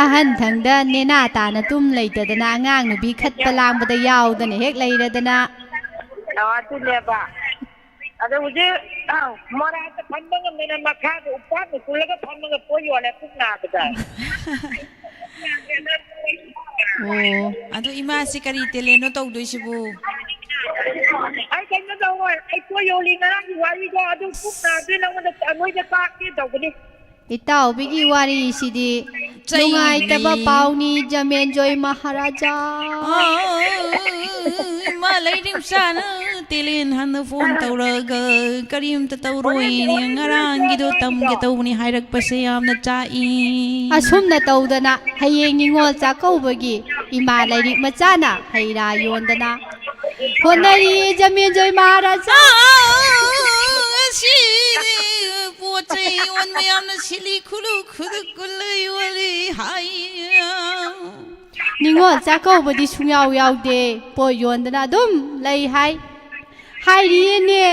ꯑꯍꯟ ꯊꯪꯗ ꯅꯦꯅꯥ ꯇꯥꯅ ꯇꯨꯝ ꯂꯩꯇꯗꯅ, ꯑꯉꯥꯡ ꯅꯨꯕꯤ ꯈꯠꯄ ꯂꯥꯡꯕꯗ ꯌꯥꯎꯗꯅ ꯍꯦꯛ ꯂꯩꯔꯗꯅ꯫ ꯑꯣ, ꯑꯗꯨꯅꯦꯕ꯫ ꯑꯗꯣ ꯍꯧꯖꯤꯛ, ꯑ, ꯃꯣꯔꯥꯗ ꯐꯝꯕ ꯉꯝꯗꯅ ꯃꯈꯥꯗ ꯎꯄꯥꯛꯅ ꯀꯨꯜꯂꯒ ꯐꯝꯃꯒ ꯄꯣꯠ ꯌꯣꯜꯂꯦ ꯄꯨꯛ ꯅꯥꯕꯗ꯫ ꯑꯣ꯫ ꯑꯗꯣ ꯏꯃꯥꯁꯤ ꯀꯔꯤ ꯇꯦꯂꯦꯟꯅꯣ ꯇꯧꯗꯣꯏꯁꯤꯕꯨ? ꯑꯩ ꯀꯩꯅꯣ ꯇꯧꯔꯣꯏ, ꯑꯩ ꯄꯣꯠ ꯌꯣꯜꯂꯤ ꯉꯔꯥꯡꯒꯤ ꯋꯥꯔꯤꯗꯣ ꯑꯗꯨ ꯄꯨꯛ ꯅꯥꯕꯗꯨ ꯅꯉꯣꯟꯗ, ꯅꯣꯏꯗ ꯇꯥꯛꯀꯦ ꯇꯧꯕꯅꯤ꯫ ꯏꯇꯥꯎꯕꯤꯒꯤ ꯋꯥꯔꯤꯁꯤꯗꯤ ꯆꯩꯅꯤ꯫ ꯅꯨꯡꯉꯥꯏꯇꯕ ꯄꯥꯎꯅꯤ, ꯖꯃꯦꯟꯖꯣꯏ ꯃꯍꯥꯔꯥꯖꯥ꯫ ꯑꯥ, ꯏꯃꯥ ꯂꯩꯔꯤꯡ ꯆꯥꯅ ꯇꯦꯂꯦꯟ ꯍꯟꯅ ꯐꯣꯟ ꯇꯧꯔꯒ ꯀꯔꯤꯝꯇ ꯇꯧꯔꯣꯏꯅꯦ, ꯉꯔꯥꯡꯒꯤꯗꯣ ꯇꯝꯒꯦ ꯇꯧꯕꯅꯤ ꯍꯥꯏꯔꯛꯄꯁꯦ ꯌꯥꯝꯅ ꯆꯥꯛꯏ꯫ ꯑꯁꯨꯝꯅ ꯇꯧꯗꯅ ꯍꯌꯦꯡ ꯅꯤꯉꯣꯜ ꯆꯥꯛꯀꯧꯕꯒꯤ ꯏꯃꯥ ꯂꯥꯏꯔꯤꯛ ꯃꯆꯥꯅ ꯍꯩ ꯔꯥ ꯌꯣꯟꯗꯅ ꯍꯣꯠꯅꯔꯤ, ꯖꯃꯦꯟꯖꯣꯏ ꯃꯍꯥꯔꯥꯖꯥ꯫ ꯑꯥ, ꯁꯤꯗꯤ ꯄꯣꯠ ꯆꯩ ꯌꯣꯟꯕ ꯌꯥꯝꯅ ꯁꯤꯠꯂꯤ, ꯈꯨꯂꯨ ꯈꯨꯗꯨ ꯀꯨꯜꯂ ꯌꯣꯜꯂꯤ ꯍꯥꯏ꯫ ꯅꯤꯉꯣꯜ ꯆꯥꯛꯀꯧꯕꯗꯤ ꯁꯨꯡꯌꯥꯎ ꯌꯥꯎꯗꯦ, ꯄꯣꯠ ꯌꯣꯟꯗꯅ ꯑꯗꯨꯝ ꯂꯩ ꯍꯥꯏ, ꯍꯥꯏꯔꯤꯌꯦꯅꯦ꯫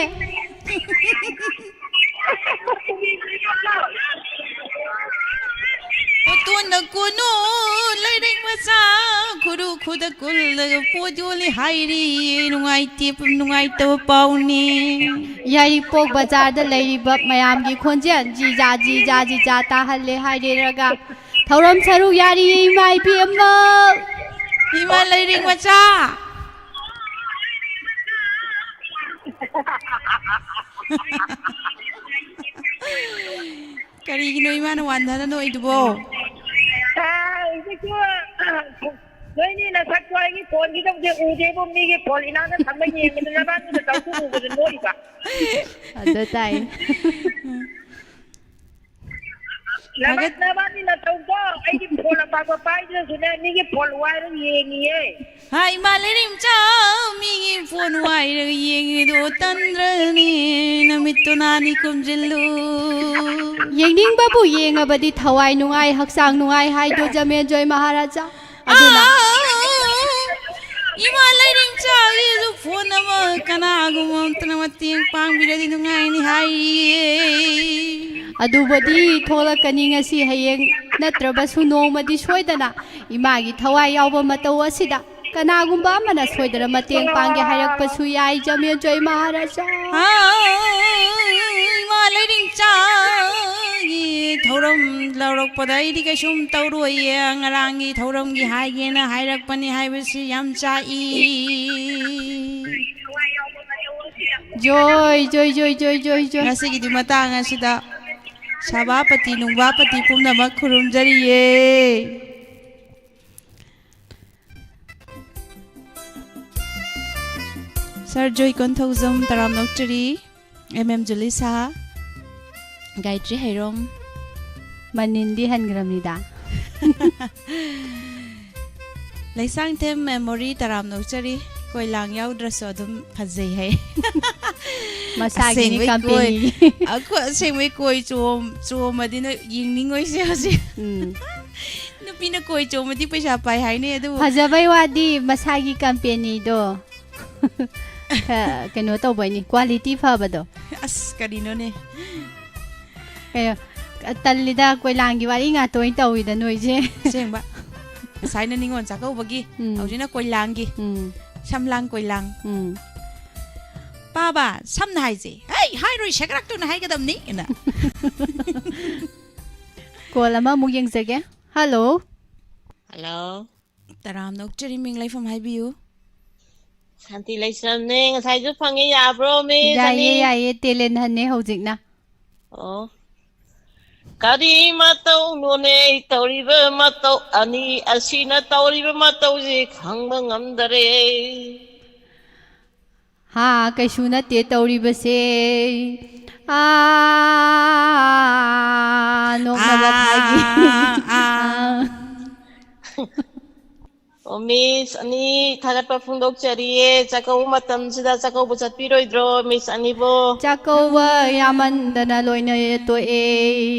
ꯀꯣꯇꯣꯟꯅ ꯀꯣꯅꯨ ꯂꯩꯔꯤꯛ ꯃꯆꯥ ꯈꯨꯔꯨ ꯈꯨꯗ ꯀꯨꯜꯂꯒ ꯄꯣꯠ ꯌꯣꯜꯂꯤ ꯍꯥꯏꯔꯤ꯫ ꯅꯨꯡꯉꯥꯏꯇꯦ, ꯅꯨꯡꯉꯥꯏꯇꯕ ꯄꯥꯎꯅꯤ꯫ ꯌꯥꯏꯔꯤꯄꯣꯛ ꯕꯖꯥꯔꯗ ꯂꯩꯔꯤꯕ ꯃꯌꯥꯝꯒꯤ ꯈꯣꯟꯖꯦꯜ ꯖꯤꯖꯥ, ꯖꯤꯖꯥ, ꯖꯤꯖꯥ ꯇꯥꯍꯜꯂꯦ ꯍꯥꯏꯔꯦꯔꯒ ꯊꯧꯔꯝ ꯁꯔꯨꯛ ꯌꯥꯔꯤꯌꯦ, ꯏꯃꯥ ꯏꯕꯦꯝꯃ꯫ ꯏꯃꯥ ꯂꯩꯔꯤꯛ ꯃꯆꯥ꯫ ꯀꯔꯤꯒꯤꯅꯣ ꯏꯃꯥꯅ ꯋꯥꯟꯊꯅ ꯅꯣꯛꯏꯗꯨꯕꯣ? ꯑꯦ, ꯍꯧꯖꯤꯛꯁꯨ ꯅꯣꯏꯅꯤ ꯅꯁꯛꯇꯣ ꯑꯩꯒꯤ ꯐꯣꯟꯁꯤꯗꯕꯨꯗꯤ ꯎꯗꯦꯕꯨ, ꯃꯤꯒꯤ ꯐꯣꯟ ꯏꯅꯥꯛꯇ ꯊꯝꯕ ꯌꯦꯡꯕꯗ ꯅꯕꯥꯅꯤꯅ ꯇꯧꯊꯣꯛꯎꯕꯗ ꯅꯣꯛꯏꯕ꯫ ꯑꯗ ꯇꯥꯏ꯫ ꯅꯕꯥ-, ꯊꯥꯒꯠ- ꯅꯕꯥꯅꯤ ꯅꯇꯧꯗꯣ ꯑꯩꯒꯤ ꯐꯣꯟ ꯑꯄꯥꯛꯄ ꯄꯥꯏꯗ꯭ꯔꯁꯨꯅꯦ, ꯃꯤꯒꯤ ꯐꯣꯟ ꯋꯥꯏꯔꯒ ꯌꯦꯡꯉꯤꯌꯦ꯫ ꯍꯥ, ꯏꯃꯥ ꯂꯩꯔꯦꯝꯆꯥ, ꯃꯤꯒꯤ ꯐꯣꯟ ꯋꯥꯏꯔꯒ ꯌꯦꯡꯉꯤꯗꯣ ꯇꯟꯗ꯭ꯔꯅꯦ? ꯅꯃꯤꯠꯇꯣ ꯅꯥꯅꯤ ꯈꯨꯝꯖꯤꯜꯂꯨ꯫ ꯌꯦꯡꯅꯤꯡꯕꯕꯨ ꯌꯦꯡꯉꯕꯗꯤ ꯊꯋꯥꯏ ꯅꯨꯡꯉꯥꯏ, ꯍꯛꯆꯥꯡ ꯅꯨꯡꯉꯥꯏ ꯍꯥꯏꯗꯣ ꯖꯃꯦꯖꯣꯏ ꯃꯍꯥꯔꯥꯖꯥ꯫ ꯑꯗꯨꯅ ꯏꯃꯥ ꯂꯩꯔꯦꯝꯆꯥꯒꯤꯁꯨ ꯐꯣꯟ ꯑꯃ ꯀꯅꯥꯒꯨꯝꯕ ꯑꯝꯇꯅ ꯃꯇꯦꯡ ꯄꯥꯡꯕꯤꯔꯗꯤ ꯅꯨꯡꯉꯥꯏꯅꯤ ꯍꯥꯏꯌꯦ꯫ ꯑꯗꯨꯕꯨꯗꯤ ꯊꯣꯛꯂꯛꯀꯅꯤ ꯉꯁꯤ ꯍꯌꯦꯡ ꯅꯠꯇ꯭ꯔꯕꯁꯨ ꯅꯣꯡꯃꯗꯤ ꯁꯣꯏꯗꯅ꯫ ꯏꯃꯥꯒꯤ ꯊꯋꯥꯏ ꯌꯥꯎꯕ ꯃꯇꯧ ꯑꯁꯤꯗ ꯀꯅꯥꯒꯨꯝꯕ ꯑꯃꯅ ꯁꯣꯏꯗꯅ ꯃꯇꯦꯡ ꯄꯥꯡꯒꯦ ꯍꯥꯏꯔꯛꯄꯁꯨ ꯌꯥꯏ, ꯖꯃꯦꯖꯣꯏ ꯃꯍꯥꯔꯥꯖꯥ꯫ ꯑꯥ, ꯏꯃꯥ ꯂꯩꯔꯦꯝꯆꯥꯒꯤ ꯊꯧꯔꯝ ꯂꯧꯔꯛꯄꯗ ꯑꯩꯗꯤ ꯀꯩꯁꯨꯝ ꯇꯧꯔꯣꯏꯌꯦ, ꯉꯔꯥꯡꯒꯤ ꯊꯧꯔꯝꯒꯤ ꯍꯥꯏꯒꯦꯅ ꯍꯥꯏꯔꯛꯄꯅꯤ ꯍꯥꯏꯕꯁꯤ ꯌꯥꯝ ꯆꯥꯛꯏ꯫ ꯖꯣꯏ, ꯖꯣꯏ, ꯖꯣꯏ, ꯖꯣꯏ, ꯖꯣꯏ, ꯖꯣꯏ꯫ ꯉꯁꯤꯒꯤꯗꯤ ꯃꯇꯥꯡ ꯑꯁꯤꯗ ꯁꯚꯥꯄꯇꯤ ꯅꯨꯡꯕꯥꯄꯇꯤ ꯄꯨꯝꯅꯃꯛ ꯈꯨꯔꯨꯝꯖꯔꯤꯌꯦ꯫ ꯁꯥꯔ ꯖꯣꯏ ꯀꯣꯟꯊꯧꯖꯝ ꯇꯔꯥꯝꯅ ꯑꯣꯛꯆꯔꯤ, ꯑꯦꯝ ꯑꯦꯝ ꯖꯨꯂꯤꯁꯥ, ꯒꯥꯌꯇ꯭ꯔꯤ ꯍꯩꯔꯣꯝ꯫ ꯃꯅꯤꯟꯗꯤ ꯍꯟꯈ꯭ꯔꯕꯅꯤꯗ꯫ ꯂꯩꯁꯥꯡꯊꯦꯝ ꯃꯦꯃꯣꯔꯤ ꯇꯔꯥꯝꯅ ꯑꯣꯛꯆꯔꯤ, ꯀꯣꯏꯂꯥꯡ ꯌꯥꯎꯗ꯭ꯔꯁꯨ ꯑꯗꯨꯝ ꯐꯖꯩ ꯍꯥꯏ꯫ ꯃꯁꯥꯒꯤꯅꯤ ꯑꯁꯦꯡꯕꯩ ꯀꯣꯏ, ꯀꯝꯄꯦꯅꯤꯒꯤ꯫ ꯑꯩꯈꯣꯏ ꯑꯁꯦꯡꯕꯩ ꯀꯣꯏ ꯆꯣꯝ-, ꯆꯣꯝꯃꯗꯤ ꯅꯣꯏ ꯌꯦꯡꯅꯤꯡꯉꯣꯏꯁꯦ ꯍꯧꯖꯤꯛ꯫ ꯎꯝ꯫ ꯅꯨꯄꯤꯅ ꯀꯣꯏ ꯆꯣꯝꯃꯗꯤ ꯄꯩꯁꯥ ꯄꯥꯏ ꯍꯥꯏꯅꯩ, ꯑꯗꯨꯕꯨ ꯐꯖꯕꯩ ꯋꯥꯗꯤ ꯃꯁꯥꯒꯤ ꯀꯝꯄꯦꯅꯤꯗꯣ꯫ ꯈ-, ꯀꯩꯅꯣ ꯇꯧꯕꯩꯅꯤ, ꯀ꯭ꯋꯥꯂꯤꯇꯤ ꯐꯕꯗꯣ꯫ ꯑꯁ, ꯀꯔꯤꯅꯣꯅꯦ? ꯀꯩꯅꯣ, ꯇꯜꯂꯤꯗ, ꯀꯣꯏꯂꯥꯡꯒꯤ ꯋꯥꯔꯤ ꯉꯥꯛꯇ ꯑꯣꯏꯅ ꯇꯧꯋꯤꯗ ꯅꯣꯏꯁꯦ꯫ ꯑꯁꯦꯡꯕ꯫ ꯉꯁꯥꯏꯅ ꯅꯤꯉꯣꯜ ꯆꯥꯛꯀꯧꯕꯒꯤ, ꯎꯝ꯫ ꯍꯧꯖꯤꯛꯅ ꯀꯣꯏꯂꯥꯡꯒꯤ꯫ ꯎꯝ꯫ ꯁꯝꯂꯥꯡ ꯀꯣꯏꯂꯥꯡ꯫ ꯎꯝ꯫ ꯄꯥꯕ, ꯁꯝꯅ ꯍꯥꯏꯁꯦ, "ꯍꯩ, ꯍꯥꯏꯔꯣꯏ, ꯁꯦꯒ꯭ꯔꯥꯛꯇꯨꯅ ꯍꯥꯏꯒꯗꯕꯅꯤ" ꯑꯅ꯫ ꯀꯣꯜ ꯑꯃꯃꯨꯛ ꯌꯦꯡꯖꯒꯦ꯫ ꯍꯜꯂꯣ꯫ ꯍꯜꯂꯣ꯫ ꯇꯔꯥꯝꯅ ꯑꯣꯛꯆꯔꯤ, ꯃꯤꯡ ꯂꯩꯐꯝ ꯍꯥꯏꯕꯤꯌꯨ꯫ ꯁꯥꯟꯇꯤ ꯂꯩꯁ꯭ꯔꯝꯅꯦ, ꯉꯁꯥꯏꯁꯨ ꯐꯪꯉꯦ, ꯌꯥꯕ꯭ꯔꯣ, ꯃꯤ ꯌꯥꯏꯌꯦ, ꯁꯥꯅꯤ? ꯌꯥꯏꯌꯦ, ꯇꯦꯂꯦꯟ ꯍꯟꯅꯦ ꯍꯧꯖꯤꯛꯅ꯫ ꯑꯣ꯫ ꯀꯔꯤ ꯃꯇꯧꯅꯣꯅꯦ ꯇꯧꯔꯤꯕ ꯃꯇꯧ ꯑꯅꯤ ꯑꯁꯤꯅ ꯇꯧꯔꯤꯕ ꯃꯇꯧꯁꯤ ꯈꯪꯕ ꯉꯝꯗꯔꯦ꯫ ꯍꯥ, ꯀꯩꯁꯨ ꯅꯠꯇꯦ ꯇꯧꯔꯤꯕꯁꯦ꯫ ꯑꯥ, ꯅꯣꯛꯅꯕ ꯐꯥꯒꯤ꯫ ꯑꯥ, ꯑꯥ꯫ ꯑꯥ꯫ ꯑꯣ, ꯃꯤꯁ ꯑꯅꯤ ꯊꯥꯒꯠꯄ ꯐꯣꯡꯗꯣꯛꯆꯔꯤꯌꯦ꯫ ꯆꯥꯛꯀꯧꯕ ꯃꯇꯝꯁꯤꯗ ꯆꯥꯛꯀꯧꯕ ꯆꯠꯄꯤꯔꯣꯏꯗ꯭ꯔꯣ, ꯃꯤꯁ ꯑꯅꯤꯕꯣ? ꯆꯥꯛꯀꯧꯕ ꯌꯥꯝꯃꯟꯗꯅ ꯂꯣꯏꯅ ꯇꯣꯛꯑꯦ꯫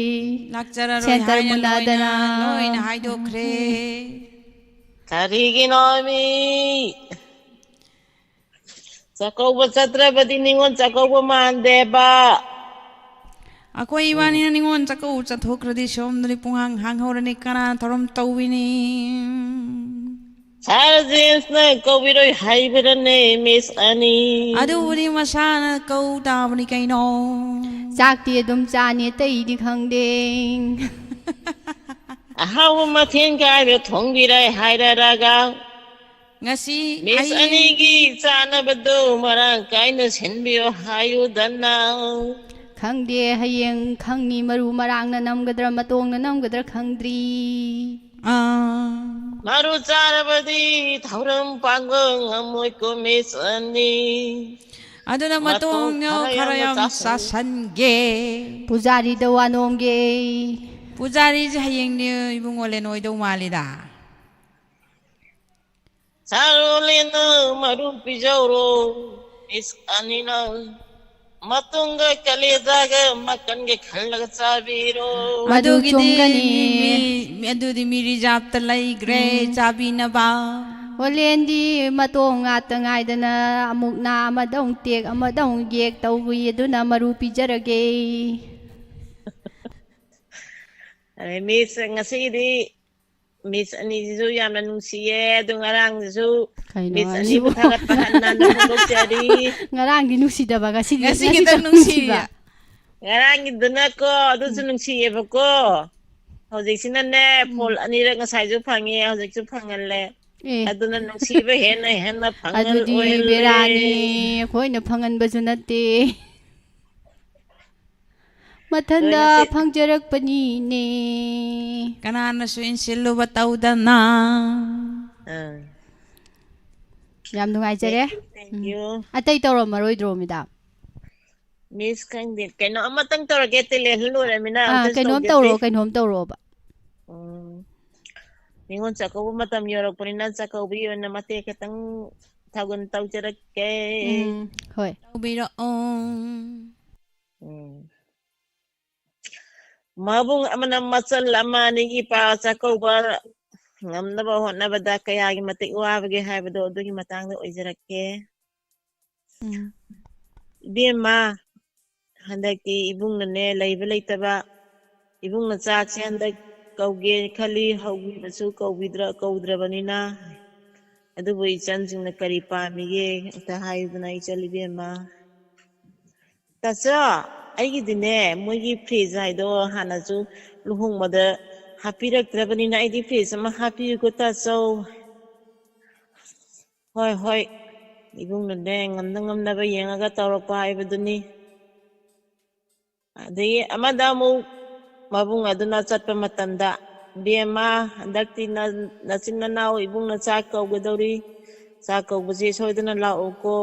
ꯂꯥꯛꯆꯔꯔꯣꯏ ꯁꯦꯟꯇꯔ ꯍꯥꯏꯅ ꯃꯨꯟꯅꯗꯅ꯫ ꯂꯣꯏꯅ, ꯂꯣꯏꯅ ꯍꯥꯏꯗꯣꯛꯈ꯭ꯔꯦ꯫ ꯀꯔꯤꯒꯤꯅꯣ ꯃꯤ? ꯆꯥꯛꯀꯧꯕ ꯆꯠꯇ꯭ꯔꯕꯗꯤ ꯅꯤꯉꯣꯜ ꯆꯥꯛꯀꯧꯕ ꯃꯥꯟꯗꯦꯕ꯫ ꯑꯩꯈꯣꯏ ꯏꯕꯥꯅꯤꯅ ꯅꯤꯉꯣꯜ ꯆꯥꯛꯀꯧꯕ ꯆꯠꯊꯣꯛꯈ꯭ꯔꯗꯤ ꯁꯣꯝꯗꯗꯤ ꯄꯨꯡꯍꯥꯡ ꯍꯥꯡꯍꯧꯔꯅꯤ, ꯀꯅꯥ ꯊꯧꯔꯝ ꯇꯧꯕꯤꯅꯤ? ꯁꯥꯔ ꯖꯦꯝꯁꯅ ꯀꯧꯕꯤꯔꯣꯏ ꯍꯥꯏꯕꯅꯅꯦ, ꯃꯤꯁ ꯑꯅꯤ꯫ ꯑꯗꯨꯕꯨꯗꯤ ꯃꯁꯥꯅ ꯀꯧ ꯇꯥꯕꯅꯤ ꯀꯩꯅꯣ꯫ ꯆꯥꯛꯇꯤ ꯑꯗꯨꯝ ꯆꯥꯅꯤ, ꯑꯇꯩꯗꯤ ꯈꯪꯗꯦ꯫ ꯑꯍꯥꯎꯕ ꯃꯊꯦꯜ ꯀꯥꯏꯗ ꯊꯣꯡꯕꯤꯔꯦ ꯍꯥꯏꯔꯔꯒ꯫ ꯉꯁꯤ ꯃꯤꯁ ꯑꯩ ꯑꯅꯤꯒꯤ ꯆꯥꯅꯕꯗꯣ ꯃꯔꯥꯡ ꯀꯥꯏꯅ ꯁꯤꯟꯕꯤꯌꯣ ꯍꯥꯏꯌꯨꯗꯅ꯫ ꯈꯪꯗꯦ, ꯍꯌꯦꯡ ꯈꯪꯅꯤ, ꯃꯔꯨ ꯃꯔꯥꯡꯅ ꯅꯝꯒꯗ꯭ꯔꯥ, ꯃꯇꯣꯡꯅ ꯅꯝꯒꯗ꯭ꯔꯥ ꯈꯪꯗ꯭ꯔꯤ꯫ ꯑꯥ꯫ ꯃꯔꯨ ꯆꯥꯔꯕꯗꯤ ꯊꯧꯔꯝ ꯄꯥꯡꯕ ꯉꯝꯃꯣꯏꯀꯣ, ꯃꯤꯁ ꯑꯅꯤ꯫ ꯑꯗꯨꯅ ꯃꯇꯣꯡ ꯃꯇꯣꯡꯗꯣ ꯈꯔ ꯈꯔ ꯌꯥꯝꯅ ꯌꯥꯝ ꯆꯥꯁꯟ- ꯆꯥꯁꯟꯒꯦ꯫ ꯄꯨꯖꯥꯔꯤꯗ ꯋꯥ ꯅꯣꯝꯒꯦ꯫ ꯄꯨꯖꯥꯔꯤꯁꯦ ꯍꯌꯦꯡꯅꯦ ꯏꯕꯨꯡꯉꯣ ꯂꯦꯟ ꯑꯣꯏꯗꯧ ꯃꯥꯜꯂꯤꯗ꯫ ꯁꯥꯔꯣꯂꯦꯟꯅ ꯃꯔꯨ ꯄꯤꯖꯧꯔꯣ, ꯃꯤꯁ ꯑꯅꯤꯅ꯫ ꯃꯇꯨꯡꯗ ꯀꯂꯦꯖꯥꯒ ꯃꯀꯟꯒ ꯈꯜꯂꯒ ꯆꯥꯕꯤꯔꯣ꯫ ꯃꯗꯨ ꯑꯗꯨꯒꯤꯗꯤ ꯆꯨꯝꯒꯅꯤ꯫ ꯃꯤ, ꯃꯤ, ꯑꯗꯨꯗꯤ ꯃꯤ ꯔꯤꯖꯥꯕꯇ ꯂꯩꯈ꯭ꯔꯦ ꯎꯝ꯫ ꯆꯥꯕꯤꯅꯕ꯫ ꯑꯣꯂꯦꯟꯗꯤ ꯃꯇꯣꯡ ꯉꯥꯛꯇ ꯉꯥꯏꯗꯅ ꯑꯃꯨꯛ ꯅꯥ ꯑꯃꯗ ꯑꯃꯨꯛ ꯇꯦꯛ ꯑꯃꯗ ꯑꯃꯨꯛ ꯌꯦꯛ ꯇꯧꯏ, ꯑꯗꯨꯅ ꯃꯔꯨ ꯄꯤꯖꯔꯒꯦ꯫ ꯑꯗꯩ ꯃꯤꯁ ꯉꯁꯤꯒꯤꯗꯤ ꯃꯤꯁ ꯑꯅꯤꯁꯤꯁꯨ ꯌꯥꯝꯅ ꯅꯨꯡꯁꯤꯌꯦ꯫ ꯑꯗꯨ ꯉꯔꯥꯡꯁꯤꯁꯨ ꯀꯩꯅꯣ ꯃꯤꯁ ꯑꯅꯤꯕꯨ ꯍꯥꯏꯁꯤꯕꯣ? ꯊꯥꯒꯠꯄ ꯍꯟꯅ ꯍꯟꯅ ꯐꯣꯡꯗꯣꯛꯆꯔꯤ꯫ ꯉꯔꯥꯡꯗꯤ ꯅꯨꯡꯁꯤꯗꯕ, ꯉꯁꯤꯗꯤ, ꯉꯁꯤ ꯉꯁꯤ ꯈꯤꯇꯪ ꯈꯤꯇꯪ ꯅꯨꯡꯁꯤꯕ꯫ ꯅꯨꯡꯁꯤꯌꯦ꯫ ꯉꯔꯥꯡꯒꯤꯗꯨꯅꯀꯣ ꯑꯗꯨꯁꯨ ꯎꯝ꯫ ꯅꯨꯡꯁꯤꯌꯦꯕꯀꯣ꯫ ꯍꯧꯖꯤꯛꯁꯤꯅꯅꯦ ꯎꯝ꯫ ꯐꯣꯜ ꯑꯅꯤꯔꯛ ꯉꯁꯥꯏꯁꯨ ꯐꯪꯉꯦ, ꯍꯧꯖꯤꯛꯁꯨ ꯐꯪꯍꯜꯂꯦ꯫ ꯑꯦ꯫ ꯑꯗꯨꯅ ꯅꯨꯡꯁꯤꯕ ꯍꯦꯟꯅ ꯍꯦꯟꯅ ꯐꯪꯍꯜ-, ꯑꯗꯨꯗꯤ ꯑꯣꯏꯍꯜꯂꯦ꯫ ꯕꯦꯔꯥꯅꯤ, ꯑꯩꯈꯣꯏꯅ ꯐꯪꯍꯟꯕꯁꯨ ꯅꯠꯇꯦ꯫ ꯃꯊꯟꯇ ꯂꯣꯏꯅ ꯆꯦ-, ꯐꯪꯖꯔꯛꯄꯅꯤꯅꯦ꯫ ꯀꯅꯥꯅꯁꯨ ꯏꯟꯁꯤꯜꯂꯨꯕ ꯇꯧꯗꯅ꯫ ꯑꯥ꯫ ꯌꯥꯝ ꯅꯨꯡꯉꯥꯏꯖꯔꯦ. Thank um. you. ꯑꯇꯩ ꯇꯧꯔꯝꯃꯔꯣꯏꯗ꯭ꯔꯣ, ꯃꯦꯗꯥꯝ? Miss, ꯈꯪꯗꯦ, ꯀꯩꯅꯣ ꯑꯃꯇꯪ ꯇꯧꯔꯒꯦ, ꯇꯦꯂꯦꯟ ꯂꯣꯏꯔꯃꯤꯅ ꯑꯥ, ꯑꯝꯇꯁꯨ ꯀꯩꯅꯣꯝ ꯇꯧꯖꯗ꯭ꯔꯤ꯫ ꯇꯧꯔꯣ, ꯀꯩꯅꯣꯝ ꯇꯧꯔꯣꯕ꯫ ꯎꯝ꯫ ꯅꯤꯉꯣꯜ ꯆꯥꯛꯀꯧꯕ ꯃꯇꯝ ꯌꯧꯔꯛꯄꯅꯤꯅ ꯆꯥꯛꯀꯧꯕꯒꯤ ꯑꯣꯏꯅ ꯃꯇꯦꯛ ꯈꯤꯇꯪ ꯊꯧꯒꯜ ꯇꯧꯖꯔꯛꯀꯦ꯫ ꯎꯝ, ꯍꯣꯏ꯫ ꯇꯧꯕꯤꯔꯛꯑꯣ꯫ ꯎꯝ꯫ ꯃꯕꯨꯡ ꯑꯃꯅ ꯃꯆꯜ ꯑꯃ ꯑꯅꯤꯒꯤ ꯄꯥ ꯆꯥꯛꯀꯧꯕ ꯉꯝꯅꯕ ꯍꯣꯠꯅꯕꯗ ꯀꯌꯥꯒꯤ ꯃꯇꯤꯛ ꯋꯥꯕꯒꯦ ꯍꯥꯏꯕꯗꯣ ꯑꯗꯨꯒꯤ ꯃꯇꯥꯡꯗ ꯑꯣꯏꯖꯔꯛꯀꯦ꯫ ꯎꯝ꯫ ꯏꯕꯦꯝꯃ, ꯍꯟꯗꯛꯇꯤ ꯏꯕꯨꯡꯅꯅꯦ ꯂꯩꯕ ꯂꯩꯇꯕ, ꯏꯕꯨꯡꯅ ꯆꯥꯛꯁꯦ ꯍꯟꯗꯛ ꯀꯧꯒꯦ ꯈꯜꯂꯤ, ꯍꯧꯈꯤꯕꯁꯨ ꯀꯧꯕꯤꯗ꯭ꯔ-, ꯀꯧꯗ꯭ꯔꯕꯅꯤꯅ꯫ ꯑꯗꯨꯕꯨ ꯏꯆꯟꯁꯤꯡꯅ ꯀꯔꯤ ꯄꯥꯝꯃꯤꯒꯦ ꯑꯝꯇ ꯍꯥꯏꯌꯨꯗꯅ, ꯏꯆꯜ ꯏꯕꯦꯝꯃ꯫ ꯇꯥꯆꯧ, ꯑꯩꯒꯤꯗꯤꯅꯦ, ꯃꯣꯏꯒꯤ fridge ꯍꯥꯏꯗꯣ ꯍꯥꯟꯅꯁꯨ ꯂꯨꯍꯣꯡꯕꯗ ꯍꯥꯞꯄꯤꯔꯛꯇ꯭ꯔꯕꯅꯤꯅ ꯑꯩꯗꯤ fridge ꯑꯃ ꯍꯥꯞꯄꯤꯌꯨꯀꯣ, ꯇꯥꯆꯧ꯫ ꯍꯣꯏ, ꯍꯣꯏ, ꯏꯕꯨꯡꯅꯅꯦ, ꯉꯝꯅ ꯉꯝꯅꯕ ꯌꯦꯡꯉꯒ ꯇꯧꯔꯛꯄ ꯍꯥꯏꯕꯗꯨꯅꯤ꯫ ꯑꯗꯒꯤ ꯑꯃꯗ ꯑꯃꯨꯛ ꯃꯕꯨꯡ ꯑꯗꯨꯅ ꯆꯠꯄ ꯃꯇꯝꯗ, "ꯏꯕꯦꯝꯃ, ꯍꯟꯗꯛꯇꯤ ꯅ-, ꯅꯆꯤꯟ ꯅꯅꯥꯎ ꯏꯕꯨꯡꯅ ꯆꯥꯛ ꯀꯧꯒꯗꯧꯔꯤ, ꯆꯥꯛ ꯀꯧꯕꯁꯦ ꯁꯣꯏꯗꯅ ꯂꯥꯛꯎꯀꯣ,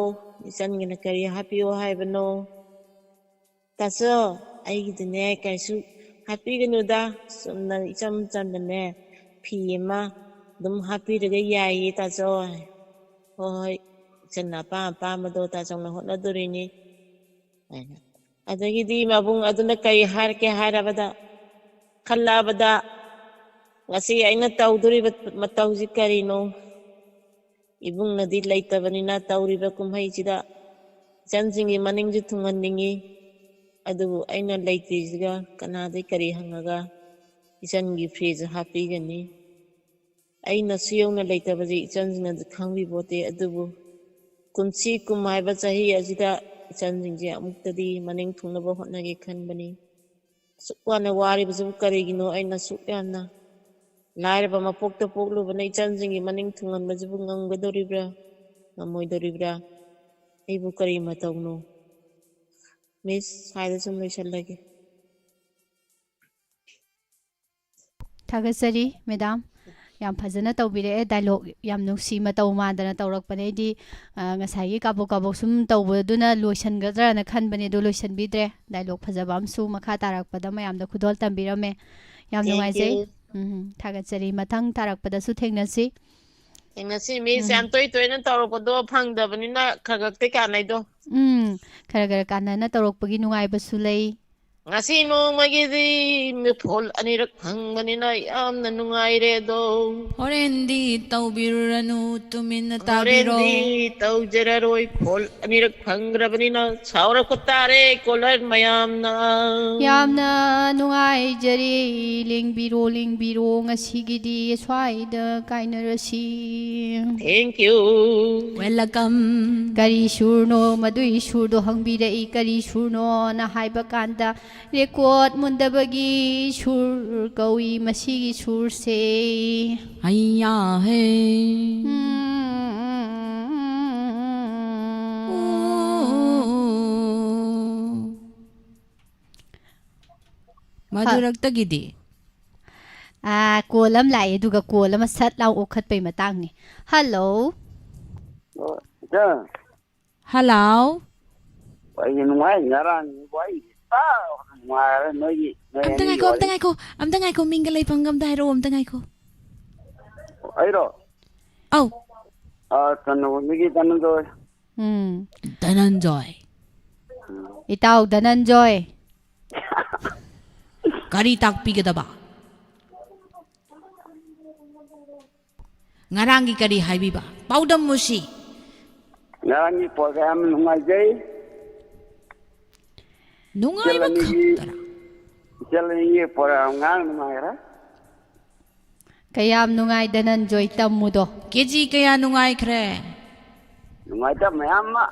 ꯏꯆꯟꯒꯤꯅ ꯀꯔꯤ ꯍꯥꯞꯄꯤꯌꯣ ꯍꯥꯏꯕꯅꯣ?" "ꯇꯥꯆꯧ, ꯑꯩꯒꯤꯗꯤꯅꯦ ꯀꯩꯁꯨ ꯍꯥꯞꯄꯤꯒꯅꯨꯗ, ꯆꯨꯝꯅ ꯏꯆꯝ ꯆꯝꯕꯅꯦ ꯐꯤ ꯑꯃ ꯑꯗꯨꯝ ꯍꯥꯞꯄꯤꯔꯒ ꯌꯥꯏꯌꯦ ꯇꯥꯆꯧ꯫" "ꯍꯣꯏ ꯍꯣꯏ, ꯏꯆꯟꯅ ꯑꯄꯥꯝ ꯑꯄꯥꯝꯕꯗꯣ ꯇꯥꯆꯧꯅ ꯍꯣꯠꯅꯗꯣꯔꯤꯅꯤ" ꯍꯥꯏꯅ꯫ ꯑꯗꯒꯤꯗꯤ ꯃꯕꯨꯡ ꯑꯗꯨꯅ ꯀꯔꯤ ꯍꯥꯏꯔꯛꯀꯦ ꯍꯥꯏꯔꯕꯗ, ꯈꯜꯂꯛꯑꯕꯗ, "ꯉꯁꯤ ꯑꯩꯅ ꯇꯧꯗꯣꯔꯤꯕ ꯃꯇꯧꯁꯤ ꯀꯔꯤꯅꯣ? ꯏꯕꯨꯡꯅꯗꯤ ꯂꯩꯇꯕꯅꯤꯅ ꯇꯧꯔꯤꯕ ꯀꯨꯝꯍꯩꯁꯤꯗ ꯏꯆꯟꯁꯤꯡꯒꯤ ꯃꯅꯤꯡꯁꯨ ꯊꯨꯡꯍꯟꯅꯤꯡꯉꯤ, ꯑꯗꯨꯕꯨ ꯑꯩꯅ ꯂꯩꯇ꯭ꯔꯤꯁꯤꯒ ꯀꯅꯥꯗꯩ ꯀꯔꯤ ꯍꯪꯉꯒ ꯏꯆꯟꯒꯤ fridge ꯍꯥꯞꯄꯤꯒꯅꯤ? ꯑꯩꯅ ꯁꯨꯌꯧꯅ ꯂꯩꯇꯕꯁꯤ ꯏꯆꯟꯁꯤꯡꯅꯗꯤ ꯈꯪꯕꯤꯄꯣꯠꯇꯦ, ꯑꯗꯨꯕꯨ ꯀꯨꯝꯁꯤ ꯀꯨꯝ ꯍꯥꯏꯕ ꯆꯍꯤ ꯑꯁꯤꯗ ꯏꯆꯟꯁꯤꯡꯁꯦ ꯑꯃꯨꯛꯇꯗꯤ ꯃꯅꯤꯡ ꯊꯨꯡꯅꯕ ꯍꯣꯠꯅꯒꯦ ꯈꯟꯕꯅꯤ꯫ ꯑꯁꯨꯛ ꯋꯥꯅ ꯋꯥꯔꯤꯕꯁꯤꯕꯨ ꯀꯔꯤꯒꯤꯅꯣ? ꯑꯩꯅ ꯑꯁꯨꯛ ꯌꯥꯝꯅ ꯂꯥꯏꯔꯕ ꯃꯄꯣꯛꯇ ꯄꯣꯛꯂꯨꯕꯅ ꯏꯆꯟꯁꯤꯡꯒꯤ ꯃꯅꯤꯡ ꯊꯨꯡꯍꯟꯕꯁꯤꯕꯨ ꯉꯝꯒꯗꯧꯔꯤꯕ꯭ꯔꯥ, ꯉꯝꯃꯣꯏꯗꯧꯔꯤꯕ꯭ꯔꯥ? ꯑꯩꯕꯨ ꯀꯔꯤ ꯃꯇꯧꯅꯣ?" Miss, ꯁ꯭ꯋꯥꯏꯗ ꯁꯨꯝ ꯂꯣꯏꯁꯜꯂꯒꯦ꯫ ꯊꯥꯒꯠꯆꯔꯤ, ꯃꯦꯗꯥꯝ꯫ ꯌꯥꯝ ꯐꯖꯅ ꯇꯧꯕꯤꯔꯛꯑꯦ꯫ ꯗꯥꯏꯂꯣꯛ ꯌꯥꯝ ꯅꯨꯡꯁꯤ ꯃꯇꯧ ꯃꯥꯟꯗꯅ ꯇꯧꯔꯛꯄꯅꯦ꯫ ꯑꯩꯗꯤ, ꯑ, ꯉꯁꯥꯏꯒꯤ ꯀꯥꯕꯣꯛ ꯀꯥꯕꯣꯛ ꯁꯨꯝ ꯇꯧꯕꯗꯨꯅ ꯂꯣꯏꯁꯤꯟꯒꯗ꯭ꯔꯅ ꯈꯟꯕꯅꯦ, ꯑꯗꯣ ꯂꯣꯏꯁꯤꯟꯕꯤꯗ꯭ꯔꯦ꯫ ꯗꯥꯏꯂꯣꯛ ꯐꯖꯕ ꯑꯃꯁꯨ ꯃꯈꯥ ꯇꯥꯔꯛꯄꯗ ꯃꯌꯥꯝꯗ ꯈꯨꯗꯣꯜ ꯇꯝꯕꯤꯔꯝꯃꯦ꯫ ꯌꯥꯝ Thank ꯅꯨꯡꯉꯥꯏꯖꯩ꯫ You. ꯎꯝ, ꯊꯥꯒꯠꯆꯔꯤ꯫ ꯃꯊꯪ ꯇꯥꯔꯛꯄꯗꯁꯨ ꯊꯦꯡꯅꯁꯤ꯫ ꯊꯦꯡꯅꯁꯤ꯫ ꯃꯤꯁꯦ ꯎꯝ꯫ ꯌꯥꯝ ꯇꯣꯏ ꯇꯣꯏꯅ ꯇꯧꯔꯛꯄꯗꯣ ꯐꯪꯗꯕꯅꯤꯅ ꯈꯔ ꯈꯛꯇꯤ ꯀꯥꯟꯅꯩꯗꯣ꯫ ꯎꯝ, ꯈꯔ ꯈꯔ ꯀꯥꯟꯅꯅ ꯇꯧꯔꯛꯄꯒꯤ ꯅꯨꯡꯉꯥꯏꯕꯁꯨ ꯂꯩ꯫ ꯉꯁꯤ ꯅꯣꯡꯃꯒꯤꯗꯤ ꯐꯣꯜ ꯑꯅꯤꯔꯛ ꯐꯪꯕꯅꯤꯅ ꯌꯥꯝꯅ ꯅꯨꯡꯉꯥꯏꯔꯦ ꯑꯗꯣ꯫ ꯍꯣꯔꯦꯟꯗꯤ ꯇꯧꯕꯤꯔꯨꯔꯅꯨ, ꯇꯨꯃꯤꯟꯅ ꯇꯥꯕꯤꯔꯣ꯫ ꯍꯣꯔꯦꯟꯗꯤ ꯇꯧꯖꯔꯔꯣꯏ, ꯐꯣꯜ ꯑꯅꯤꯔꯛ ꯐꯪꯈ꯭ꯔꯕꯅꯤꯅ ꯁꯥꯎꯔꯛꯄ ꯇꯥꯔꯦ ꯀꯣꯂꯔ ꯃꯌꯥꯝꯅ꯫ ꯌꯥꯝꯅ ꯅꯨꯡꯉꯥꯏꯖꯔꯦ꯫ ꯂꯦꯡꯕꯤꯔꯣ, ꯂꯦꯡꯕꯤꯔꯣ꯫ ꯉꯁꯤꯒꯤꯗꯤ ꯁ꯭ꯋꯥꯏꯗ ꯀꯥꯏꯅꯔꯁꯤ꯫ Thank you. Welcome. ꯀꯔꯤ ꯁꯨꯔꯅꯣ? ꯃꯗꯨꯏ ꯁꯨꯔꯗꯣ ꯍꯪꯕꯤꯔꯛꯏ꯫ ꯀꯔꯤ ꯁꯨꯔꯅꯣꯅ ꯍꯥꯏꯕ ꯀꯥꯟꯗ, ꯔꯦꯀꯣꯔꯠ ꯃꯨꯟꯗꯕꯒꯤ ꯁꯨꯔ ꯀꯧꯏ ꯃꯁꯤꯒꯤ ꯁꯨꯔꯁꯦ꯫ ꯍꯩꯌꯥ ꯍꯦ꯫ ꯎꯝ꯫ ꯃꯗꯨꯔꯛꯇꯒꯤꯗꯤ꯫ ꯑꯥ, ꯀꯣꯜ ꯑꯃ ꯂꯥꯛꯑꯦ, ꯑꯗꯨꯒ ꯀꯣꯜ ꯑꯃ ꯁꯠ ꯂꯥꯎ ꯑꯣꯛꯈꯠꯄꯩ ꯃꯇꯥꯡꯅꯤ꯫ ꯍꯜꯂꯣ꯫ ꯑꯣ, ꯏꯆꯥ꯫ ꯍꯜꯂꯣ꯫ ꯑꯩꯗꯤ ꯅꯨꯡꯉꯥꯏ, ꯉꯔꯥꯡꯒꯤꯕꯨ ꯑꯩ ꯄꯨꯔꯥ ꯅꯨꯡꯉꯥꯏꯔꯦ, ꯅꯣꯏꯒꯤ, ꯅꯣꯏ ꯑꯝꯇ ꯑꯅꯤꯒꯤ ꯉꯥꯏꯈꯣ, ꯑꯝꯇ ꯋꯥꯔꯤ꯫ ꯉꯥꯏꯈꯣ, ꯑꯝꯇ ꯉꯥꯏꯈꯣ, ꯃꯤꯡꯒ ꯂꯩꯐꯝꯒ ꯑꯝꯇ ꯍꯥꯏꯔꯛꯑꯣ, ꯑꯝꯇ ꯉꯥꯏꯈꯣ꯫ ꯑꯩꯔꯣ? ꯑꯧ꯫ ꯑꯥ, ꯀꯩꯅꯣꯗꯒꯤ ꯀꯩꯅꯣꯗꯣ꯫ ꯎꯝ꯫ ꯙꯅꯟꯖꯣꯏ꯫ ꯎꯝ꯫ ꯏꯇꯥꯎ ꯙꯅꯟꯖꯣꯏ꯫ ꯀꯔꯤ ꯇꯥꯛꯄꯤꯒꯗꯕ? ꯉꯔꯥꯡꯒꯤ ꯀꯔꯤ ꯍꯥꯏꯕꯤꯕ? ꯄꯥꯎꯗꯝ ꯃꯨꯁꯤ꯫ ꯉꯔꯥꯡꯒꯤ program ꯌꯥꯝ ꯅꯨꯡꯉꯥꯏꯖꯩ꯫ ꯅꯨꯡꯉꯥꯏꯕ ꯏꯆꯜ ꯑꯅꯤꯒꯤ, ꯈꯛꯇꯔꯥ? ꯏꯆꯜ ꯑꯅꯤꯒꯤ program ꯉꯔꯥꯡ ꯅꯨꯡꯉꯥꯏꯈ꯭ꯔꯦ꯫ ꯀꯌꯥꯝ ꯅꯨꯡꯉꯥꯏ ꯙꯅꯟꯖꯣꯏ ꯇꯝꯃꯨꯗꯣ? ꯀꯦ ꯖꯤ ꯀꯌꯥ ꯅꯨꯡꯉꯥꯏꯈ꯭ꯔꯦ? ꯅꯨꯡꯉꯥꯏꯇ ꯃꯌꯥꯝ ꯑꯃ꯫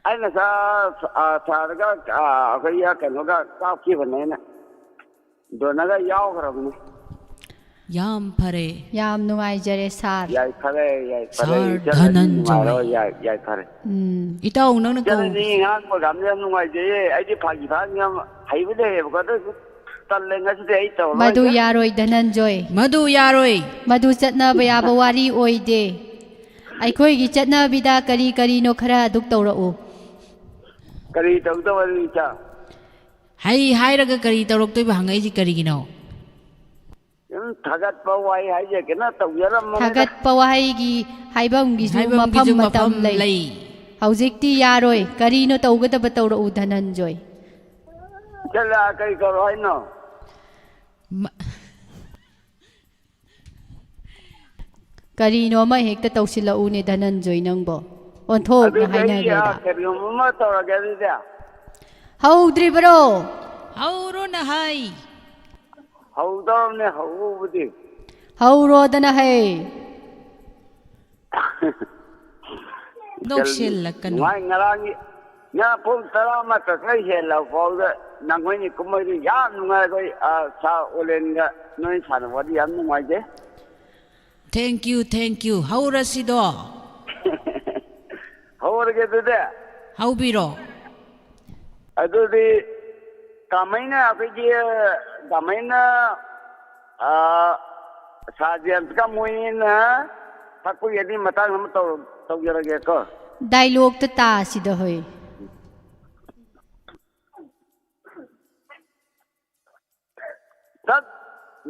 ꯑꯩꯅ ꯁꯥ-, ꯑ, ꯁꯥꯔꯒ, ꯑ, ꯑꯩꯈꯣꯏꯒꯤ ꯀꯩꯅꯣꯒ ꯀꯥꯞꯈꯤꯕꯅꯦꯅ꯫ ꯗꯣꯅꯔꯒ ꯌꯥꯎꯈ꯭ꯔꯕꯅꯦ꯫ ꯌꯥꯝ ꯐꯔꯦ꯫ ꯌꯥꯝ ꯅꯨꯡꯉꯥꯏꯖꯔꯦ, ꯁꯥꯔ꯫ ꯌꯥꯏꯐꯔꯦ, ꯌꯥꯏꯐꯔꯦ꯫ ꯁꯥꯔ ꯏꯆꯜ ꯑꯅꯤ ꯙꯅꯟꯖꯣꯏ꯫ ꯅꯨꯡꯉꯥꯏꯔꯣ, ꯌꯥꯏ-, ꯌꯥꯏꯐꯔꯦ꯫ ꯎꯝ꯫ ꯏꯇꯥꯎ, ꯅꯪꯅ ꯏꯆꯜ ꯀꯧ- ꯑꯅꯤ ꯉꯥꯡ program ꯗꯣ ꯌꯥꯝ ꯅꯨꯡꯉꯥꯏꯖꯩꯌꯦ꯫ ꯑꯩꯗꯤ ꯐꯥꯒꯤ ꯐꯥꯒꯤ ꯌꯥꯝ ꯍꯩꯕ ꯂꯩꯌꯦꯕꯀꯣ, ꯑꯗꯨ ꯑꯣꯏꯁꯨ ꯇꯜꯂꯦ, ꯉꯁꯤꯗꯤ ꯑꯩ ꯇꯧꯔꯔꯣꯏꯒꯦ꯫ ꯃꯗꯨ ꯌꯥꯔꯣꯏ, ꯙꯅꯟꯖꯣꯏ꯫ ꯃꯗꯨ ꯌꯥꯔꯣꯏ꯫ ꯃꯗꯨ ꯆꯠꯅꯕ ꯌꯥꯕ ꯋꯥꯔꯤ ꯑꯣꯏꯗꯦ꯫ ꯑꯩꯈꯣꯏꯒꯤ ꯆꯠꯅꯕꯤꯗ ꯀꯔꯤ ꯀꯔꯤꯅꯣ ꯈꯔ ꯑꯗꯨꯛ ꯇꯧꯔꯛꯎ꯫ ꯀꯔꯤ ꯇꯧꯗꯧꯕ, ꯏꯆꯥ? ꯍꯩ ꯍꯥꯏꯔꯒ ꯀꯔꯤ ꯇꯧꯔꯛꯇꯣꯏꯕ ꯍꯪꯉꯛꯏꯁꯤ ꯀꯔꯤꯒꯤꯅꯣ? ꯁꯨꯝ ꯊꯥꯒꯠꯄ ꯋꯥꯍꯩ ꯍꯥꯏꯖꯒꯦꯅ ꯇꯧꯖꯔꯝꯕꯅꯤꯗ꯫ ꯊꯥꯒꯠꯄ ꯋꯥꯍꯩꯒꯤ ꯍꯥꯏꯐꯝꯒꯤꯁꯨ ꯍꯥꯏꯐꯝꯒꯤꯁꯨ ꯃꯐꯝ ꯃꯇꯝ ꯃꯐꯝ ꯂꯩ꯫ ꯂꯩ꯫ ꯍꯧꯖꯤꯛꯇꯤ ꯌꯥꯔꯣꯏ꯫ ꯀꯔꯤꯅꯣ ꯇꯧꯒꯗꯕ, ꯇꯧꯔꯛꯎ, ꯙꯅꯟꯖꯣꯏ꯫ ꯆꯠꯂ ꯀꯔꯤ ꯇꯧꯔꯣ ꯍꯥꯏꯅꯣ? ꯃ- ꯀꯔꯤꯅꯣ ꯑꯃ ꯍꯦꯛꯇ ꯇꯧꯁꯤꯜꯂꯛꯎꯅꯦ, ꯙꯅꯟꯖꯣꯏ, ꯅꯪꯕꯣ? ꯑꯣꯟꯊꯣꯛꯅ ꯑꯗꯨꯗꯤ ꯑꯩ, ꯍꯥꯏꯅꯈ꯭ꯔꯦꯗ꯫ ꯑ, ꯀꯔꯤꯒꯨꯝꯕ ꯑꯃ ꯇꯧꯔꯒꯦ ꯑꯗꯨꯗꯤ꯫ ꯍꯧꯗ꯭ꯔꯤꯕꯔꯣ? ꯍꯧꯔꯣꯅ ꯍꯥꯏ꯫ ꯍꯧꯗꯧꯔꯕꯅꯦ, ꯍꯧꯕꯕꯨꯗꯤ꯫ ꯍꯧꯔꯣꯗꯅ ꯍꯩ꯫ ꯅꯣꯛꯁꯤꯜꯂꯛꯀꯅꯨ꯫ ꯅꯨꯡꯉꯥꯏ, ꯉꯔꯥꯡꯒꯤ, ꯉꯔꯥꯡ ꯄꯨꯡ ꯇꯔꯥꯃꯥꯊꯣꯏ ꯈꯔ ꯍꯦꯜꯂꯕ ꯐꯥꯎꯗ ꯅꯪꯈꯣꯏꯅꯤ ꯀꯨꯝꯍꯩꯗꯨ ꯌꯥꯝ ꯅꯨꯡꯉꯥꯏ꯫ ꯑꯩꯈꯣꯏ, ꯑ, ꯁꯥꯔ ꯑꯣꯂꯦꯟꯒ ꯅꯣꯏ ꯁꯥꯟꯅꯕꯗꯤ ꯌꯥꯝ ꯅꯨꯡꯉꯥꯏꯖꯩ꯫ Thank you, thank you꯫ ꯍꯧꯔꯁꯤꯗꯣ꯫ ꯍꯧꯔꯒꯦ ꯑꯗꯨꯗꯤ꯫ ꯍꯧꯕꯤꯔꯣ꯫ ꯑꯗꯨꯗꯤ ꯀꯃꯥꯏꯅ ꯑꯩꯈꯣꯏꯒꯤ, ꯀꯃꯥꯏꯅ, ꯑ, ꯁꯥꯔ ꯖꯦꯝꯁꯀ ꯃꯣꯏꯅ ꯁꯛꯄꯒꯤ ꯑꯗꯨꯒꯤ ꯃꯇꯥꯡꯗ ꯑꯃ ꯇꯧ-, ꯇꯧꯖꯔꯒꯦꯀꯣ꯫ ꯗꯥꯏꯂꯣꯛꯇ ꯇꯥꯁꯤꯗ ꯍꯣꯏ꯫ ꯇꯠ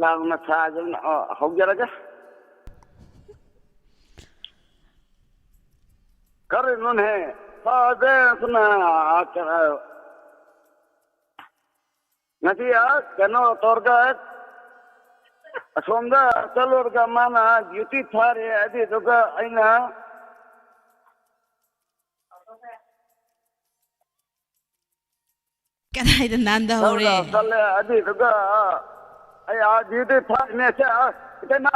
ꯂꯥꯎꯅ ꯁꯥꯗꯨꯅ, ꯑ, ꯍꯧꯖꯔꯒꯦ꯫ ꯀꯔꯤꯅꯣꯅꯦꯍꯦ? ꯁꯥꯗꯦ ꯑꯗꯨꯅ, ꯑ, ꯀꯩꯅꯣ, ꯉꯁꯤ, ꯑ, ꯀꯩꯅꯣ ꯇꯧꯔꯒ, ꯑꯁꯣꯝꯗ ꯆꯠꯂꯨꯔꯒ ꯃꯥꯅ ꯗ꯭ꯌꯨꯇꯤ ꯊꯥꯔꯦ, ꯑꯗꯨꯗꯨꯒ ꯑꯩꯅ ꯀꯗꯥꯏꯗ ꯅꯥꯟꯗꯍꯧꯔꯦ? ꯆꯠꯂꯦ, ꯑꯗꯨꯗꯨꯒ, ꯑ, ꯑꯩ ꯑꯥ ꯗ꯭ꯌꯨꯇꯤ ꯊꯥꯔꯤꯅꯦ꯫ ꯁꯦ, ꯑ, ꯏꯇꯩꯃ,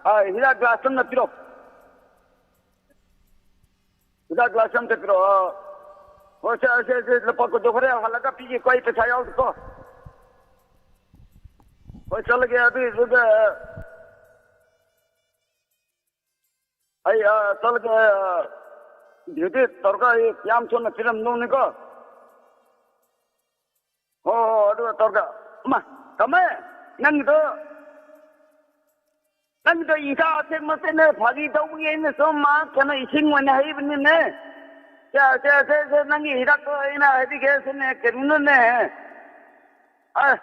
ꯑ, ꯍꯤꯗꯥꯛ ꯒ꯭ꯂꯥꯁ ꯑꯃ ꯄꯤꯔꯣ꯫ ꯍꯤꯗꯥꯛ ꯒ꯭ꯂꯥꯁ ꯑꯝꯇ ꯄꯤꯔꯛꯑꯣ꯫ ꯍꯣꯏ, ꯁꯦ, ꯁꯦ, ꯁꯦ, ꯂꯨꯄꯥ ꯀꯨꯟꯗꯣ ꯍꯣꯔꯦꯟ ꯍꯜꯂꯒ ꯄꯤꯒꯦꯀꯣ, ꯑꯩ ꯄꯩꯁꯥ ꯌꯥꯎꯗꯦꯀꯣ꯫ ꯍꯣꯏ, ꯆꯠꯂꯒꯦ꯫ ꯑꯗꯨꯏꯗꯨꯒ ꯑꯩ, ꯑ, ꯆꯠꯂꯒꯦ, ꯑ, ꯗ꯭ꯌꯨꯇꯤ ꯇꯧꯔꯒ ꯑꯩ ꯌꯥꯝ ꯊꯨꯅ ꯄꯤꯔꯝꯗꯧꯅꯤꯀꯣ꯫ ꯍꯣ, ꯍꯣ, ꯑꯗꯨꯒ ꯇꯧꯔꯒ, ꯑꯃ, ꯇꯥꯃꯣ, ꯅꯪꯒꯤꯗꯣ, ꯅꯪꯒꯤꯗꯣ ꯏꯆꯥ ꯑꯁꯦꯡꯕ ꯅꯠꯇꯦꯅꯦ, ꯐꯥꯒꯤ ꯇꯧꯕꯒꯤ ꯑꯩꯅ ꯁꯨꯝ ꯃꯥ ꯀꯩꯅꯣ ꯏꯁꯤꯡ ꯑꯣꯏꯅ ꯍꯩꯕꯅꯤꯅꯦ꯫ ꯁꯦ, ꯁꯦ, ꯁꯦ, ꯁꯦ, ꯅꯪꯒꯤ ꯍꯤꯗꯥꯛꯇꯣ ꯑꯩꯅ ꯍꯥꯏꯕꯤꯒꯦ ꯁꯤꯅꯦ, ꯀꯩꯅꯣꯅꯅꯦ꯫ ꯑ,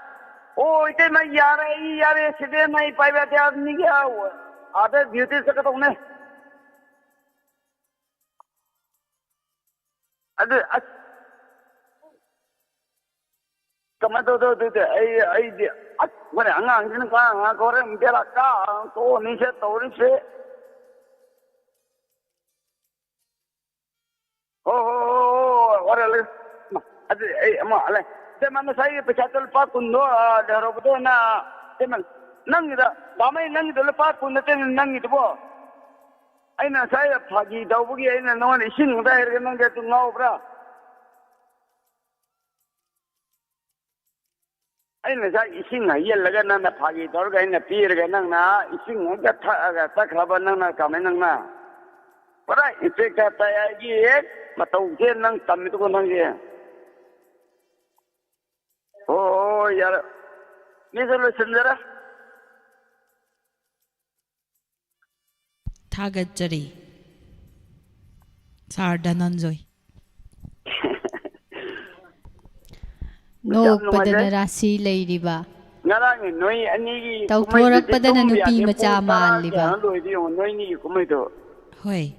ꯑꯣ, ꯏꯇꯩꯃ, ꯌꯥꯔꯦ, ꯑꯩ ꯌꯥꯔꯦ, ꯁꯤꯗꯤ ꯅꯪ ꯄꯥꯏꯕ ꯌꯥꯗꯦ, ꯃꯤꯒꯤ ꯑꯥ, ꯑꯥꯗ ꯗ꯭ꯌꯨꯇꯤ ꯆꯠꯀꯗꯧꯅꯦ꯫ ꯑꯗꯨ, ꯑꯁ, ꯀꯃꯥꯏꯅ ꯇꯧꯗꯧ ꯑꯗꯨꯗꯤ? ꯑꯩ, ꯑꯩꯗꯤ, ꯑꯁ, ꯍꯣꯔꯦꯟ ꯑꯉꯥꯡꯁꯤꯅ ꯉꯥꯡ ꯉꯥꯡ ꯍꯣꯔꯦꯟ ꯕꯦꯔꯥ ꯀꯥ ꯇꯣꯛꯑꯅꯤꯁꯦ ꯇꯧꯔꯤꯁꯦ꯫ ꯍꯣ, ꯍꯣ, ꯍꯣ, ꯍꯣ, ꯍꯣꯔꯦꯟ ꯂꯩ꯫ ꯑꯗꯨ ꯑꯩ ꯑꯃ ꯂꯩ꯫ ꯏꯇꯩꯃ, ꯉꯁꯥꯏꯒꯤ ꯄꯩꯁꯥꯗꯣ ꯂꯨꯄꯥ ꯀꯨꯟꯗꯣ, ꯑ, ꯂꯩꯍꯧꯔꯕꯗꯣ ꯅ-, ꯏꯇꯩꯃ, ꯅꯪꯒꯤꯗ, ꯇꯥꯃꯩ, ꯅꯪꯒꯤꯗꯣ ꯂꯨꯄꯥ ꯀꯨꯟ ꯅꯠꯇꯦ ꯅꯪꯒꯤꯗꯨꯕꯣ? ꯑꯩꯅ ꯉꯁꯥꯏ ꯐꯥꯒꯤ ꯇꯧꯕꯒꯤ ꯑꯩꯅ ꯅꯉꯣꯟꯗ ꯏꯁꯤꯡ ꯑꯝꯇ ꯍꯩꯔꯒ ꯅꯪꯗꯤ ꯑꯗꯨ ꯉꯥꯎꯕ꯭ꯔꯥ? ꯑꯩꯅ ꯉꯁꯥꯏ ꯏꯁꯤꯡ ꯍꯩꯖꯤꯜꯂꯒ ꯅꯪꯅ ꯐꯥꯒꯤ ꯇꯧꯔꯒ ꯑꯩꯅ ꯄꯤꯔꯒ ꯅꯪꯅ ꯏꯁꯤꯡ ꯑꯃꯨꯛꯇ ꯊꯛꯑꯒ ꯆꯠꯈ꯭ꯔꯕ ꯅꯪꯅ ꯀꯃꯥꯏꯅ ꯅꯪꯅ? ꯄꯨꯔꯥ ꯏꯟꯁꯄꯦꯛꯇꯔ ꯇꯌꯥꯏꯒꯤ ꯍꯦꯛ ꯃꯇꯧꯁꯦ ꯅꯪ ꯇꯝꯃꯤꯗꯨꯕꯨ ꯅꯪꯒꯤ꯫ ꯍꯣ, ꯍꯣ, ꯍꯣ, ꯌꯥꯔꯦ꯫ ꯃꯤꯁꯨ ꯂꯣꯏꯁꯤꯟꯖꯔꯦ꯫ ꯊꯥꯒꯠꯆꯔꯤ, ꯁꯥꯔ ꯙꯅꯟꯖꯣꯏ꯫ ꯌꯥꯝ ꯅꯣꯛꯄꯗꯅ ꯅꯨꯡꯉꯥꯏꯖꯩ꯫ ꯔꯥꯁꯤ ꯂꯩꯔꯤꯕ꯫ ꯉꯔꯥꯡꯒꯤ ꯅꯣꯏ ꯑꯅꯤꯒꯤ ꯀꯨꯝꯍꯩꯗꯨꯗꯤ ꯇꯧꯊꯣꯔꯛꯄꯗꯅ ꯇꯨꯝꯕ ꯅꯨꯄꯤ ꯌꯥꯗꯦ꯫ ꯃꯆꯥ ꯄꯨꯡ ꯇꯔꯥ ꯃꯥꯜꯂꯤꯕ꯫ ꯀꯌꯥꯅꯣ ꯂꯣꯏꯗꯣ ꯌꯦꯡꯉꯣ, ꯅꯣꯏ ꯑꯅꯤꯒꯤ ꯀꯨꯝꯍꯩꯗꯣ꯫ ꯍꯣꯏ꯫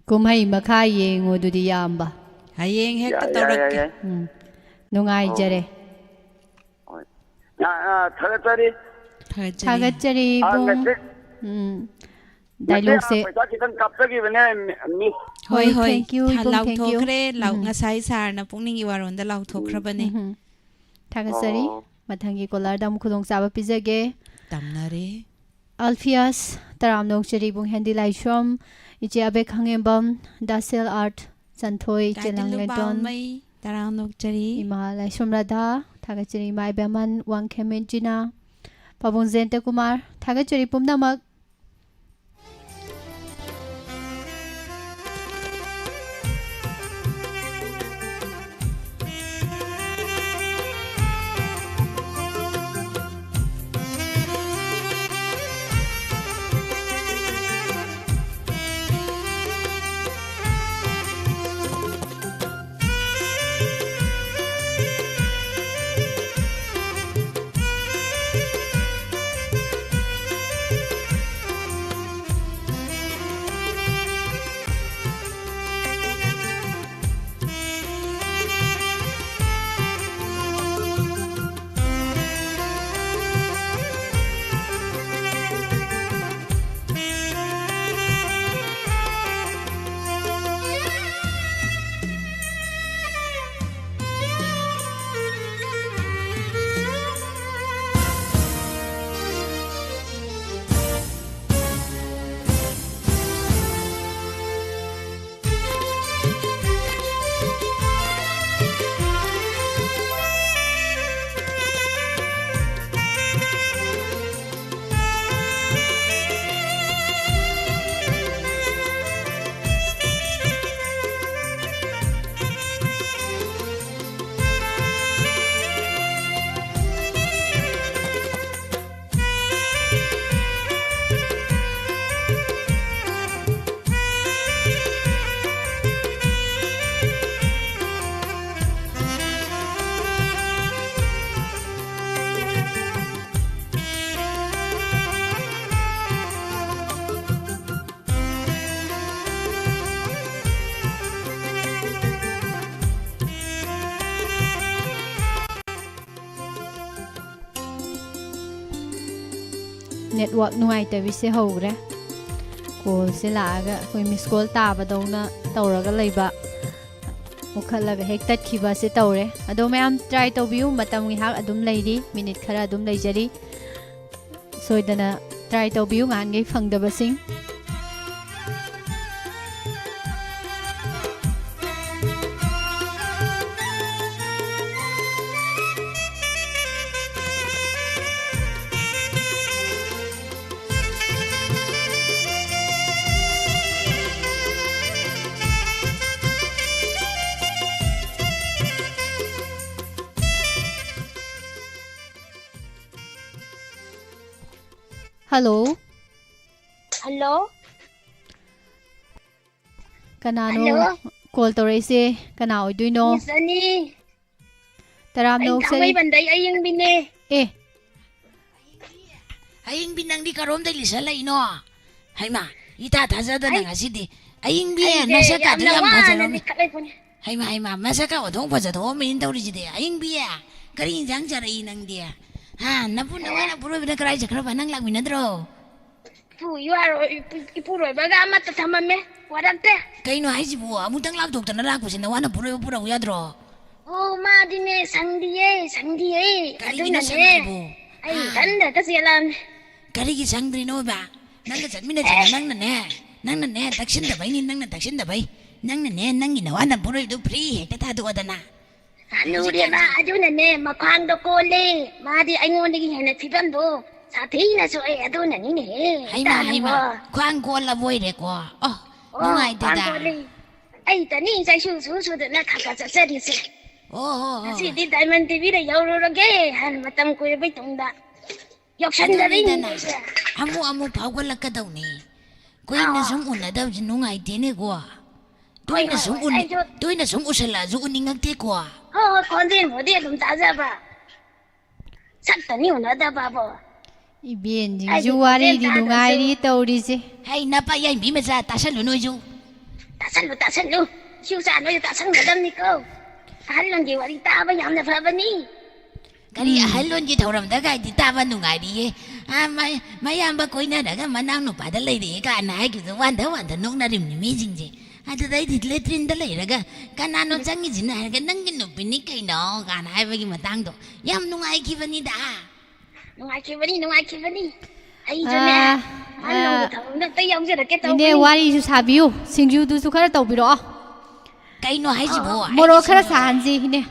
ꯀꯨꯝꯍꯩ ꯃꯈꯥ ꯌꯦꯡꯉꯨ ꯑꯗꯨꯗꯤ, ꯏꯌꯥꯝꯕ꯫ ꯍꯌꯦꯡ ꯍꯦꯛꯇ ꯌꯥꯏ, ꯌꯥꯏ, ꯌꯥꯏ, ꯇꯧꯔꯛꯀꯦ꯫ ꯌꯥꯏ꯫ ꯎꯝ꯫ ꯅꯨꯡꯉꯥꯏꯖꯔꯦ꯫ ꯑꯣ꯫ ꯍꯣꯏ꯫ ꯑꯥ, ꯑꯥ, ꯊꯥꯒꯠꯆꯔꯤ꯫ ꯊꯥꯒꯠꯆꯔꯤ꯫ ꯊꯥꯒꯠꯆꯔꯤ ꯑꯥ, ꯏꯕꯨꯡ꯫ ꯉꯁꯤ, ꯎꯝ꯫ ꯉꯁꯤ, ꯑꯥ, ꯗꯥꯏꯂꯣꯛꯁꯦ꯫ ꯄꯩꯁꯥ ꯈꯤꯇꯪ ꯀꯥꯞꯆꯈꯤꯕꯅꯦ, ꯃꯤ-, ꯃꯤꯁ꯫ ꯍꯣꯏ, ꯍꯣꯏ, ꯍꯣꯏ, thank you, ꯊꯥ-, ꯏꯕꯨꯡ, thank you꯫ ꯂꯥꯎꯊꯣꯛꯈ꯭ꯔꯦ, ꯂꯥꯎ-, ꯎꯝ꯫ ꯉꯁꯥꯏ ꯁꯥꯔꯅ ꯄꯨꯛꯅꯤꯡꯒꯤ ꯋꯥꯔꯣꯟꯗ ꯂꯥꯎꯊꯣꯛꯈ꯭ꯔꯕꯅꯦ꯫ ꯎꯝ, ꯎꯝ꯫ ꯊꯥꯒꯠꯆꯔꯤ꯫ ꯑꯣ꯫ ꯃꯊꯪꯒꯤ ꯀꯣꯂꯔꯗ ꯑꯃꯨꯛ ꯈꯨꯗꯣꯡꯆꯥꯕ ꯄꯤꯖꯒꯦ꯫ ꯇꯝꯅꯔꯦ꯫ ꯑꯜꯐꯤꯌꯥꯁ, ꯇꯔꯥꯝꯅ ꯑꯣꯛꯆꯔꯤ ꯏꯕꯨꯡ ꯍꯦꯟꯗꯤ ꯂꯥꯏꯁ꯭ꯔꯝ, ꯏꯆꯦ ꯑꯕꯦ ꯈꯥꯉꯦꯝꯕꯝ, ꯗꯥꯁꯦꯜ ꯑꯥꯔꯠ, ꯆꯟꯊꯣꯏ, ꯇꯥꯏꯇꯜ ꯆꯦꯂꯥꯡꯂꯦꯟꯇꯣꯟ, ꯂꯨꯕꯥꯜꯃꯩ, ꯇꯔꯥꯝꯅ ꯑꯣꯛꯆꯔꯤ꯫ ꯏꯃꯥ ꯂꯥꯏꯁ꯭ꯔꯝ ꯔꯥꯙꯥ, ꯊꯥꯒꯠꯆꯔꯤ ꯏꯃꯥ ꯏꯕꯦꯝꯃꯟ, ꯋꯥꯡꯈꯦꯝ ꯃꯦꯟꯖꯤꯅꯥ, ꯄꯥꯕꯨꯡ ꯖꯌꯟꯇ ꯀꯨꯃꯥꯔ, ꯊꯥꯒꯠꯆꯔꯤ ꯄꯨꯝꯅꯃꯛ꯫ ꯅꯦꯠꯋꯥꯛ ꯅꯨꯡꯉꯥꯏꯇꯕꯤꯁꯦ ꯍꯧꯈ꯭ꯔꯦ꯫ ꯀꯣꯜꯁꯦ ꯂꯥꯛꯑꯒ ꯑꯩꯈꯣꯏ ꯃꯤꯁ ꯀꯣꯜ ꯇꯥꯕꯗꯧꯅ ꯇꯧꯔꯒ ꯂꯩꯕ, ꯃꯨꯠꯈꯠꯂꯒ ꯍꯦꯛ ꯇꯠꯈꯤꯕꯁꯦ ꯇꯧꯔꯦ꯫ ꯑꯗꯣ ꯃꯌꯥꯝ ꯇ꯭ꯔꯥꯏ ꯇꯧꯕꯤꯌꯨ, ꯃꯇꯝ ꯉꯥꯏꯍꯥꯛ ꯑꯗꯨꯝ ꯂꯩꯔꯤ, ꯃꯤꯅꯤꯠ ꯈꯔ ꯑꯗꯨꯝ ꯂꯩꯖꯔꯤ꯫ ꯁꯣꯏꯗꯅ ꯇ꯭ꯔꯥꯏ ꯇꯧꯕꯤꯌꯨ, ꯉꯍꯥꯟꯈꯩ ꯐꯪꯗꯕꯁꯤꯡ꯫ ꯍꯜꯂꯣ꯫ ꯍꯜꯂꯣ꯫ ꯀꯅꯥꯅꯣ ꯍꯜꯂꯣ꯫ ꯀꯣꯜ ꯇꯧꯔꯛꯏꯁꯦ? ꯀꯅꯥ ꯑꯣꯏꯗꯣꯏꯅꯣ? ꯃꯤꯁ ꯑꯅꯤ꯫ ꯇꯔꯥꯝꯅ ꯑꯩ ꯑꯣꯛꯆꯔꯤ꯫ ꯊꯥꯡꯃꯩꯕꯟꯗꯩ ꯑꯌꯤꯡꯕꯤꯅꯦ꯫ ꯑꯦ꯫ ꯑꯌꯤꯡꯕꯤ, ꯅꯪꯗꯤ ꯀꯔꯣꯝꯗꯩ ꯂꯤꯁꯜꯂꯛꯏꯅꯣ? ꯍꯩꯃꯥ, ꯏꯇꯥ ꯊꯥꯖꯗꯅ ꯑꯩ, ꯉꯁꯤꯗꯤ꯫ ꯑꯌꯤꯡꯕꯤ, ꯑꯩꯁꯦ ꯅꯁꯛꯀꯥꯗꯤ ꯌꯥꯝꯅ ꯌꯥꯝ ꯋꯥꯅ ꯐꯖꯔꯝꯃꯤ꯫ ꯂꯤꯈꯠꯂꯛꯄꯅꯦ꯫ ꯍꯩꯃꯥ, ꯍꯩꯃꯥ, ꯃꯁꯛꯀ ꯑꯣꯟꯊꯣꯛ ꯐꯖꯊꯣꯛꯑꯝꯃꯦꯅ ꯇꯧꯔꯤꯁꯤꯗꯤ꯫ ꯑꯌꯤꯡꯕꯤ, ꯀꯔꯤ ꯏꯟꯖꯥꯡ ꯆꯥꯔꯛꯏ ꯅꯪꯗꯤ? ꯍꯥ, ꯅꯄꯨ ꯅꯋꯥ ꯑꯦ? ꯅꯄꯨꯔꯣꯏꯕꯅ ꯀꯔꯥꯏ ꯆꯠꯈ꯭ꯔꯕ? ꯅꯪ ꯂꯥꯛꯃꯤꯟꯅꯗ꯭ꯔꯣ? ꯏꯄꯨ, ꯏꯋꯥꯔꯣ-, ꯏꯄꯨ-, ꯏꯄꯨꯔꯣꯏꯕꯒ ꯑꯃꯠꯇ ꯊꯝꯃꯝꯃꯦ꯫ ꯋꯥꯔꯛꯇꯦ꯫ ꯀꯩꯅꯣ ꯍꯥꯏꯁꯤꯕꯨ? ꯑꯃꯨꯛꯇꯪ ꯂꯥꯛꯊꯣꯛꯇꯅ ꯂꯥꯛꯄꯁꯤ ꯅꯋꯥ ꯅꯄꯨꯔꯣꯏꯕ ꯄꯨꯔꯛꯎ ꯌꯥꯗ꯭ꯔꯣ? ꯑꯣ, ꯃꯥꯗꯤꯅꯦ, ꯁꯪꯗꯤꯌꯦ, ꯁꯪꯗꯤꯌꯦ꯫ ꯀꯔꯤꯒꯤꯅꯣ ꯑꯗꯨꯅꯅꯦ ꯁꯪꯗ꯭ꯔꯤꯕꯣ? ꯑꯩ ꯍꯥ? ꯏꯊꯟꯗ ꯍꯦꯛꯇ ꯆꯦꯜꯂꯛꯑꯕꯅꯦ꯫ ꯀꯔꯤꯒꯤ ꯁꯪꯗ꯭ꯔꯤꯅꯣꯕ? ꯅꯪꯒ ꯆꯠꯃꯤꯟꯅꯁꯦꯅ ꯑꯦ꯫ ꯅꯪꯅꯅꯦ, ꯅꯪꯅꯅꯦ, ꯇꯛꯁꯤꯟꯗꯕꯩꯅꯤ, ꯅꯪꯅ ꯇꯛꯁꯤꯟꯗꯕꯩ꯫ ꯅꯪꯅꯅꯦ, ꯅꯪꯒꯤ ꯅꯋꯥ ꯅꯄꯨꯔꯣꯏꯕꯗꯣ ꯐ꯭ꯔꯤ ꯍꯦꯛꯇ ꯊꯥꯗꯣꯛꯑꯗꯅ꯫ ꯍꯅꯨꯔꯦꯕ, ꯍꯧꯖꯤꯛꯀꯥꯟꯁꯦ꯫ ꯑꯗꯨꯅꯅꯦ, ꯃꯈ꯭ꯋꯥꯡꯗꯣ ꯀꯣꯜꯂꯦ꯫ ꯃꯥꯗꯤ ꯑꯩꯉꯣꯟꯗꯒꯤ ꯍꯦꯟꯅ ꯐꯤꯕꯝꯗꯣ ꯁꯥꯊꯤꯅ ꯁꯣꯛꯑꯦ, ꯑꯗꯨꯅꯅꯤꯅꯦꯍꯦ, ꯍꯩꯃꯥ, ꯏꯇꯥꯅꯕꯣ꯫ ꯍꯩꯃꯥ, ꯈ꯭ꯋꯥꯡ ꯀꯣꯜꯂꯕ ꯑꯣꯏꯔꯦꯀꯣ? ꯑꯣ, ꯑꯣ, ꯅꯨꯡꯉꯥꯏꯇꯦꯗ꯫ ꯈ꯭ꯋꯥꯡ ꯀꯣꯜꯂꯦ꯫ ꯑꯩꯇꯅꯤ ꯆꯩꯁꯨ ꯁꯨ ꯁꯨꯗꯅ ꯈꯔ ꯈꯔ ꯆꯠꯆꯔꯤꯁꯦ꯫ ꯑꯣ, ꯑꯣ, ꯑꯣ꯫ ꯉꯁꯤꯗꯤ ꯗꯥꯏꯃꯟ ꯇꯤꯚꯤꯗ ꯌꯧꯔꯨꯔꯒꯦ ꯍꯥꯏꯅ ꯃꯇꯝ ꯀꯨꯏꯔꯕꯩ ꯇꯨꯡꯗ ꯌꯧꯁꯟꯖꯔꯤꯅꯤ ꯑꯗꯨꯅꯤꯗꯅ, ꯑꯩꯁꯦ꯫ ꯑꯃꯨꯛ ꯑꯃꯨꯛ ꯐꯥꯎꯒꯠꯂꯛꯀꯗꯧꯅꯤ꯫ ꯀꯨꯏꯅ ꯑꯥ, ꯁꯨꯝ ꯑꯥ꯫ ꯎꯅꯗꯕꯁꯦ ꯅꯨꯡꯉꯥꯏꯇꯦꯅꯦꯀꯣ꯫ ꯍꯣꯏ, ꯇꯣꯏꯅ ꯍꯣꯏ, ꯁꯨꯝ ꯍꯣꯏ, ꯎꯅ-, ꯑꯩꯁꯨ ꯇꯣꯏꯅ ꯁꯨꯝ ꯎꯁꯜꯂꯛꯑꯁꯨ ꯎꯅꯤꯡꯉꯛꯇꯦꯀꯣ꯫ ꯍꯣꯏ, ꯍꯣꯏ, ꯈꯣꯟꯖꯦꯜꯕꯨꯗꯤ ꯑꯗꯨꯝ ꯇꯥꯖꯕ꯫ ꯁꯛꯇꯅꯤ ꯎꯅꯗꯕꯕꯣ꯫ ꯏꯕꯦꯟꯁꯤꯡꯁꯨ ꯑꯩꯒꯤ ꯈꯣꯟꯖꯦꯜ ꯋꯥꯔꯤꯗꯤ ꯇꯥꯗ꯭ꯔꯁꯨ꯫ ꯅꯨꯡꯉꯥꯏꯔꯤ ꯇꯧꯔꯤꯁꯦ꯫ ꯍꯩ, ꯅꯄꯥ ꯌꯥꯏꯃꯤ ꯃꯆꯥ, ꯇꯥꯁꯜꯂꯨ ꯅꯣꯏꯁꯨ꯫ ꯇꯥꯁꯜꯂꯨ, ꯇꯥꯁꯜꯂꯨ꯫ ꯏꯁꯨ ꯆꯥ ꯅꯣꯏꯁꯨ ꯇꯥꯁꯟꯒꯗꯕꯅꯤꯀꯣ꯫ ꯑꯍꯜ ꯂꯃꯟꯒꯤ ꯋꯥꯔꯤ ꯇꯥꯕ ꯌꯥꯝꯅ ꯐꯕꯅꯤ꯫ ꯀꯔꯤ ꯎꯝ꯫ ꯑꯍꯜ ꯂꯣꯟꯒꯤ ꯊꯧꯔꯝꯗ ꯀꯥꯏꯗꯤ ꯇꯥꯕ ꯅꯨꯡꯉꯥꯏꯔꯤꯌꯦ꯫ ꯑꯥ, ꯃ-, ꯃꯌꯥꯝꯕ ꯀꯣꯏꯅꯔꯒ ꯃꯅꯥꯎ ꯅꯨꯄꯥꯗ ꯂꯩꯔꯛꯑꯦ ꯀꯥꯏꯅ ꯍꯥꯏꯈꯤꯕꯗꯣ ꯋꯥꯟꯗ ꯋꯥꯟꯗ ꯅꯣꯛꯅꯔꯤꯕꯅꯤ ꯃꯤꯁꯤꯡꯁꯦ꯫ ꯑꯗꯨꯗꯩꯗꯤ ꯂꯦꯇ꯭ꯔꯤꯟꯗ ꯂꯩꯔꯒ ꯀꯅꯥꯅꯣ ꯆꯪꯉꯤꯁꯤꯅ ꯍꯥꯏꯔꯒ "ꯅꯪꯒꯤ ꯅꯨꯄꯤꯅꯤ ꯀꯩꯅꯣ" ꯀꯥꯏꯅ ꯍꯥꯏꯕꯒꯤ ꯃꯇꯥꯡꯗꯣ ꯌꯥꯝ ꯅꯨꯡꯉꯥꯏꯈꯤꯕꯅꯤꯗ꯫ ꯅꯨꯡꯉꯥꯏꯈꯤꯕꯅꯤ, ꯅꯨꯡꯉꯥꯏꯈꯤꯕꯅꯤ꯫ ꯑꯩꯁꯨꯅꯦ, ꯑꯥ, ꯑꯍꯜ ꯂꯣꯟꯒꯤ ꯑꯥ, ꯊꯧꯔꯝꯗ ꯑꯝꯇ ꯌꯥꯎꯖꯔꯛꯀꯦ ꯏꯅꯦ, ꯇꯧꯕꯅꯤ꯫ ꯋꯥꯔꯤꯁꯨ ꯁꯥꯕꯤꯌꯨ, ꯁꯤꯡꯖꯨꯗꯨꯁꯨ ꯈꯔ ꯇꯧꯕꯤꯔꯛꯑꯣ꯫ ꯀꯩꯅꯣ ꯍꯥꯏꯁꯤꯕꯣ? ꯑꯥ, ꯃꯣꯔꯣꯛ ꯈꯔ ꯁꯥꯍꯟꯁꯤ, ꯏꯅꯦ꯫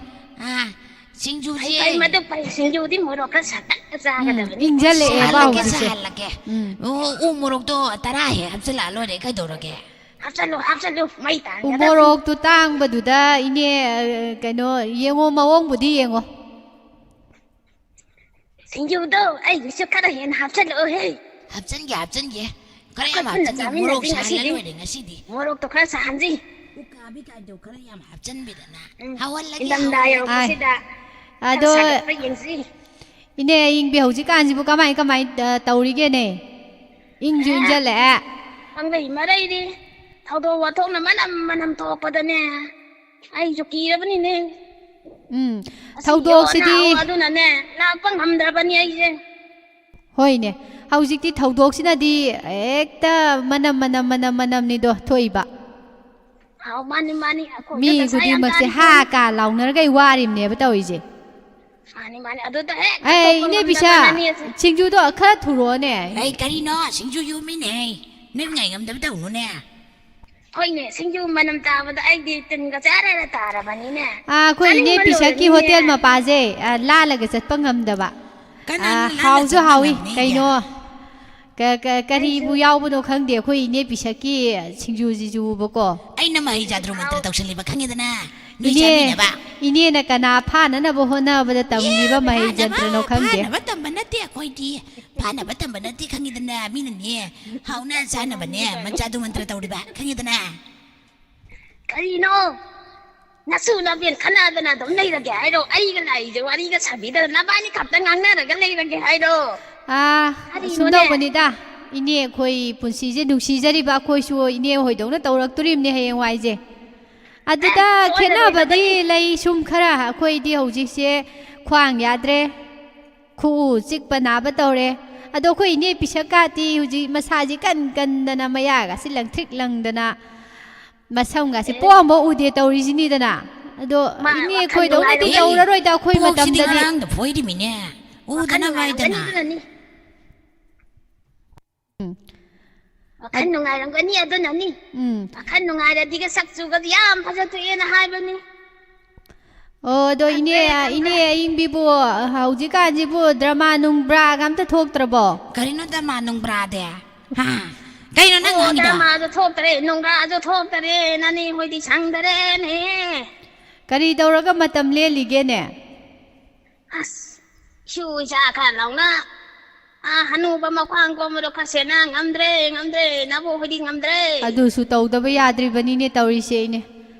ꯑꯥ, ꯁꯤꯡꯖꯨꯁꯦ꯫ ꯐꯩ, ꯐꯩ, ꯃꯗꯨ ꯐꯩ꯫ ꯁꯤꯡꯖꯨꯗꯤ ꯃꯣꯔꯣꯛ ꯈꯔ ꯁꯥꯇꯛꯅ ꯎꯝ, ꯆꯥꯒꯗꯕꯅꯤ꯫ ꯏꯪꯖꯜꯂꯛꯑꯦꯕ ꯁꯥꯍꯜꯂꯒꯦ, ꯍꯧꯖꯤꯛꯁꯦ꯫ ꯁꯥꯍꯜꯂꯒꯦ꯫ ꯎꯝ꯫ ꯑꯣ, ꯎ ꯃꯣꯔꯣꯛꯇꯣ ꯇꯔꯥ ꯍꯦꯛ ꯍꯥꯞꯆꯤꯜꯂꯛꯑ ꯂꯣꯏꯔꯦ, ꯀꯩꯗꯧꯔꯒꯦ? ꯍꯥꯞꯆꯜꯂꯨ, ꯍꯥꯞꯆꯜꯂꯨ, ꯃꯩ ꯎ ꯇꯥꯟꯒꯗꯕꯅꯤ꯫ ꯃꯣꯔꯣꯛꯇꯨ ꯇꯥꯡꯕꯗꯨꯗ, ꯏꯅꯦ, ꯑ, ꯀꯩꯅꯣ, ꯌꯦꯡꯉꯣ, ꯃꯑꯣꯡꯕꯨꯗꯤ ꯌꯦꯡꯉꯣ꯫ ꯁꯤꯡꯖꯨꯗꯣ ꯑꯩꯒꯤꯁꯨ ꯈꯔ ꯍꯦꯟꯅ ꯍꯥꯞꯆꯜꯂꯛꯑꯣꯍꯦ꯫ ꯍꯥꯞꯆꯟꯒꯦ, ꯍꯥꯞꯆꯟꯒꯦ꯫ ꯈꯔ ꯌꯥꯝ ꯑꯩꯈꯣꯏ ꯄꯨꯟꯅ ꯍꯥꯞꯆꯟꯒꯦ꯫ ꯆꯥꯃꯤꯟꯅꯁꯤ ꯃꯣꯔꯣꯛ ꯁꯥꯍꯜꯂ ꯉꯁꯤꯗꯤ꯫ ꯂꯣꯏꯔꯦ ꯉꯁꯤꯗꯤ꯫ ꯃꯣꯔꯣꯛꯇꯣ ꯈꯔ ꯁꯥꯍꯟꯁꯤ꯫ ꯎꯀꯥꯕꯤ ꯀꯥꯏꯗꯣ ꯈꯔ ꯌꯥꯝ ꯍꯥꯞꯆꯟꯕꯤꯗꯅ꯫ ꯎꯝ, ꯍꯥꯎꯍꯜꯂꯒꯦ, ꯏꯪꯊꯝꯊꯥ ꯍꯥꯎꯍꯜꯂꯒꯦ꯫ ꯌꯧꯔꯛꯄꯁꯤꯗ ꯑꯥꯏ꯫ ꯈꯔ ꯑꯗꯣ, ꯁꯥꯒꯠꯄ ꯌꯦꯡꯁꯤ꯫ ꯏꯅꯦ ꯑꯌꯤꯡꯕꯤ, ꯍꯧꯖꯤꯛꯀꯥꯟꯁꯤꯕꯨ ꯀꯃꯥꯏ, ꯀꯃꯥꯏ, ꯑ, ꯇꯧꯔꯤꯒꯦꯅꯦ? ꯏꯪꯁꯨ ꯑꯦ, ꯏꯪꯁꯤꯜꯂꯛꯑꯦ꯫ ꯄꯪꯂꯩ ꯃꯔꯩꯔꯤ꯫ ꯊꯧꯗꯣꯛ ꯋꯥꯊꯣꯛꯅ ꯃꯅꯝ ꯃꯅꯝ ꯊꯣꯛꯄꯗꯅꯦ꯫ ꯑꯩꯁꯨ ꯀꯤꯔꯕꯅꯤꯅꯦ꯫ ꯎꯝ, ꯑꯁꯤ ꯊꯧꯗꯣꯛꯁꯤꯗꯤ ꯌꯣꯟꯅ ꯍꯧ-, ꯑꯗꯨꯅꯅꯦ, ꯂꯥꯛꯄ ꯉꯝꯗ꯭ꯔꯕꯅꯤ ꯑꯩꯁꯦ꯫ ꯍꯣꯏꯅꯦ, ꯍꯧꯖꯤꯛꯇꯤ ꯊꯧꯗꯣꯛꯁꯤꯅꯗꯤ ꯍꯦꯛꯇ ꯃꯅꯝ, ꯃꯅꯝ, ꯃꯅꯝ, ꯃꯅꯝꯅꯤꯗꯣ ꯊꯣꯛꯏꯕ꯫ ꯑꯥꯎ, ꯃꯥꯅꯤ, ꯃꯥꯅꯤ, ꯑꯩꯈꯣꯏꯁꯨ ꯃꯤ ꯗꯁꯥ ꯌꯥꯝ ꯈꯨꯗꯤꯡꯃꯛꯁꯦ ꯇꯥꯔꯤ ꯍꯥ ꯄꯣꯠꯅꯤ꯫ ꯀꯥ ꯂꯥꯎꯅꯔꯒ ꯋꯥꯔꯤꯕꯅꯦꯕ ꯇꯧꯔꯤꯁꯦ꯫ ꯃꯥꯅꯤ, ꯃꯥꯅꯤ, ꯑꯗꯨꯗ ꯍꯦꯛ ꯑꯦ, ꯊꯣꯛꯄ ꯏꯅꯦ ꯕꯤꯁꯥ, ꯉꯝꯗꯕꯅꯤ ꯑꯁꯦ꯫ ꯁꯤꯡꯖꯨꯗꯣ ꯈꯔ ꯊꯨꯔꯛꯑꯣꯅꯦ꯫ ꯑꯩ ꯀꯔꯤꯅꯣ? ꯁꯤꯡꯖꯨ ꯌꯣꯝꯃꯤꯅꯦ꯫ ꯅꯣꯏ ꯉꯥꯏ ꯉꯝꯗꯕ ꯇꯧꯅꯨꯅꯦ꯫ ꯍꯣꯏꯅꯦ, ꯁꯤꯡꯖꯨ ꯃꯅꯝ ꯇꯥꯕꯗ ꯑꯩꯗꯤ ꯇꯤꯟꯒ ꯆꯥꯔꯦꯅ ꯇꯥꯔꯕꯅꯤꯅꯦ꯫ ꯑꯥ, ꯑꯩꯈꯣꯏ ꯏꯅꯦ ꯆꯥꯅꯤꯡꯕꯅ ꯄꯤꯁꯛꯀꯤ ꯂꯣꯏꯔꯅꯤꯅꯦ꯫ ꯍꯣꯇꯦꯜ ꯃꯄꯥꯁꯦ, ꯑꯥ, ꯂꯥꯜꯂꯒ ꯆꯠꯄ ꯉꯝꯗꯕ꯫ ꯀꯅꯥꯅ ꯑꯥ, ꯂꯥꯜꯂ ꯍꯥꯎꯁꯨ ꯆꯠꯄ ꯍꯥꯎꯏ꯫ ꯉꯝꯅꯤꯒꯦ? ꯀꯩꯅꯣ, ꯀ-, ꯀ-, ꯀꯔꯤꯕꯨ ꯑꯩꯁꯨ ꯌꯥꯎꯕꯅꯣ ꯈꯪꯗꯦ ꯑꯩꯈꯣꯏ ꯏꯅꯦ ꯄꯤꯁꯛꯀꯤ ꯁꯤꯡꯖꯨꯁꯤꯁꯨꯕꯀꯣ꯫ ꯑꯩꯅ ꯃꯍꯩ ꯖꯥꯗ꯭ꯔꯨ ꯃꯟꯇ꯭ꯔ ꯍꯥꯎ-, ꯇꯧꯁꯜꯂꯤꯕ ꯈꯪꯉꯦꯗꯅ, ꯅꯣꯏ ꯏꯅꯦ, ꯆꯥꯕꯤꯅꯕ꯫ ꯏꯅꯦꯅ ꯀꯅꯥ ꯐꯥꯅꯅꯕ ꯍꯣꯠꯅꯕꯗ ꯇꯝꯂꯤꯕ ꯑꯦ, ꯃꯍꯩ ꯐꯥꯅꯕ, ꯖꯟꯇ꯭ꯔꯅꯣ ꯈꯪꯗꯦ꯫ ꯐꯥꯅꯕ ꯇꯝꯕ ꯅꯠꯇꯦ ꯑꯩꯈꯣꯏꯗꯤ꯫ ꯐꯥꯅꯕ ꯇꯝꯕ ꯅꯠꯇꯦ ꯈꯪꯉꯤꯗꯅ, ꯃꯤꯅꯅꯦ ꯍꯥꯎꯅ ꯆꯥꯅꯕꯅꯦ ꯃꯟꯇ꯭ꯔ ꯇꯧꯔꯤꯕ ꯈꯪꯉꯤꯗꯅ꯫ ꯀꯔꯤꯅꯣ? ꯅꯁꯨ ꯅꯕꯦꯟ ꯈꯠꯅꯗꯅ ꯑꯗꯨꯝ ꯂꯩꯔꯒꯦ ꯍꯥꯏꯔꯣ? ꯑꯩꯒ ꯂꯥꯛꯏꯁꯦ ꯋꯥꯔꯤꯒ ꯁꯥꯕꯤꯗꯅ ꯅꯕꯥꯅꯤ ꯈꯛꯇ ꯉꯥꯡꯅꯔꯒ ꯂꯩꯔꯒꯦ ꯍꯥꯏꯔꯣ? ꯑꯥ, ꯀꯔꯤꯅꯣꯅꯦ? ꯁꯨꯝ ꯇꯧꯕꯅꯤꯗ, ꯏꯅꯦ, ꯑꯩꯈꯣꯏ ꯄꯨꯟꯁꯤꯁꯦ ꯅꯨꯡꯁꯤꯖꯔꯤꯕ ꯑꯩꯈꯣꯏꯁꯨ ꯏꯅꯦ ꯍꯣꯏꯗꯧꯅ ꯇꯧꯔꯛꯇꯣꯔꯤꯕꯅꯦ ꯍꯌꯦꯡꯋꯥꯏꯁꯦ꯫ ꯑꯦ, ꯑꯗꯨꯗ ꯁꯣꯏꯗꯅ ꯈꯦꯠꯅꯕꯗꯤ ꯑꯣꯏꯔꯛꯀꯅꯤ꯫ ꯂꯩ ꯁꯨꯝ ꯈꯔ, ꯑꯩꯈꯣꯏꯗꯤ ꯍꯧꯖꯤꯛꯁꯦ ꯈ꯭ꯋꯥꯡ ꯌꯥꯗ꯭ꯔꯦ, ꯈꯨꯎ ꯆꯤꯛꯄ ꯅꯥꯕ ꯇꯧꯔꯦ꯫ ꯑꯗꯣ ꯑꯩꯈꯣꯏ ꯏꯅꯦ ꯄꯤꯁꯛꯀꯥꯇꯤ ꯍꯧꯖꯤꯛ ꯃꯁꯥꯁꯤ ꯀꯟ ꯀꯟꯗꯅ, ꯃꯌꯥꯒꯁꯤ ꯂꯪꯊ꯭ꯔꯤꯛ ꯂꯪꯗꯅ, ꯃꯁꯝꯒꯁꯤ ꯑꯦ꯫ ꯄꯣꯝꯕ ꯎꯗꯦ ꯇꯧꯔꯤꯁꯤꯅꯤꯗꯅ꯫ ꯑꯗꯣ ꯃꯥ ꯏꯅꯦ ꯋꯥꯈꯜ ꯑꯩꯈꯣꯏꯗꯧꯅꯗꯤ ꯅꯨꯡꯉꯥꯏꯔꯝꯒꯅꯤ꯫ ꯇꯧꯔꯔꯣꯏꯗ ꯑꯩꯈꯣꯏ ꯄꯣꯛꯁꯤꯗꯤ ꯃꯇꯝꯗꯗꯤ꯫ ꯉꯔꯥꯡꯗ ꯐꯣꯏꯔꯤꯃꯤꯅꯦ꯫ ꯋꯥꯈꯜ ꯎꯗꯅ ꯅꯨꯡꯉꯥꯏꯔꯝꯒꯅꯤ ꯃꯥꯏꯗꯅ꯫ ꯑꯗꯨꯅꯅꯤ꯫ ꯎꯝ꯫ ꯋꯥꯈꯜ ꯑꯗ- ꯅꯨꯡꯉꯥꯏꯔꯝꯒꯅꯤ ꯑꯗꯨꯅꯅꯤ꯫ ꯎꯝ꯫ ꯋꯥꯈꯜ ꯅꯨꯡꯉꯥꯏꯔꯗꯤꯒ ꯁꯛ ꯆꯨꯒꯗꯤ ꯌꯥꯝ ꯐꯖꯊꯣꯛꯑꯦꯅ ꯍꯥꯏꯕꯅꯤ꯫ ꯑꯣ, ꯑꯗꯣ ꯏꯅꯦ, ꯈꯪꯗ꯭ꯔꯦ, ꯈꯪꯗ꯭ꯔꯦ꯫ ꯏꯅꯦ ꯑꯌꯤꯡꯕꯤꯕꯨ ꯍꯧꯖꯤꯛꯀꯥꯟꯁꯤꯕꯨ ꯗ꯭ꯔꯃꯥ ꯅꯨꯡꯕ꯭ꯔꯥꯒ ꯑꯝꯇ ꯊꯣꯛꯇ꯭ꯔꯕꯣ? ꯀꯔꯤꯅꯣ ꯗ꯭ꯔꯃꯥ ꯅꯨꯡꯕ꯭ꯔꯥꯗꯤ? ꯍꯥ? ꯀꯩꯅꯣ ꯅꯪ ꯑꯣ, ꯍꯪꯉꯤꯗꯣ? ꯗ꯭ꯔꯃꯥꯁꯨ ꯊꯣꯛꯇꯔꯦ, ꯅꯨꯡꯕ꯭ꯔꯥꯁꯨ ꯊꯣꯛꯇꯔꯦ, ꯅꯅꯦ ꯍꯣꯏꯗꯤ ꯁꯪꯗꯔꯦꯅꯦ꯫ ꯀꯔꯤ ꯇꯧꯔꯒ ꯃꯇꯝ ꯂꯦꯜꯂꯤꯒꯦꯅꯦ? ꯑꯁ, ꯏꯁꯨ ꯏꯆꯥ ꯈꯔ ꯂꯧꯅ, ꯑꯥ, ꯍꯅꯨꯕ ꯃꯈ꯭ꯋꯥꯡ ꯀꯣꯟꯕꯗꯣ ꯈꯔ ꯁꯦꯟꯅ ꯉꯝꯗ꯭ꯔꯦ, ꯉꯝꯗ꯭ꯔꯦ, ꯅꯕꯣꯛ ꯍꯣꯏꯗꯤ ꯉꯝꯗ꯭ꯔꯦ꯫ ꯑꯗꯨꯁꯨ ꯇꯧꯗꯕ ꯌꯥꯗ꯭ꯔꯤꯕꯅꯤꯅꯦ ꯇꯧꯔꯤꯁꯦ ꯏꯅꯦ꯫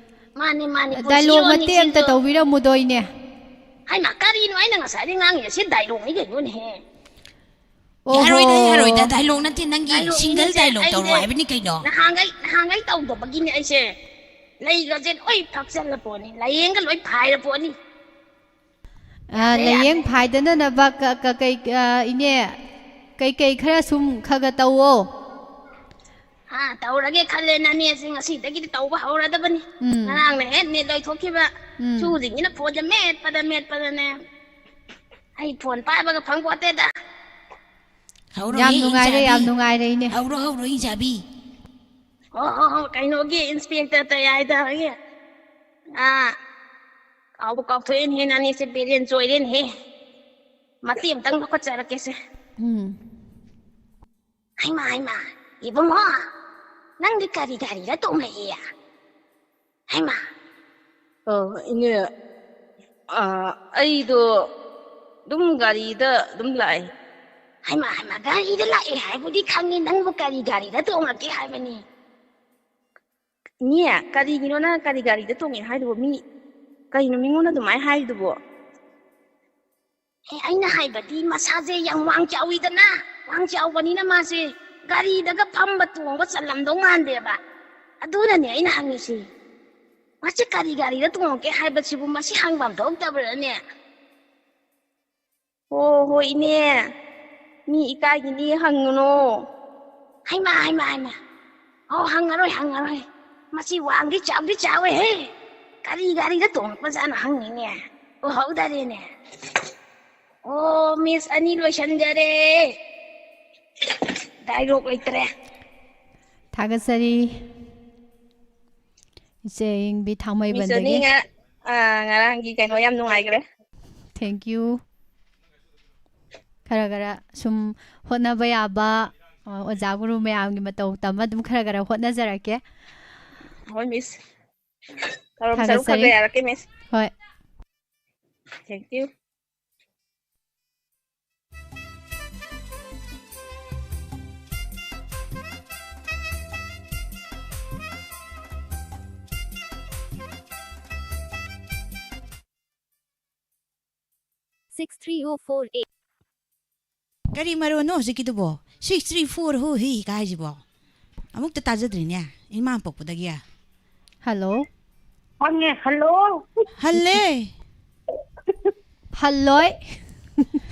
ꯃꯥꯅꯤ, ꯃꯥꯅꯤ, ꯗꯥꯏꯂꯣꯒ ꯄꯨꯟꯁꯤꯔꯣꯜꯅꯤ ꯃꯇꯦꯛ ꯑꯝꯇ ꯁꯤꯁꯨ꯫ ꯇꯧꯕꯤꯔꯝꯃꯨꯗꯣ ꯏꯅꯦ꯫ ꯍꯩꯃꯥ, ꯀꯔꯤꯅꯣ ꯑꯩꯅ ꯉꯁꯥꯏꯗꯩ ꯉꯥꯡꯉꯤꯁꯦ? ꯁꯤ ꯗꯥꯏꯂꯣꯒꯅꯤ ꯀꯩꯅꯣꯅꯦꯍꯦ꯫ ꯑꯣꯍꯣ꯫ ꯌꯥꯔꯣꯏꯗ, ꯌꯥꯔꯣꯏꯗ, ꯗꯥꯏꯂꯣꯛ ꯅꯠꯇꯦ, ꯅꯪꯒꯤ ꯗꯥꯏꯂꯣꯒꯅꯤ ꯁꯤꯡꯒꯜ ꯁꯦ, ꯗꯥꯏꯂꯣꯛ ꯇꯧꯔꯣ ꯑꯩꯁꯦ ꯍꯥꯏꯕꯅꯤ ꯀꯩꯅꯣ꯫ ꯅꯍꯥꯟꯈꯩ, ꯅꯍꯥꯟꯈꯩ ꯇꯧꯗꯕꯒꯤꯅꯦ ꯑꯩꯁꯦ꯫ ꯂꯩꯒꯁꯦ ꯂꯣꯏ ꯐꯛꯆꯜꯂ ꯄꯣꯠꯅꯤ, ꯂꯥꯏꯌꯦꯡꯒ ꯂꯣꯏ ꯐꯥꯏꯔ ꯄꯣꯠꯅꯤ꯫ ꯑ, ꯌꯥꯗ꯭ꯔꯦ, ꯂꯥꯏꯌꯦꯡ ꯌꯥꯗ꯭ꯔꯦ꯫ ꯐꯥꯏꯗꯅꯅꯕ ꯀ-, ꯀ-, ꯀꯩ-, ꯑ, ꯏꯅꯦ, ꯀꯩꯀꯩ ꯈꯔ ꯁꯨꯝ ꯈꯔ ꯈꯔ ꯇꯧꯋꯣ꯫ ꯑꯥ, ꯇꯧꯔꯒꯦ ꯈꯜꯂꯦ, ꯅꯅꯦꯁꯦ ꯉꯁꯤꯗꯒꯤꯗꯤ ꯇꯧꯕ ꯍꯧꯔꯗꯕꯅꯤ꯫ ꯎꯝ꯫ ꯉꯔꯥꯡꯅ ꯍꯦꯛ ꯅꯦꯠ ꯂꯣꯏꯊꯣꯛꯈꯤꯕ꯫ ꯎꯝ꯫ ꯁꯨꯁꯤꯡꯁꯤꯅ ꯐꯣꯟꯁꯦ ꯃꯦꯠꯄꯗ ꯃꯦꯠꯄꯗꯅꯦ꯫ ꯑꯩ ꯐꯣꯟ ꯄꯥꯏꯕꯒ ꯐꯪꯄꯣꯠꯇꯦꯗ꯫ ꯍꯧꯔꯣ ꯌꯥꯝ ꯍꯦ, ꯅꯨꯡꯉꯥꯏꯔꯦ, ꯏꯟꯆꯥꯕꯤ꯫ ꯌꯥꯝ ꯅꯨꯡꯉꯥꯏꯔꯦ, ꯏꯅꯦ꯫ ꯍꯧꯔꯣ, ꯍꯧꯔꯣ, ꯏꯟꯆꯥꯕꯤ꯫ ꯍꯣ, ꯍꯣ, ꯍꯣ, ꯀꯩꯅꯣꯒꯤ ꯏꯟꯁꯄꯦꯛꯇꯔ ꯇꯌꯥꯏꯗꯒꯤ꯫ ꯑꯥ, ꯀꯥꯎꯕꯨ ꯀꯥꯎꯊꯣꯛꯑꯦꯅꯦꯍꯦ, ꯅꯅꯦꯁꯦ ꯕꯦꯂꯦꯟꯁ ꯑꯣꯏꯔꯦꯅꯦꯍꯦ꯫ ꯃꯇꯦꯛ ꯑꯃꯇꯪ ꯂꯧꯈꯠꯆꯔꯛꯀꯦꯁꯦ꯫ ꯎꯝ꯫ ꯍꯩꯃꯥ, ꯍꯩꯃꯥ, ꯏꯕꯨꯡꯉꯣ, ꯅꯪꯗꯤ ꯀꯔꯤ ꯒꯥꯔꯤꯗ ꯇꯣꯡꯂꯛꯏ? ꯍꯩꯃꯥ꯫ ꯑ, ꯏꯅꯦ, ꯑ, ꯑꯩꯗꯣ ꯑꯗꯨꯝ ꯒꯥꯔꯤꯗ ꯑꯗꯨꯝ ꯂꯥꯛꯑꯦ꯫ ꯍꯩꯃꯥ, ꯍꯩꯃꯥ, ꯒꯥꯔꯤꯗ ꯂꯥꯛꯑꯦ ꯍꯥꯏꯕꯨꯗꯤ ꯈꯪꯉꯤ, ꯅꯪꯕꯨ ꯀꯔꯤ ꯒꯥꯔꯤꯗ ꯇꯣꯡꯂꯛꯀꯦ ꯍꯥꯏꯕꯅꯤ? ꯏꯅꯦ, ꯀꯔꯤꯒꯤꯅꯣ ꯅꯪ ꯀꯔꯤ ꯒꯥꯔꯤꯗ ꯇꯣꯡꯉꯦ ꯍꯥꯏꯗꯨꯕꯣ? ꯃꯤ, ꯀꯩꯅꯣ ꯃꯤꯉꯣꯟꯗ ꯑꯗꯨꯃꯥꯏꯅ ꯍꯥꯏꯗꯨꯕꯣ? ꯑꯦ, ꯑꯩꯅ ꯍꯥꯏꯕꯗꯤ ꯃꯁꯥꯁꯦ ꯌꯥꯝ ꯋꯥꯡ ꯆꯥꯎꯋꯤꯗꯅ, ꯋꯥꯡ ꯆꯥꯎꯕꯅꯤꯅ ꯃꯥꯁꯦ ꯒꯥꯔꯤꯗꯒ ꯐꯝꯕ ꯇꯣꯡꯕ ꯆꯜꯂꯝꯗꯧ ꯃꯥꯟꯗꯦꯕ꯫ ꯑꯗꯨꯅꯅꯦ ꯑꯩꯅ ꯍꯪꯉꯤꯁꯤ꯫ ꯃꯁꯤ ꯀꯔꯤ ꯒꯥꯔꯤꯗ ꯇꯣꯡꯉꯛꯀꯦ ꯍꯥꯏꯕꯁꯤꯕꯨ ꯃꯁꯤ ꯍꯪꯐꯝ ꯊꯣꯛꯇꯕ꯭ꯔꯥꯅꯦ? ꯑꯣ, ꯍꯣꯏ, ꯏꯅꯦ꯫ ꯃꯤ ꯏꯀꯥꯏꯒꯤꯅꯤ, ꯍꯪꯉꯨꯅꯣ꯫ ꯍꯩꯃꯥ, ꯍꯩꯃꯥ, ꯍꯩꯃꯥ꯫ ꯑꯣ, ꯍꯪꯉꯔꯣꯏ, ꯍꯪꯉꯔꯣꯏ꯫ ꯃꯁꯤ ꯋꯥꯡꯗꯤ ꯆꯥꯎꯗꯤ ꯆꯥꯎꯋꯦꯍꯦ꯫ ꯀꯔꯤ ꯒꯥꯔꯤꯗ ꯇꯣꯡꯉꯛꯄꯖꯥꯠꯅꯣ ꯍꯪꯉꯤꯅꯦ꯫ ꯎꯍꯧꯗꯔꯦꯅꯦ꯫ ꯑꯣ, ꯃꯤꯁ ꯑꯅꯤ ꯂꯣꯏꯁꯟꯖꯔꯦ꯫ ꯗꯥꯏꯂꯣꯛ ꯂꯩꯇ꯭ꯔꯦ꯫ ꯊꯥꯒꯠꯆꯔꯤ꯫ ꯏꯆꯦ ꯑꯌꯤꯡꯕꯤ ꯃꯤꯁ ꯑꯅꯤ ꯊꯥꯡꯃꯩꯕꯟꯗꯒꯤ꯫ ꯉ-, ꯑꯥ, ꯉꯔꯥꯡꯒꯤ ꯀꯩꯅꯣ ꯌꯥꯝ ꯅꯨꯡꯉꯥꯏꯈ꯭ꯔꯦ꯫ Thank you꯫ ꯈꯔ ꯈꯔ ꯁꯨꯝ ꯍꯣꯠꯅꯕ ꯌꯥꯕ, ꯑ, ꯑꯣꯖꯥ ꯒꯨꯔꯨ ꯃꯌꯥꯝꯒꯤ ꯃꯇꯧ ꯇꯝꯃ ꯑꯗꯨꯝ ꯈꯔ ꯈꯔ ꯍꯣꯠꯅꯖꯔꯛꯀꯦ꯫ ꯍꯣꯏ, ꯃꯤꯁ꯫ ꯊꯧꯔꯝ ꯁꯔꯨꯛ ꯈꯔ ꯊꯥꯒꯠꯆꯔꯤ꯫ ꯈꯔ ꯌꯥꯔꯛꯀꯦ, ꯃꯤꯁ꯫ ꯍꯣꯏ꯫ Thank you꯫ Six three oh four eight꯫ ꯀꯔꯤ ꯃꯔꯣꯟꯅꯣ ꯍꯧꯖꯤꯛꯀꯤꯗꯨꯕꯣ? Six three four ꯍꯨ ꯍꯤ ꯀꯥꯏꯁꯤꯕꯣ? ꯑꯃꯨꯛꯇ ꯇꯥꯖꯗ꯭ꯔꯤꯅꯦ, ꯏꯃꯥ ꯄꯣꯛꯄꯗꯒꯤ꯫ ꯍꯜꯂꯣ꯫ ꯐꯪꯉꯦ, ꯍꯜꯂꯣ꯫ ꯍꯜꯂꯦ꯫ ꯍꯜꯂꯣꯏ꯫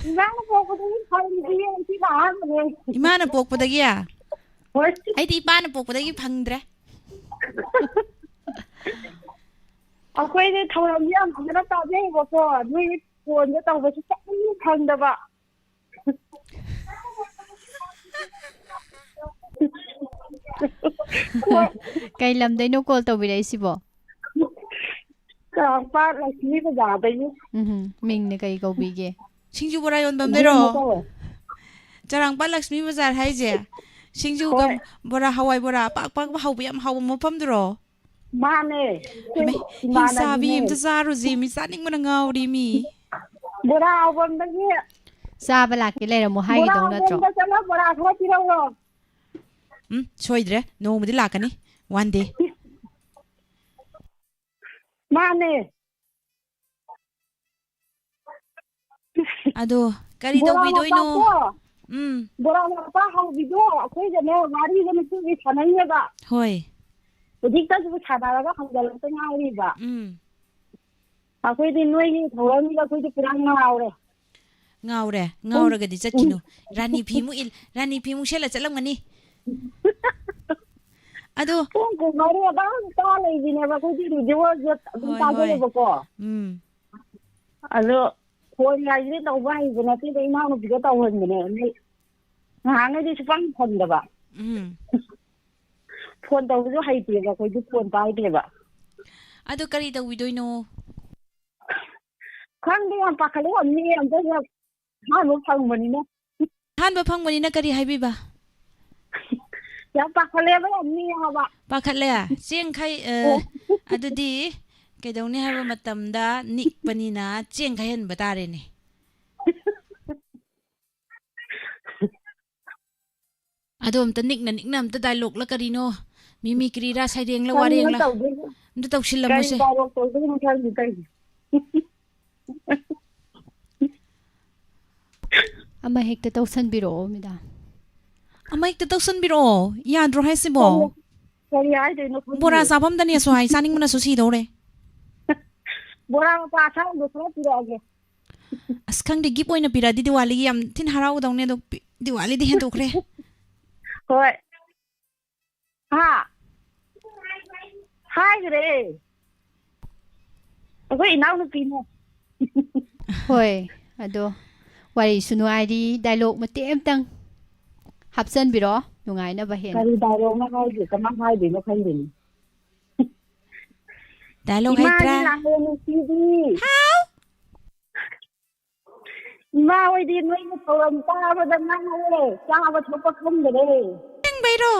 ꯏꯃꯥꯅ ꯄꯣꯛꯄꯗꯒꯤ ꯐꯪꯗ꯭ꯔꯤꯌꯦ, ꯁꯤꯅ ꯑꯍꯥꯟꯕꯅꯦ꯫ ꯏꯃꯥꯅ ꯄꯣꯛꯄꯗꯒꯤ? ꯍꯣꯏ꯫ ꯑꯩꯗꯤ ꯏꯄꯥꯅ ꯄꯣꯛꯄꯗꯒꯤ ꯐꯪꯗ꯭ꯔꯦ꯫ ꯑꯩꯈꯣꯏꯗꯤ ꯊꯧꯔꯝꯁꯦ ꯌꯥꯝ ꯐꯖꯅ ꯇꯥꯖꯩꯕꯀꯣ, ꯅꯣꯏꯒꯤ ꯐꯣꯟꯗ ꯇꯧꯕꯁꯨ ꯁꯨꯛꯐꯪ ꯐꯪꯗꯕ꯫ ꯀꯩ ꯂꯝꯗꯩꯅꯣ ꯀꯣꯜ ꯇꯧꯕꯤꯔꯛꯏꯁꯤꯕꯣ? ꯆꯥꯎꯔꯥꯛꯄ ꯂꯛꯁꯃꯤ ꯕꯖꯥꯔꯗꯒꯤ꯫ ꯎꯝꯍꯨꯝ, ꯃꯤꯡꯅ ꯀꯩ ꯀꯧꯕꯤꯒꯦ? ꯁꯤꯡꯖꯨ ꯕꯣꯔꯥ ꯌꯣꯟꯐꯝꯗꯩꯔꯣ? ꯏꯕꯦꯝꯃ ꯀꯧꯋꯦ꯫ ꯆꯥꯔꯥꯡꯄꯥꯠ ꯂꯛꯁꯃꯤ ꯕꯖꯥꯔ ꯍꯥꯏꯁꯦ ꯁꯤꯡꯖꯨꯒ ꯍꯣꯏ꯫ ꯕꯣꯔꯥ, ꯍꯋꯥꯏ ꯕꯣꯔꯥ ꯑꯄꯥꯛ ꯑꯄꯥꯛꯄ ꯍꯧꯕ ꯌꯥꯝ ꯍꯥꯎꯕ ꯃꯐꯝꯗꯨꯔꯣ? ꯃꯥꯅꯦ꯫ ꯍꯩꯃꯥ, ꯍꯤꯡꯆꯥꯕꯤ ꯏꯃꯥꯟꯅꯕꯤꯅꯦ꯫ ꯑꯝꯇ ꯆꯥꯔꯨꯁꯤ, ꯃꯤ ꯆꯥꯅꯤꯡꯕꯅ ꯉꯥꯎꯔꯤ ꯃꯤ꯫ ꯕꯣꯔꯥ ꯍꯧꯕꯝꯗꯒꯤ꯫ ꯆꯥꯕ ꯂꯥꯛꯀꯦ ꯂꯩꯔꯝꯃꯣ ꯕꯣꯔꯥ ꯍꯥꯏꯒꯤꯗꯧ ꯅꯠꯇ꯭ꯔꯣ? ꯍꯧꯕꯝꯗ ꯆꯠꯂ ꯕꯣꯔꯥ ꯈꯔ ꯄꯤꯔꯛꯎꯔꯣ? ꯎꯝ, ꯁꯣꯏꯗ꯭ꯔꯦ, ꯅꯣꯡꯃꯗꯤ ꯂꯥꯛꯀꯅꯤ, one day꯫ ꯃꯥꯅꯦ꯫ ꯑꯗꯣ ꯀꯔꯤ ꯕꯣꯔꯥ ꯇꯧꯕꯤꯗꯣꯏꯅꯣ? ꯃꯄꯥꯛꯇꯣ, ꯎꯝ꯫ ꯕꯣꯔꯥ ꯃꯄꯥꯛ ꯍꯧꯕꯤꯗꯣ ꯑꯩꯈꯣꯏꯗꯅꯦ, ꯋꯥꯔꯤꯒ ꯅꯨꯄꯤꯒꯤ ꯁꯥꯟꯅꯩꯅꯦꯕ꯫ ꯍꯣꯏ꯫ ꯍꯧꯖꯤꯛꯇꯁꯨ ꯁꯥꯟꯅꯔꯒ ꯍꯧꯖꯤꯜꯂꯛꯇ ꯉꯥꯏꯔꯤꯕ꯫ ꯎꯝ꯫ ꯑꯩꯈꯣꯏꯗꯤ ꯅꯣꯏꯒꯤ ꯊꯧꯔꯝꯁꯤꯗ ꯑꯩꯈꯣꯏꯗꯤ ꯄꯨꯔꯥ ꯉꯥꯎꯔꯦ꯫ ꯉꯥꯎꯔꯦ꯫ ꯉꯥꯎꯔꯒꯗꯤ ꯆꯠꯈꯤꯅꯨ꯫ ꯔꯥꯅꯤ ꯐꯤꯃꯨꯛ ꯏꯜ-, ꯔꯥꯅꯤ ꯐꯤꯃꯨꯛ ꯁꯦꯠꯂ ꯆꯠꯂꯝꯒꯅꯤ꯫ ꯑꯗꯣ ꯄꯨꯡ ꯀꯨꯟꯃꯔꯤ ꯑꯗꯨꯝ ꯇꯥ ꯂꯩꯕꯤꯅꯦꯕ ꯑꯩꯈꯣꯏꯗꯤ ꯔꯦꯗꯤꯑꯣꯁꯦ ꯑꯗꯨꯝ ꯍꯣꯏ, ꯍꯣꯏ꯫ ꯇꯥꯖꯩꯌꯦꯕꯀꯣ꯫ ꯎꯝ꯫ ꯑꯗꯣ ꯐꯣꯟ ꯍꯥꯏꯁꯤꯗꯤ ꯇꯧꯕ ꯍꯩꯕ ꯅꯠꯇꯦꯗ, ꯏꯅꯥꯎꯅꯨꯄꯤꯗ ꯇꯧꯍꯟꯕꯅꯦ꯫ ꯑꯗꯩ ꯉꯍꯥꯟꯉꯩꯗꯤ ꯁꯨꯐꯪ ꯐꯪꯗꯕ꯫ ꯎꯝ꯫ ꯐꯣꯟ ꯇꯧꯕꯁꯨ ꯍꯩꯇꯦꯕ, ꯑꯩꯈꯣꯏꯗꯤ ꯐꯣꯟ ꯄꯥꯏꯗꯦꯕ꯫ ꯑꯗꯨ ꯀꯔꯤ ꯇꯧꯕꯤꯗꯣꯏꯅꯣ? ꯈꯪꯗꯦ, ꯌꯥꯝ ꯄꯥꯈꯠꯂꯦ, ꯌꯥꯝ ꯅꯤꯛꯑꯦ, ꯑꯝꯇ ꯌꯥꯝ ꯑꯍꯥꯟꯕ ꯐꯪꯕꯅꯤꯅ꯫ ꯑꯍꯥꯟꯕ ꯐꯪꯕꯅꯤꯅ ꯀꯔꯤ ꯍꯥꯏꯕꯤꯕ? ꯌꯥꯝ ꯄꯥꯈꯠꯂꯦꯕ, ꯌꯥꯝ ꯅꯤꯛꯑꯦ ꯍꯥꯏꯕ꯫ ꯄꯥꯈꯠꯂꯦ? ꯆꯦꯡꯈꯩ, ꯑ, ꯑꯣ꯫ ꯑꯗꯨꯗꯤ ꯀꯩꯗꯧꯅꯤ ꯍꯥꯏꯕ ꯃꯇꯝꯗ ꯅꯤꯛꯄꯅꯤꯅ ꯆꯦꯡ ꯈꯩꯍꯟꯕ ꯇꯥꯔꯦꯅꯦ꯫ ꯑꯗꯣ ꯑꯝꯇ ꯅꯤꯛꯅ ꯅꯤꯛꯅ ꯑꯝꯇ ꯗꯥꯏꯂꯣꯛꯂ ꯀꯔꯤꯅꯣ, ꯃꯤꯃꯤꯀ꯭ꯔꯤꯔꯥ, ꯁꯩꯔꯦꯡꯂ, ꯈꯪꯗꯦ ꯋꯥꯔꯦꯡꯂ ꯇꯧꯗꯣꯏꯁꯦ꯫ ꯑꯝꯇ ꯀꯔꯤ ꯇꯧꯁꯤꯜꯂꯝꯃꯨꯁꯦ꯫ ꯗꯥꯏꯂꯣꯛ ꯇꯧꯗꯣꯏꯅꯣ ꯈꯪꯗꯦ ꯇꯧꯔꯤꯁꯦ꯫ ꯑꯃ ꯍꯦꯛꯇ ꯇꯧꯁꯟꯕꯤꯔꯛꯑꯣ, ꯃꯦꯗꯥꯝ꯫ ꯑꯃ ꯍꯦꯛꯇ ꯇꯧꯁꯟꯕꯤꯔꯛꯑꯣ꯫ ꯌꯥꯗ꯭ꯔꯣ ꯍꯥꯏꯁꯤꯕꯣ? ꯀꯔꯤ, ꯀꯔꯤ ꯍꯥꯏꯗꯣꯏꯅꯣ ꯈꯪꯗꯦ꯫ ꯕꯣꯔꯥ ꯆꯥꯐꯝꯗꯅꯦꯁꯨ ꯍꯥꯏ, ꯆꯥꯅꯤꯡꯕꯅꯁꯨ ꯁꯤꯗꯧꯔꯦ꯫ ꯕꯣꯔꯥ ꯃꯄꯥ ꯑꯁꯥꯡꯕꯗꯣ ꯈꯔ ꯄꯤꯔꯛꯑꯒꯦ꯫ ꯑꯁ, ꯈꯪꯗꯦ, ꯒꯤꯐ ꯑꯣꯏꯅ ꯄꯤꯔꯛꯑꯗꯤ ꯗꯤꯋꯥꯂꯤꯒꯤ ꯌꯥꯝ ꯊꯤꯅ ꯍꯔꯥꯎꯒꯗꯧꯅꯦ, ꯑꯗꯣ ꯄꯤ-, ꯗꯤꯋꯥꯂꯤꯗꯤ ꯍꯦꯟꯗꯣꯛꯈ꯭ꯔꯦ꯫ ꯍꯣꯏ꯫ ꯍꯥ? ꯍꯥꯏꯈ꯭ꯔꯦ꯫ ꯑꯩꯈꯣꯏ ꯏꯅꯥꯎꯅꯨꯄꯤꯅꯦ꯫ ꯍꯣꯏ, ꯑꯗꯣ ꯋꯥꯔꯤꯁꯨ ꯅꯨꯡꯉꯥꯏꯔꯤ, ꯗꯥꯏꯂꯣꯛ ꯃꯇꯦꯛ ꯑꯃꯇꯪ ꯍꯥꯞꯆꯟꯕꯤꯔꯣ, ꯅꯨꯡꯉꯥꯏꯅꯕ ꯍꯦꯟꯅ꯫ ꯀꯔꯤ ꯗꯥꯏꯂꯣꯛꯅꯣ ꯍꯥꯏꯁꯦ? ꯀꯃꯥꯏꯅ ꯍꯥꯏꯗꯣꯏꯅꯣ ꯈꯪꯗꯦꯅꯦ꯫ ꯗꯥꯏꯂꯣꯛ ꯏꯃꯥꯒꯤ ꯍꯩꯇ꯭ꯔꯥ? ꯂꯥꯡꯒꯣꯜ ꯅꯨꯡꯁꯤꯕꯤ꯫ ꯍꯥꯎ! ꯏꯃꯥ ꯍꯣꯏꯗꯤ ꯅꯣꯏꯒꯤ ꯊꯧꯔꯝ ꯇꯥꯕꯗ ꯉꯥꯎꯔꯦ, ꯆꯥꯕ ꯊꯛꯄ ꯈꯪꯗꯔꯦ꯫ ꯑꯁꯦꯡꯕꯩꯔꯣ?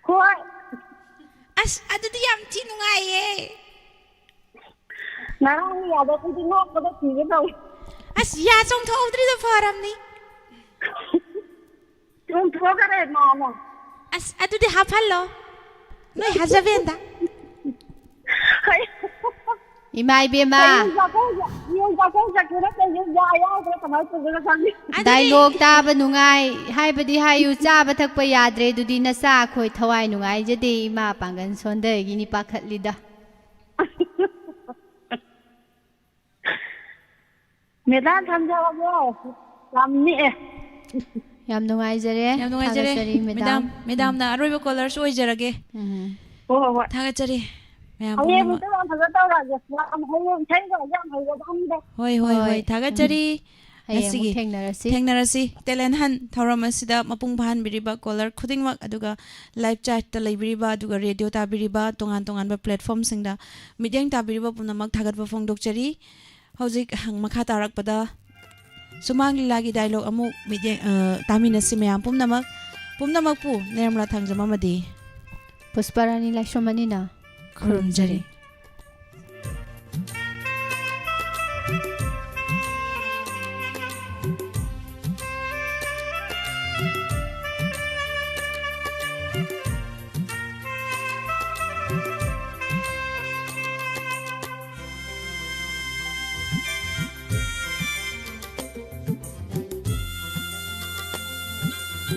ꯍꯣꯏ꯫ ꯑꯁ, ꯑꯗꯨꯗꯤ ꯌꯥꯝ ꯊꯤ ꯅꯨꯡꯉꯥꯏꯌꯦ꯫ ꯉꯔꯥꯡ ꯌꯥꯗꯕꯗꯨꯗꯤ ꯅꯣꯛꯄꯗ ꯁꯤꯒꯦ ꯇꯧꯏ꯫ ꯑꯁ, ꯌꯥ ꯆꯣꯡꯊꯣꯛꯍꯧꯗ꯭ꯔꯤꯗꯣ ꯐꯔꯝꯅꯤ꯫ ꯆꯣꯡꯊꯣꯛꯈꯔꯦ ꯃꯥꯅ꯫ ꯑꯁ, ꯑꯗꯨꯗꯤ ꯍꯥꯞꯍꯜꯂꯣ꯫ ꯅꯣꯏ ꯍꯥꯖꯕꯦꯟꯗ꯫ ꯍꯣꯏ꯫ ꯏꯃꯥ ꯏꯕꯦꯝꯃ꯫ ꯍꯌꯦꯡ ꯆꯥꯛꯀꯧ-, ꯍꯌꯦꯡ ꯆꯥꯛꯀꯧ ꯆꯠꯀꯦꯔꯥ ꯀꯩꯅꯣ, ꯌꯥ ꯌꯥꯎꯗ꯭ꯔꯥ ꯀꯃꯥꯏꯅ ꯇꯧꯗꯣꯏꯅꯣ ꯈꯪꯗꯦ꯫ ꯑꯗꯨꯅꯦ꯫ ꯗꯥꯏꯂꯣꯛ ꯇꯥꯕ ꯅꯨꯡꯉꯥꯏ ꯍꯥꯏꯕꯗꯤ ꯍꯥꯏꯌꯨ, ꯆꯥꯕ ꯊꯛꯄ ꯌꯥꯗ꯭ꯔꯦ ꯑꯗꯨꯗꯤ ꯅꯆꯥ ꯑꯩꯈꯣꯏ ꯊꯋꯥꯏ ꯅꯨꯡꯉꯥꯏꯖꯗꯦ, ꯏꯃꯥ ꯄꯥꯡꯒꯜ ꯁꯣꯟꯊꯒꯤꯅꯤ ꯄꯥꯈꯠꯂꯤꯗ꯫ ꯃꯦꯗꯥꯝ ꯊꯝꯖꯔꯒꯦ꯫ ꯌꯥꯝ ꯅꯤꯛꯑꯦ꯫ ꯌꯥꯝ ꯅꯨꯡꯉꯥꯏꯖꯔꯦ꯫ ꯌꯥꯝ ꯅꯨꯡꯉꯥꯏꯖꯔꯦ ꯊꯥꯒꯠꯆꯔꯤ, ꯃꯦꯗꯥꯝ꯫ ꯃꯦꯗꯥꯝꯅ ꯑꯔꯣꯏꯕ ꯀꯣꯂꯔꯁꯨ ꯑꯣꯏꯖꯔꯒꯦ꯫ ꯎꯝ꯫ ꯍꯣꯏ ꯍꯣꯏ ꯍꯣꯏ꯫ ꯊꯥꯒꯠꯆꯔꯤ ꯃꯌꯥꯝ ꯍꯌꯦꯡ ꯄꯨꯝꯅꯃꯛ꯫ ꯑꯃꯨꯛꯇ ꯌꯥꯝ ꯐꯖ ꯇꯧꯔꯛꯑꯒꯦ꯫ ꯌꯥꯝ ꯍꯩꯌꯦ, ꯏꯁꯩꯒ ꯌꯥꯝ ꯍꯩꯒꯗꯕꯅꯤꯗ꯫ ꯍꯣꯏ ꯍꯣꯏ ꯍꯣꯏ꯫ ꯍꯣꯏ ꯊꯥꯒꯠꯆꯔꯤ꯫ ꯍꯌꯦꯡ ꯑꯃꯨꯛ ꯉꯁꯤꯒꯤ ꯊꯦꯡꯅꯔꯁꯤ꯫ ꯊꯦꯡꯅꯔꯁꯤ꯫ ꯇꯦꯂꯦꯟ ꯍꯟ ꯊꯧꯔꯝ ꯑꯁꯤꯗ ꯃꯄꯨꯡ ꯐꯥꯍꯟꯕꯤꯔꯤꯕ ꯀꯣꯂꯔ ꯈꯨꯗꯤꯡꯃꯛ, ꯑꯗꯨꯒ ꯂꯥꯏꯚ ꯆꯥꯠꯇ ꯂꯩꯕꯤꯔꯤꯕ, ꯑꯗꯨꯒ ꯔꯦꯗꯤꯑꯣ ꯇꯥꯕꯤꯔꯤꯕ, ꯇꯣꯉꯥꯟ ꯇꯣꯉꯥꯟꯕ ꯄ꯭ꯂꯦꯠꯐꯣꯝꯁꯤꯡꯗ ꯃꯤꯠꯌꯦꯡ ꯇꯥꯕꯤꯔꯤꯕ ꯄꯨꯝꯅꯃꯛ ꯊꯥꯒꯠꯄ ꯐꯣꯡꯗꯣꯛꯆꯔꯤ꯫ ꯍꯧꯖꯤꯛ ꯍꯪ- ꯃꯈꯥ ꯇꯥꯔꯛꯄꯗ ꯁꯨꯃꯥꯡ ꯂꯤꯂꯥꯒꯤ ꯗꯥꯏꯂꯣꯛ ꯑꯃꯨꯛ ꯃꯤꯠꯌꯦꯡ ꯑ, ꯇꯥꯃꯤꯟꯅꯁꯤ ꯃꯌꯥꯝ ꯄꯨꯝꯅꯃꯛ꯫ ꯄꯨꯝꯅꯃꯛꯄꯨ ꯅꯤꯔꯃꯂꯥ ꯊꯥꯡꯖꯝ ꯑꯃꯗꯤ ꯄꯨꯁꯄꯥꯔꯥꯅꯤ ꯂꯥꯏꯁ꯭ꯔꯝ ꯑꯅꯤꯅ ꯈꯨꯔꯨꯝꯖꯔꯤ꯫